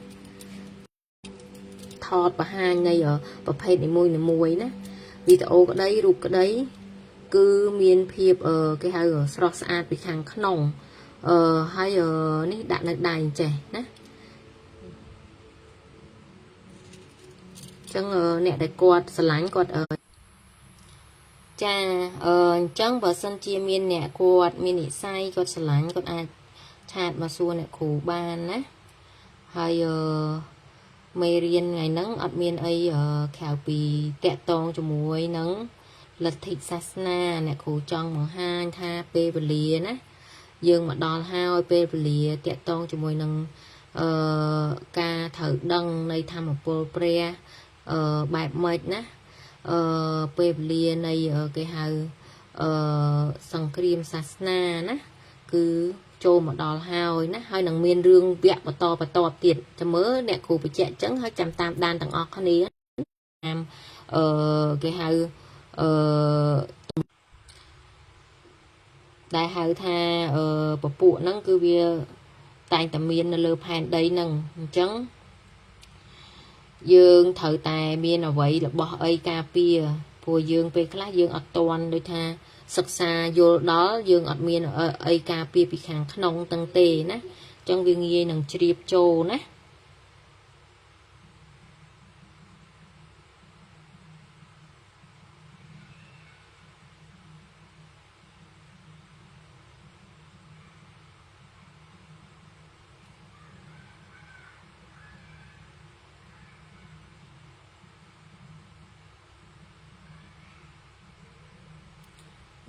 ថតបង្ហាញនៃប្រភេទនីមួយៗណាវីដេអូក្តីរូបក្តីគឺមានភាពគេហៅស្រស់ស្អាតពីខាងក្នុងអឺហើយនេះដាក់នៅដៃចេះណាចឹងអ្នកដែលគាត់ស្រឡាញ់គាត់ចាអឺអញ្ចឹងបើសិនជាមានអ្នកគាត់មាននិស័យគាត់ស្រឡាញ់គាត់អាច chat មកសួរអ្នកគ្រូបានណាហើយអឺមេរៀនថ្ងៃហ្នឹងអត់មានអីក្រៅពីតាក់តងជាមួយនឹងលទ្ធិសាសនាអ្នកគ្រូចង់បង្ហាញថាពេលវេលាណាយើងមកដល់ហើយពេលវេលាតាក់តងជាមួយនឹងអឺការត្រូវដឹងនៃធម្មពលព្រះអឺបែបម៉េចណាអឺពេលវេលានៃគេហៅអឺសង្គ្រាមសាសនាណាគឺចូលមកដល់ហើយណាហើយនឹងមានរឿងវគ្គបន្តបន្តទៀតចាំមើលអ្នកគ្រូបញ្ជាក់អញ្ចឹងហើយចាំតាមដានទាំងអស់គ្នាតាមអឺគេហៅអឺដែលហៅថាអឺពពួកហ្នឹងគឺវាតែងតែមាននៅលើផែនដីហ្នឹងអញ្ចឹងយើងត្រូវតែមានអ្វីរបស់អីការពារព្រោះយើងពេលខ្លះយើងអត់តន់ដូចថាសិក្សាយល់ដល់យើងអត់មានអីការពារពីខាងក្នុងទាំងទេណាអញ្ចឹងវាងាយនឹងជ្រាបចូលណា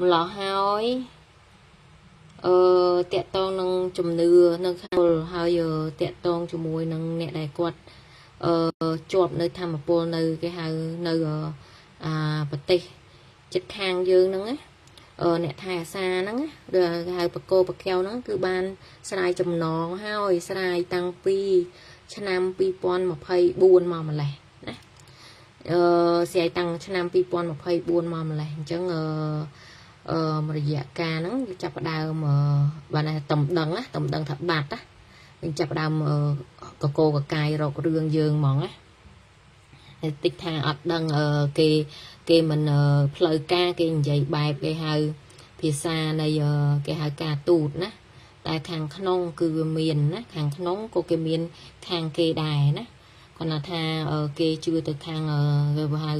ម្លោះហើយអឺតកតងនឹងជំនឿនៅខាងហើយតកតងជាមួយនឹងអ្នកដែលគាត់អឺជាប់នៅធម្មពលនៅគេហៅនៅអាប្រទេសចិត្តខាងយើងហ្នឹងណាអ្នកថែអាសាហ្នឹងគេហៅបកោបកែវហ្នឹងគឺបានស្រាយចំណងហើយស្រាយតាំងពីឆ្នាំ2024មកម្លេះណាស្រាយតាំងឆ្នាំ2024មកម្លេះអញ្ចឹងអឺរយៈកាលហ្នឹងវាចាប់ផ្ដើមបានថាតំដឹងណាតំដឹងថាបាត់ណាវាចាប់ផ្ដើមកកកកាយរករឿងយើងហ្មងណាតិចថាអត់ដឹងគេគេមិនផ្លូវការគេនិយាយបែបគេហៅភាសានៃគេហៅការទូតណាតែខាងក្នុងគឺវាមានណាខាងក្នុងក៏គេមានខាងគេដែរណាគាត់ថាគេជឿទៅខាងគេហៅ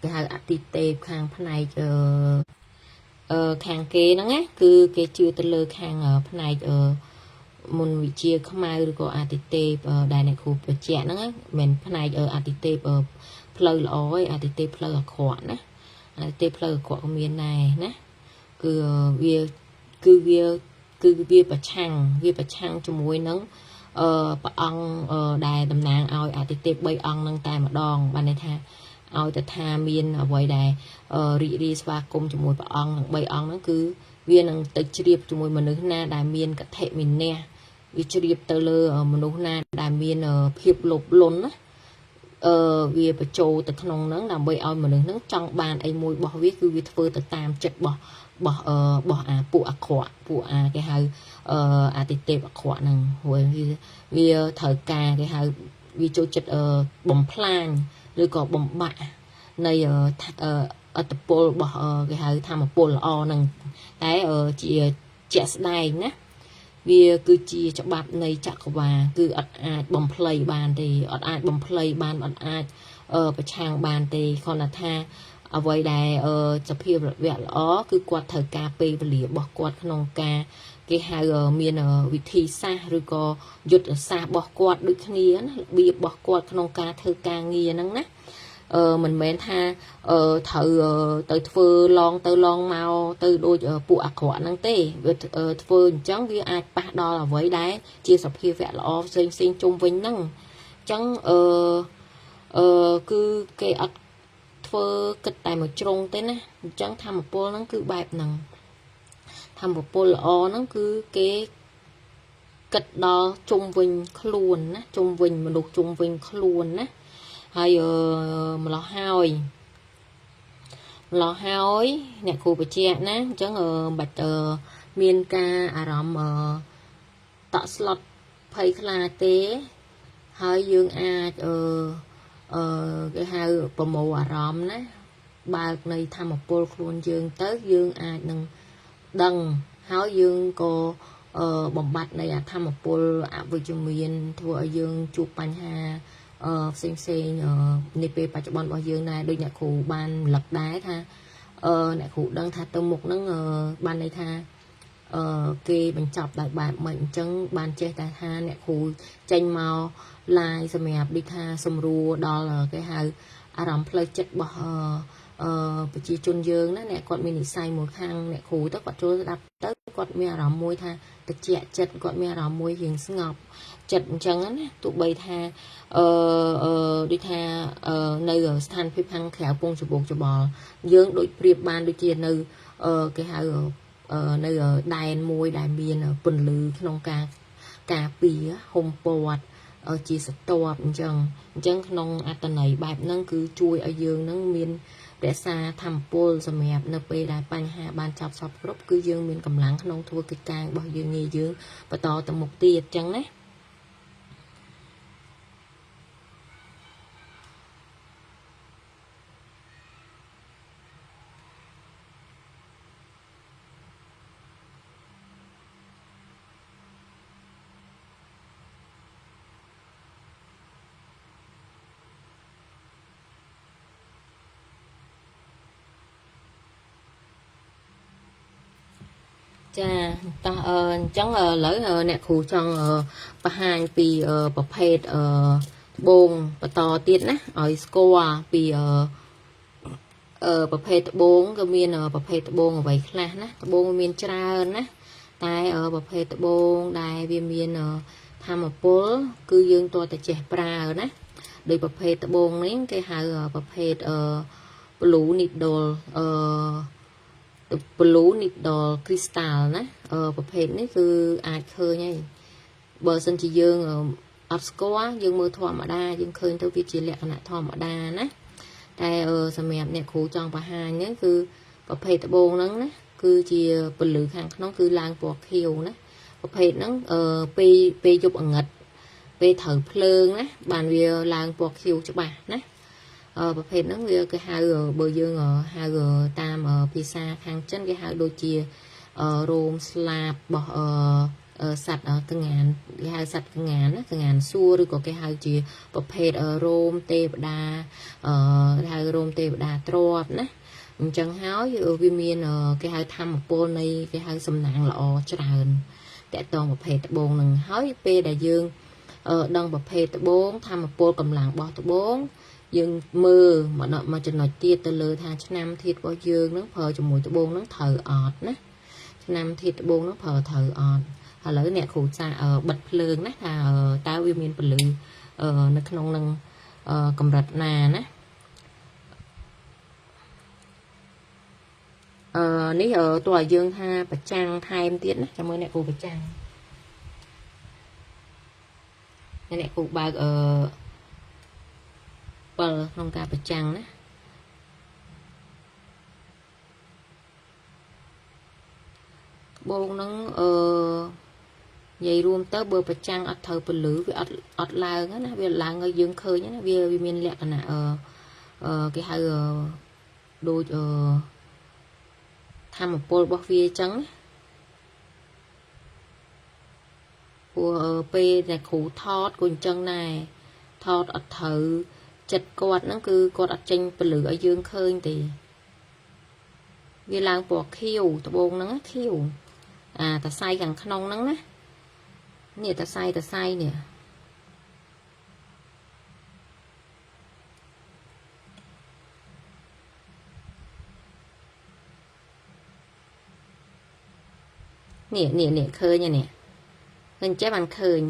គេហៅអតិទេពខាងផ្នែកខាងគេហ្នឹងណាគឺគេជឿទៅលើខាងផ្នែកមុនវិជាខ្មៅឬក៏អតិទេពដែលអ្នកគ្រូបញ្ជាក់ហ្នឹងមិនផ្នែកអតិទេពផ្លូវល្អឯអតិទេពផ្លូវអាក្រក់ណាអតិទេពផ្លូវអាក្រក់ក៏មានដែរណាគឺវាគឺវាគឺវាប្រឆាំងវាប្រឆាំងជាមួយនឹងព្រះអង្គដែលតំណាងឲ្យអតិទេព3អង្គនឹងតែម្ដងបានន័យថាឲ្យតែថាមានអ្វីដែលរីករាយស្វាគមន៍ជាមួយព្រះអង្គទាំង3អង្គហ្នឹងគឺវានឹងទៅជ្រាបជាមួយមនុស្សណាដែលមានកតិវិន័យវាជ្រាបទៅលើមនុស្សណាដែលមានភាពលោភលន់ណាវាបញ្ចូលទៅក្នុងហ្នឹងដើម្បីឲ្យមនុស្សហ្នឹងចង់បានអីមួយរបស់វាគឺវាធ្វើទៅតាមចិត្តរបស់របស់របស់អាពួកអាក្រក់ពួកអាគេហៅអតិទេពអាក្រក់ហ្នឹងព្រោះវាត្រូវការគេហៅវាចូលចិត្តបំផ្លាញឬក៏បំបាក់នៃអត្តពលរបស់គេហៅធម្មពលល្អហ្នឹងតែជាជាក់ស្ដែងណាវាគឺជាច្បាប់នៃចក្រវាលគឺអត់អាចបំភ្លៃបានទេអត់អាចបំភ្លៃបានអត់អាចប្រឆាំងបានទេគ្រាន់តែថាអ្វីដែលសភាវៈល្អគឺគាត់ត្រូវការពេលវេលារបស់គាត់ក្នុងការគេហៅមានវិធីសាស្ត្រឬក៏យុទ្ធសាស្ត្ររបស់គាត់ដូចគ្នាណារបៀបរបស់គាត់ក្នុងការធ្វើការងារហ្នឹងណាមិនមែនថាត្រូវទៅធ្វើឡងទៅឡងមកទៅដូចពួកអាក្រក់ហ្នឹងទេវាធ្វើអញ្ចឹងវាអាចប៉ះដល់អ្វីដែលជាសភាវៈល្អផ្សេងផ្សេងជុំវិញហ្នឹងអញ្ចឹងគឺគេអត់ធ្វើគិតតែមួយជ្រុងទេណាអញ្ចឹងធម្មពលហ្នឹងគឺបែបហ្នឹងធម្មពលល្អហ្នឹងគឺគេគិតដល់ជុំវិញខ្លួនណាជុំវិញមនុស្សជុំវិញខ្លួនណាហើយម្លោះហើយម្លោះហើយអ្នកគ្រូបញ្ជាក់ណាអញ្ចឹងមិនបាច់មានការអារម្មណ៍តក់ស្លុតភ័យខ្លាចទេហើយយើងអាចគេហៅប្រមូលអារម្មណ៍ណាបើកនៃធម្មពលខ្លួនយើងទៅយើងអាចនឹងដឹងហើយយើងក៏បំបត្តិនៃអធម្មពលអវិជ្ជមានធ្វើឲ្យយើងជួបបញ្ហាផ្សេងផ្សេងនៃពេលបច្ចុប្បន្នរបស់យើងដែរដូចអ្នកគ្រូបានរំលឹកដែរថាអ្នកគ្រូដឹងថាទៅមុខហ្នឹងបានន័យថាគេបញ្ចប់ដោយបែបម៉េចអញ្ចឹងបានចេះតែថាអ្នកគ្រូចេញមក live សម្រាប់ដូចថាសម្រួលដល់គេហៅអារម្មណ៍ផ្លូវចិត្តរបស់ប្រជាជនយើងណាអ្នកគាត់មាននិស្ស័យមួយខាងអ្នកគ្រូទៅគាត់ចូលស្ដាប់ទៅគាត់មានអារម្មណ៍មួយថាតិចចិត្តគាត់មានអារម្មណ៍មួយរៀងស្ងប់ចិត្តអញ្ចឹងណាទោះបីថាដូចថានៅស្ថានភាពខាងក្រៅពងច្បោកច្បល់យើងដូចប្រៀបបានដូចជានៅគេហៅនៅដែនមួយដែលមានពន្លឺក្នុងការការពារហុំព័ទ្ធជាសតបអញ្ចឹងក្នុងអត្តន័យបែបហ្នឹងគឺជួយឲ្យយើងហ្នឹងមានរក្សាធម្មពលសម្រាប់នៅពេលដែលបញ្ហាបានចប់សពគ្រប់គឺយើងមានកម្លាំងក្នុងធ្វើកិច្ចការរបស់យើងងារយើងបន្តទៅមុខទៀតអញ្ចឹងណាចាតោះអញ្ចឹងឥឡូវអ្នកគ្រូចង់បង្ហាញពីប្រភេទត្បូងបន្តទៀតណាឲ្យស្គាល់ពី ប្រភេទត្បូងក៏មានប្រភេទត្បូងអ្វីខ្លះណាត្បូងមានច្រើនណាតែប្រភេទត្បូងដែលវាមានធម្មពលគឺយើងតតែចេះប្រើណាដោយប្រភេទត្បូងនេះគេហៅប្រភេទblue needle អឺ blue needle crystal ណាប្រភេទនេះគឺអាចឃើញហើយបើសិនជាយើងអត់ស្គាល់យើងមើលធម្មតាយើងឃើញទៅវាជាលក្ខណៈធម្មតាណាតែសម្រាប់អ្នកគ្រូចង់បង្ហាញហ្នឹងគឺប្រភេទត្បូងហ្នឹងណាគឺជាពលឺខាងក្នុងគឺឡើងពណ៌ខៀវណាប្រភេទហ្នឹងពេលពេលយប់អងឹតពេលត្រូវភ្លើងណាបានវាឡើងពណ៌ខៀវច្បាស់ណាប្រភេទហ្នឹងវាគេហៅបើយើងហៅតាមភាសាខាងចិនគេហៅដូចជារោមស្លាបរបស់សត្វកងានគេហៅសត្វកងានណាកងានសួរឬក៏គេហៅជាប្រភេទរោមទេវតាហៅរោមទេវតាទ្របណាអញ្ចឹងហើយវាមានគេហៅធម្មពលនៃគេហៅសំណាងល្អច្រើនតកតងប្រភេទត្បូងនឹងហើយពេលដែលយើងដឹងប្រភេទត្បូងធម្មពលកម្លាំងរបស់ត្បូងយើងមើលមកដល់មកចំណុចទៀតទៅលើថាឆ្នាំធាតុរបស់យើងនឹងប្រើជាមួយត្បូងនឹងត្រូវអត់ណាឆ្នាំធាតុត្បូងនឹងប្រើត្រូវអត់ឥឡូវអ្នកគ្រូសាបិទភ្លើងណាថាតើវាមានពលឺនៅក្នុងនឹងកម្រិតណាណានេះតើឲ្យយើងថាប្រចាំងថែមទៀតណាចាំមើលអ្នកគ្រូប្រចាំងអ្នកគ្រូបើក7ក្នុងការប្រចាំងណាត្បូងហ្នឹងនិយាយរួមទៅបើប្រចាំងអត់ត្រូវពលឺវាអត់អត់ឡើងណាវាឡើងឲ្យយើងឃើញណាវាវាមានលក្ខណៈគេហៅដូចធម្មពលរបស់វាអញ្ចឹងព្រោះពេលដែលគ្រូថតក៏អញ្ចឹងដែរថតអត់ត្រូវចិត្តគាត់ហ្នឹងគឺគាត់អត់ចេញពលឺឲ្យយើងឃើញទេវាឡើងពណ៌ខៀវត្បូងហ្នឹងខៀវអាតសៃខាងក្នុងហ្នឹងណានេះតសៃតសៃនេះនេះនេះនេះឃើញនេះឃើញចេះបានឃើញ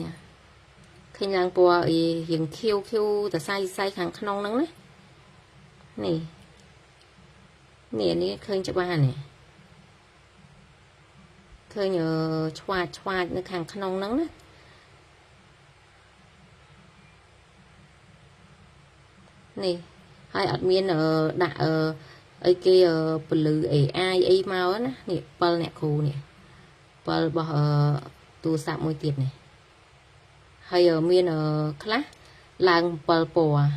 ឃើញឡើងពណ៌អីរៀងខៀវខៀវតសៃសៃខាងក្នុងហ្នឹងណានេះនេះនេះឃើញច្បាស់នេះឃើញឆ្វាចឆ្វាចនៅខាងក្នុងហ្នឹងណានេះហើយអត់មានដាក់អីគេពលឺ AI អីមកណានេះ7អ្នកគ្រូនេះ7របស់ទូរស័ព្ទមួយទៀតនេះហើយមានខ្លះឡើង7ពណ៌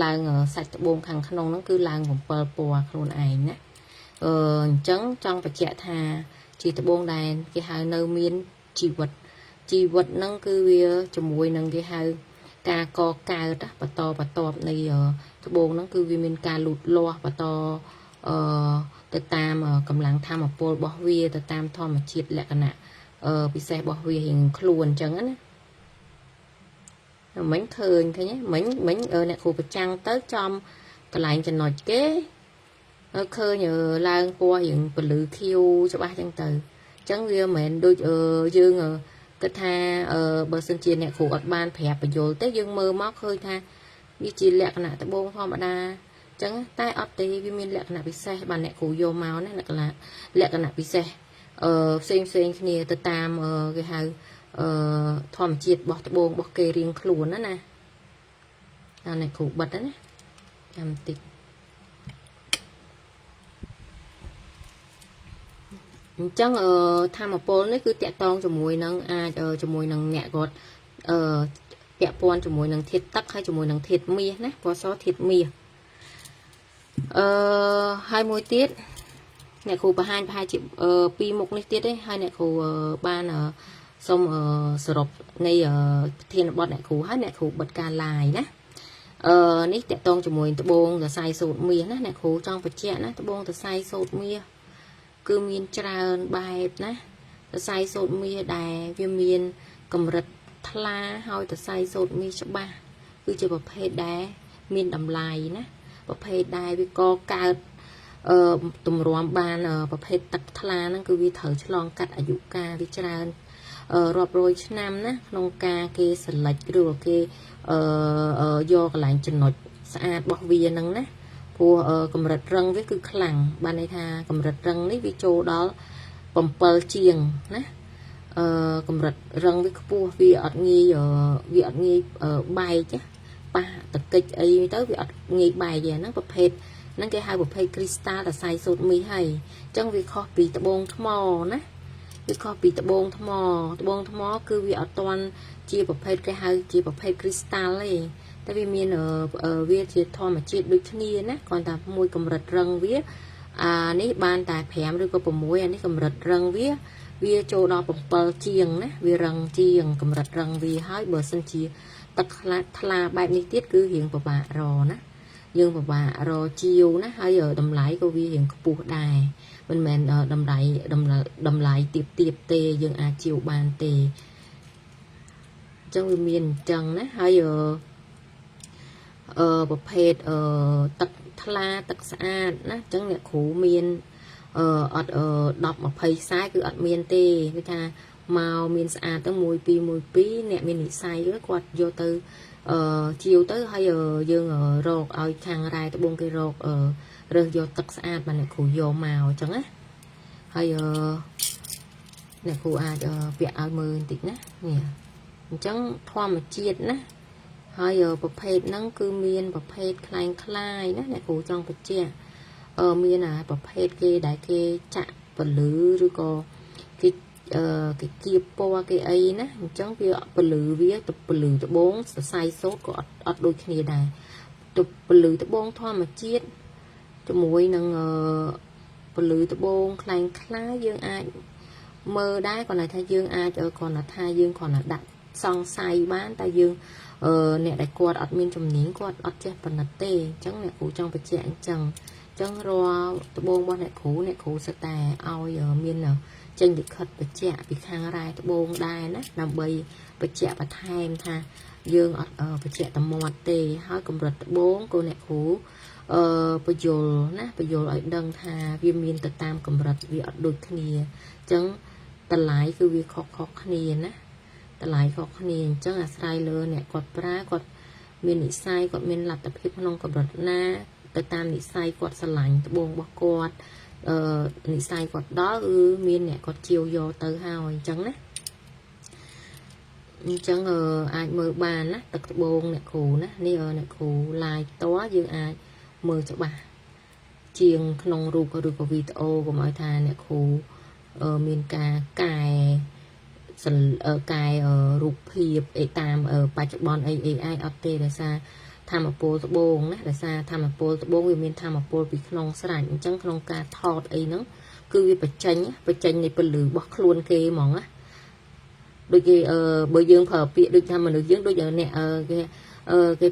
ឡើងសាច់ត្បូងខាងក្នុងហ្នឹងគឺឡើង7ពណ៌ខ្លួនឯងណាអញ្ចឹងចង់បញ្ជាក់ថាជាត្បូងដែលគេហៅនៅមានជីវិតជីវិតហ្នឹងគឺវាជាមួយនឹងគេហៅការកកើតបន្តបន្ទាប់នៃត្បូងហ្នឹងគឺវាមានការលូតលាស់បន្តទៅតាមកម្លាំងធម្មពលរបស់វាទៅតាមធម្មជាតិលក្ខណៈពិសេសរបស់វារៀងខ្លួនអញ្ចឹងណាមិញឃើញឃើញមិញមិញអ្នកគ្រូប្រចាំងទៅចំកន្លែងចំណុចគេឃើញឡើងពណ៌រៀងពលឺខៀវច្បាស់អញ្ចឹងទៅអញ្ចឹងវាមិនមែនដូចយើងគិតថាបើសិនជាអ្នកគ្រូអត់បានប្រាប់បញ្យល់ទេយើងមើលមកឃើញថាវាជាលក្ខណៈត្បូងធម្មតាអញ្ចឹងតែអត់ទេវាមានលក្ខណៈពិសេសបានអ្នកគ្រូយកមកណាលក្ខណៈពិសេសផ្សេងផ្សេងគ្នាទៅតាមគេហៅធម្មជាតិរបស់ត្បូងរបស់គេរៀងខ្លួនណាណាអ្នកគ្រូបិទណាចាំតិចអញ្ចឹងធម្មពលនេះគឺតាក់តងជាមួយនឹងអាចជាមួយនឹងអ្នកគាត់ពាក់ព័ន្ធជាមួយនឹងធាតុទឹកហើយជាមួយនឹងធាតុមាសណាពណ៌សធាតុមាសហើយមួយទៀតអ្នកគ្រូបង្ហាញប្រហែលជាពីរមុខនេះទៀតទេហើយអ្នកគ្រូបានសូមសរុបនៃប្រធានបទអ្នកគ្រូហើយអ្នកគ្រូបិទការ live ណានេះតកតងជាមួយត្បូងសរសៃសូត្រមាសណាអ្នកគ្រូចង់បញ្ជាក់ណាត្បូងសរសៃសូត្រមាសគឺមានច្រើនបែបណាសរសៃសូត្រមាសដែលវាមានកម្រិតថ្លាហើយសរសៃសូត្រមាសច្បាស់គឺជាប្រភេទដែលមានតម្លៃណាប្រភេទដែលវាកកើត អឺទម្រាំបានប្រភេទទឹកថ្លាហ្នឹងគឺវាត្រូវឆ្លងកាត់អាយុកាលវាច្រើនរាប់រយឆ្នាំណាក្នុងការគេ select ឬក៏គេអឺយកកន្លែងចំណុចស្អាតរបស់វាហ្នឹងណាព្រោះកម្រិតរឹងវាគឺខ្លាំងបានន័យថាកម្រិតរឹងនេះវាចូលដល់7ជាងណាអឺកម្រិតរឹងវាខ្ពស់វាអត់ងាយវាអត់ងាយបែកប៉ះតកិចអីទៅវាអត់ងាយបែកទេហ្នឹងប្រភេទហ្នឹងគេហៅប្រភេទគ្រីស្តាល់សរសៃសូត្រមាសហើយអញ្ចឹងវាខុសពីត្បូងថ្មណាវាខុសពីត្បូងថ្មត្បូងថ្មគឺវាអត់ទាន់ជាប្រភេទគេហៅជាប្រភេទគ្រីស្តាល់ទេតែវាមានវាជាធម្មជាតិដូចគ្នាណាគ្រាន់តែមួយកម្រិតរឹងវាអានេះបានតែ5ឬក៏6អានេះកម្រិតរឹងវាវាចូលដល់7ជាងណាវារឹងជាងកម្រិតរឹងវាហើយបើសិនជាទឹកថ្លាថ្លាបែបនេះទៀតគឺរៀងពិបាករណាយើងពិបាករជាវណាហើយតម្លៃក៏វារៀងខ្ពស់ដែរមិនមែនតម្លៃតម្លៃទៀបទៀបទេយើងអាចជាវបានទេអញ្ចឹងវាមានអញ្ចឹងណាហើយអឺប្រភេទអឺទឹកថ្លាទឹកស្អាតណាអញ្ចឹងអ្នកគ្រូមានអឺអត់10 20ខ្សែគឺអត់មានទេគឺថាមកមានស្អាតទៅ1 2 1 2អ្នកមាននិស័យគាត់យកទៅអឺជាវទៅហើយយើងរកឲ្យខាងរ៉ែត្បូងគេរករើសយកទឹកស្អាតបានអ្នកគ្រូយកមកអញ្ចឹងណាហើយអ្នកគ្រូអាចពាក់ឲ្យមើលបន្តិចណានេះអញ្ចឹងធម្មជាតិណាហើយប្រភេទហ្នឹងគឺមានប្រភេទคล้ายคล้ายណាអ្នកគ្រូចង់បញ្ជាក់មានអាប្រភេទគេដែលគេចាក់ពលឺឬក៏គេអឺគេគៀបពណ៌គេអីណាអញ្ចឹងវាពលឺវាទៅពលឺត្បូងសរសៃសូត្រក៏អត់អត់ដូចគ្នាដែរទៅពលឺត្បូងធម្មជាតិជាមួយនឹងអឺពលឺត្បូងคล้ายคล้ายយើងអាចមើលដែរគ្រាន់តែថាយើងអាចគ្រាន់តែថាយើងគ្រាន់តែដាក់សង្ស័យបានតែយើងអឺអ្នកដែលគាត់អត់មានជំនាញគាត់អត់ចេះផលិតទេអញ្ចឹងអ្នកគ្រូចង់បញ្ជាក់អញ្ចឹងអញ្ចឹងរាល់ត្បូងរបស់អ្នកគ្រូអ្នកគ្រូសិតតែឲ្យមានចេញលិខិតបញ្ជាក់ពីខាងរ៉ែត្បូងដែរណាដើម្បីបញ្ជាក់បន្ថែមថាយើងអត់បញ្ជាក់តែមាត់ទេហើយកម្រិតត្បូងក៏អ្នកគ្រូអឺបញ្យលណាបញ្យលឲ្យដឹងថាវាមានទៅតាមកម្រិតវាអត់ដូចគ្នាអញ្ចឹងតម្លៃគឺវាខុសៗគ្នាណាតម្លៃខុសគ្នាអញ្ចឹងអាស្រ័យលើអ្នកគាត់ប្រើគាត់មាននិស័យគាត់មានលទ្ធភាពក្នុងកម្រិតណាទៅតាមនិស័យគាត់ស្រឡាញ់ត្បូងរបស់គាត់អឺនិស័យគាត់ដល់គឺមានអ្នកគាត់ជាវយកទៅហើយអញ្ចឹងណាអញ្ចឹងអាចមើលបានណាទឹកត្បូងអ្នកគ្រូណានេះអ្នកគ្រូ live តយើងអាចមើលច្បាស់ជាងក្នុងរូបឬក៏វីដេអូកុំឲ្យថាអ្នកគ្រូមានការកែកែរូបភាពអីតាមបច្ចុប្បន្នអី AI អត់ទេដោយសារធម្មពលត្បូងណាដោយសារធម្មពលត្បូងវាមានធម្មពលពីក្នុងស្រេចអញ្ចឹងក្នុងការថតអីហ្នឹងគឺវាបញ្ចេញបញ្ចេញនៃពលឺរបស់ខ្លួនគេហ្មងណាដូចគេអឺបើយើងប្រើពាក្យដូចថាមនុស្សយើងដូចអ្នកគេអឺគេ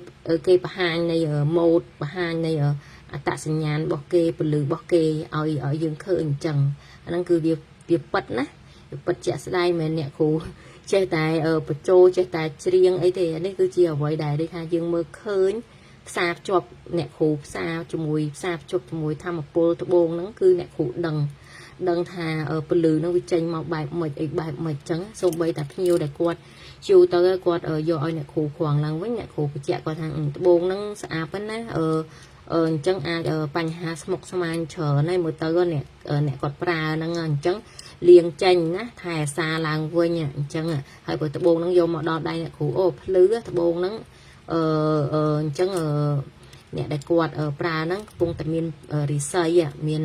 គេបង្ហាញនៃម៉ូដបង្ហាញនៃអត្តសញ្ញាណរបស់គេពលឺរបស់គេឲ្យឲ្យយើងឃើញអញ្ចឹងអាហ្នឹងគឺវាវាពិតណាវាពិតជាក់ស្ដែងមិនអ្នកគ្រូចេះតែបញ្ចូលចេះតែច្រៀងអីទេនេះគឺជាអ្វីដែលដូចថាយើងមើលឃើញផ្សារភ្ជាប់អ្នកគ្រូផ្សារជាមួយផ្សារភ្ជាប់ជាមួយធម្មពលត្បូងហ្នឹងគឺអ្នកគ្រូដឹងដឹងថាពលឺហ្នឹងវាចេញមកបែបម៉េចអីបែបម៉េចចឹងសូម្បីតែភ្ញៀវដែលគាត់ជួទៅគាត់យកឲ្យអ្នកគ្រូខងឡើងវិញអ្នកគ្រូបញ្ជាក់គាត់ថាត្បូងហ្នឹងស្អាតប៉ុណ្ណាអឺអញ្ចឹងអាចបញ្ហាស្មុកស្មាញច្រើនហើយមើលទៅអ្នកអ្នកគាត់ប្រើហ្នឹងអញ្ចឹងលាងចេញណាថែអាសាឡើងវិញអញ្ចឹងហើយបើត្បូងហ្នឹងយកមកដល់ដៃអ្នកគ្រូអូភ្លឺត្បូងហ្នឹងអឺអញ្ចឹងអ្នកដែលគាត់ប្រើហ្នឹងកំពុងតែមានរិស័យមាន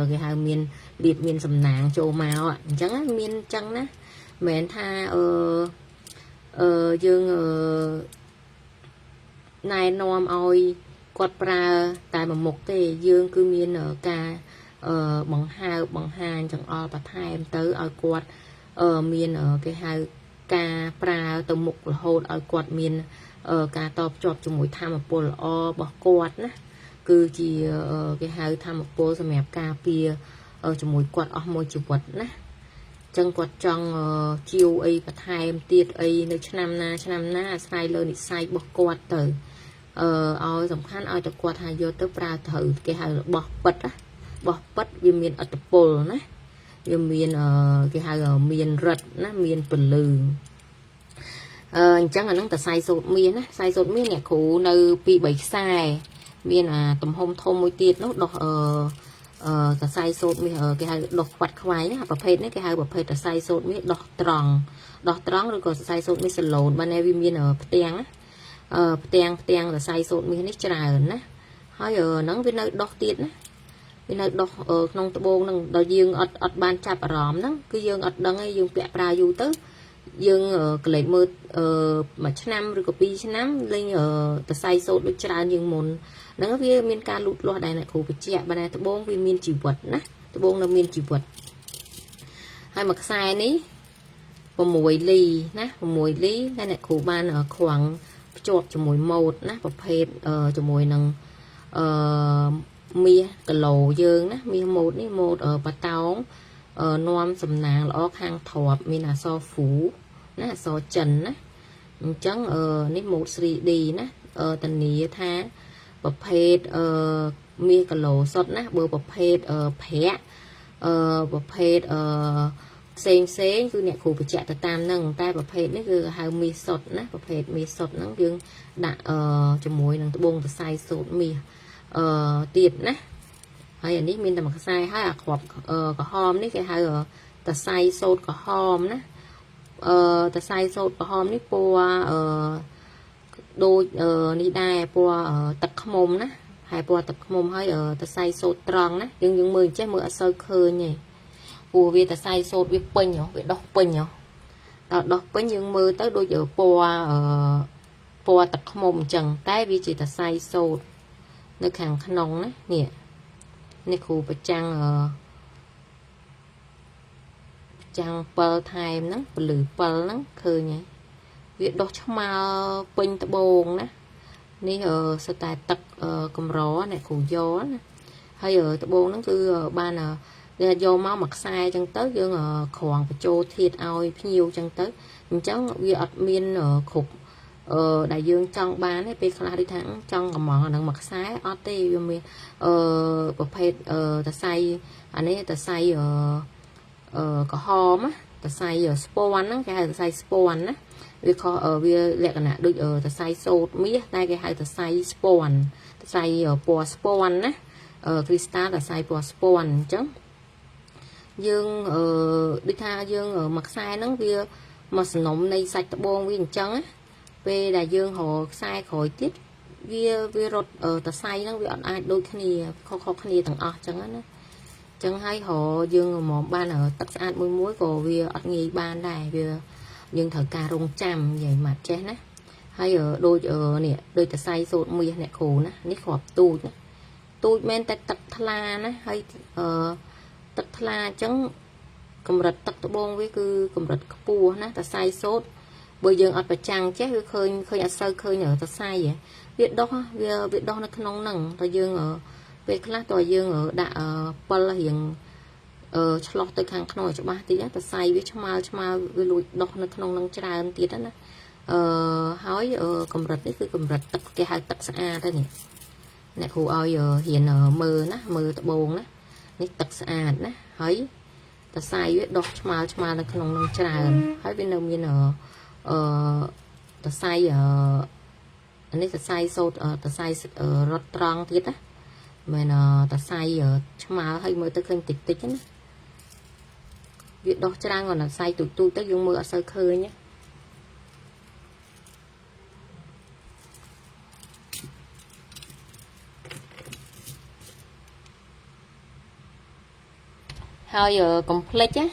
គេហៅមានលៀបមានសំណាងចូលមកអញ្ចឹងមានអញ្ចឹងណាមិនមែនថាអឺអឺយើងអឺណែនាំឲ្យគាត់ប្រើតែមួយមុខទេយើងគឺមានការអឺបង្ហើបបង្ហាញចង្អុលបន្ថែមទៅឲ្យគាត់អឺមានគេហៅការប្រើទៅមុខរហូតឲ្យគាត់មានការតភ្ជាប់ជាមួយធម៌ពលល្អរបស់គាត់ណាគឺជាគេហៅធម៌ពលសម្រាប់ការពារជាមួយគាត់អស់មួយជីវិតណាចឹងគាត់ចង់ជាវអីបន្ថែមទៀតអីនៅឆ្នាំណាឆ្នាំណាអាស្រ័យលើនិស័យរបស់គាត់ទៅ ឲ្យសំខាន់ឲ្យតែគាត់ថាយកទៅប្រើត្រូវគេហៅរបស់ពិតណារបស់ពិតវាមានឥទ្ធិពលណាវាមានគេហៅមានរិទ្ធណាមានពលឺអញ្ចឹងអាហ្នឹងតសៃសូត្រមាសណាសៃសូត្រមាសអ្នកគ្រូនៅពី3ខ្សែមានអាទំហំធំមួយទៀតនោះដោះអឺអឺសរសៃសូត្រមាសគេហៅដោះខ្វាត់ខ្វែងណាប្រភេទនេះគេហៅប្រភេទសរសៃសូត្រមាសដោះត្រង់ដោះត្រង់ឬក៏សរសៃសូត្រមាសសាឡូនបើណែវាមានផ្ទាំងណាផ្ទាំងផ្ទាំងសរសៃសូត្រមាសនេះច្រើនណាហើយហ្នឹងវានៅដោះទៀតណាវានៅដោះក្នុងត្បូងហ្នឹងដល់យើងអត់អត់បានចាប់អារម្មណ៍ហ្នឹងគឺយើងអត់ដឹងឯងយើងពាក់ប្រើយូរទៅយើងក្លែកមើលមួយឆ្នាំឬក៏2ឆ្នាំលេងសរសៃសូត្រដូចច្រើនជាងមុនហ្នឹងវាមានការលូតលាស់ដែរអ្នកគ្រូបញ្ជាក់បើតែត្បូងវាមានជីវិតណាត្បូងនៅមានជីវិតហើយមួយខ្សែនេះ6លីណា6លីតែអ្នកគ្រូបានខ្វាំងភ្ជាប់ជាមួយម៉ូតណាប្រភេទជាមួយនឹងអឺមាសគីឡូយើងណាមាសម៉ូតនេះម៉ូតបតោងនាំសំណាងល្អខាងទ្របមានអក្សរហ្វូណាអក្សរចិនណាអញ្ចឹងនេះម៉ូត 3D ណាធានាថាប្រភេទអឺមាសគីឡូសុតណាបើប្រភេទប្រាក់ប្រភេទផ្សេងផ្សេងគឺអ្នកគ្រូបញ្ជាក់ទៅតាមហ្នឹងតែប្រភេទនេះគឺហៅមាសសុតណាប្រភេទមាសសុតហ្នឹងយើងដាក់ជាមួយនឹងត្បូងសរសៃសូត្រមាសទៀតណាហើយអានេះមានតែមួយខ្សែហើយអាគ្រាប់ក្រហមនេះគេហៅសរសៃសូត្រក្រហមណាសរសៃសូត្រក្រហមនេះពណ៌ដូចនេះដែរពណ៌ទឹកឃ្មុំណាហើយពណ៌ទឹកឃ្មុំហើយសរសៃសូត្រត្រង់ណាយើងយើងមើលចេះមើលអត់សូវឃើញទេព្រោះវាសរសៃសូត្រវាពេញវាដោះពេញដល់ដោះពេញយើងមើលទៅដូចពណ៌ពណ៌ទឹកឃ្មុំអញ្ចឹងតែវាជាសរសៃសូត្រនៅខាងក្នុងណានេះនេះគ្រូប្រចាំងចាំង7ថែមហ្នឹងពលឺ7ហ្នឹងឃើញហើយវាដុះឆ្មើពេញត្បូងណានេះសិតតែទឹកកម្រអ្នកគ្រូយកណាហើយត្បូងហ្នឹងគឺបានយកមកមួយខ្សែអញ្ចឹងទៅយើងក្រងបញ្ចូលធាតុឲ្យភ្ញៀវអញ្ចឹងទៅអញ្ចឹងវាអត់មានគ្រប់ដែលយើងចង់បានទេពេលខ្លះដូចថាចង់កំងអាហ្នឹងមួយខ្សែអត់ទេវាមានប្រភេទតសៃអានេះតសៃក្រហមណាតសៃស្ពាន់ហ្នឹងគេហៅតសៃស្ពាន់ណាវាខុសវាលក្ខណៈដូចតសៃសូត្រមាសតែគេហៅតសៃស្ពាន់តសៃពណ៌ស្ពាន់ណាគ្រីស្តាល់តសៃពណ៌ស្ពាន់អញ្ចឹងយើងដូចថាយើងមួយខ្សែហ្នឹងវាមកសំណុំនៃសាច់ត្បូងវាអញ្ចឹងណាពេលដែលយើងរកខ្សែក្រោយទៀតវាវារត់តសៃហ្នឹងវាអត់អាចដូចគ្នាខុសៗគ្នាទាំងអស់អញ្ចឹងណាចឹងហើយរយើងមកបានទឹកស្អាតមួយមួយក៏វាអត់ងាយបានដែរវាយើងត្រូវការរងចាំនិយាយមកចេះណាហើយដូចនេះដូចតសៃសូត្រមាសអ្នកគ្រូណានេះគ្រាប់ទូចណាទូចមែនតែទឹកថ្លាណាហើយទឹកថ្លាអញ្ចឹងកម្រិតទឹកត្បូងវាគឺកម្រិតខ្ពស់ណាតសៃសូត្របើយើងអត់ប្រចាំងចេះវាឃើញឃើញអត់សូវឃើញតសៃវាដោះវាវាដោះនៅក្នុងហ្នឹងតើយើងពេលខ្លះតើយើងដាក់ពិលរៀងឆ្លោះទៅខាងក្នុងឲ្យច្បាស់តិចតសៃវាឆ្មើឆ្មើវាលួចដោះនៅក្នុងនឹងច្រើនទៀតណាហើយកម្រិតនេះគឺកម្រិតទឹកគេហៅទឹកស្អាតហ្នឹងនេះអ្នកគ្រូឲ្យរៀនមើលណាមើលត្បូងណានេះទឹកស្អាតណាហើយតសៃវាដោះឆ្មើឆ្មើនៅក្នុងនឹងច្រើនហើយវានៅមានតសៃអានេះតសៃសូត្រតសៃរត់ត្រង់ទៀតណាមែនតសៃឆ្មើហើយមើលទៅឃើញតិចតិចណាវាដោះច្រើនគាត់តសៃទូចទូចទៅយើងមើលអត់សូវឃើញណាហើយកុំភ្លេចណា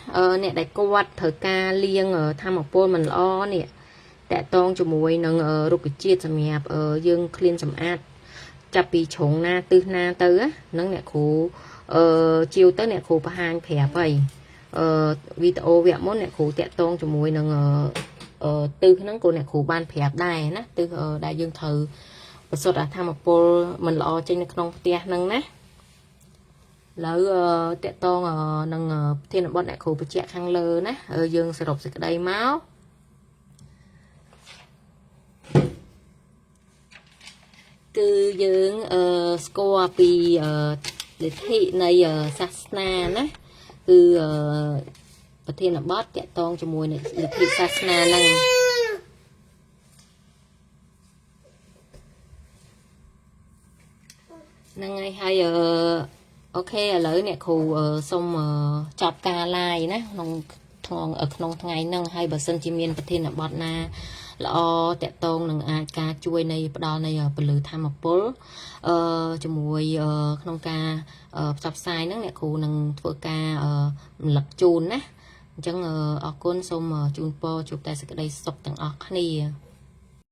អ្នកដែលគាត់ត្រូវការលាងធម្មពលមិនល្អនេះតកតងជាមួយនឹងរុក្ខជាតិសម្រាប់យើងក្លៀនសម្អាតចាប់ពីជ្រុងណាទិសណាទៅហ្នឹងអ្នកគ្រូជាវទៅអ្នកគ្រូបង្ហាញប្រាប់ហើយវីដេអូវគ្គមុនអ្នកគ្រូតាក់ទងជាមួយនឹងទិសហ្នឹងក៏អ្នកគ្រូបានប្រាប់ដែរណាទិសដែលយើងត្រូវប្រសុទ្ធអាធម្មពលមិនល្អចេញនៅក្នុងផ្ទះហ្នឹងណាឥឡូវតកតងនឹងធានបទអ្នកគ្រូបញ្ជាក់ខាងលើណាយើងសរុបសេចក្តីមក គឺយើងអឺស្គាល់ពីអឺលទ្ធិនៃអឺសាសនាណាគឺអឺប្រធានបទតាក់ទងជាមួយនឹងលទ្ធិសាសនាហ្នឹងហ្នឹងហើយហើយអឺ OK ឥឡូវអ្នកគ្រូអឺសូមអឺចប់ការ live ណាក្នុងក្នុងក្នុងថ្ងៃហ្នឹងហើយបើសិនជាមានប្រធានបទណាល្អតាក់ទងនឹងអាចការជួយនៃផ្ដល់នៃពន្លឺធម៌ពលអឺជាមួយអឺក្នុងការផ្សព្វផ្សាយហ្នឹងអ្នកគ្រូនឹងធ្វើការរំលឹកជូនណាអញ្ចឹងអរគុណសូមជូនពរជួបតែសេចក្តីសុខទាំងអស់គ្នា។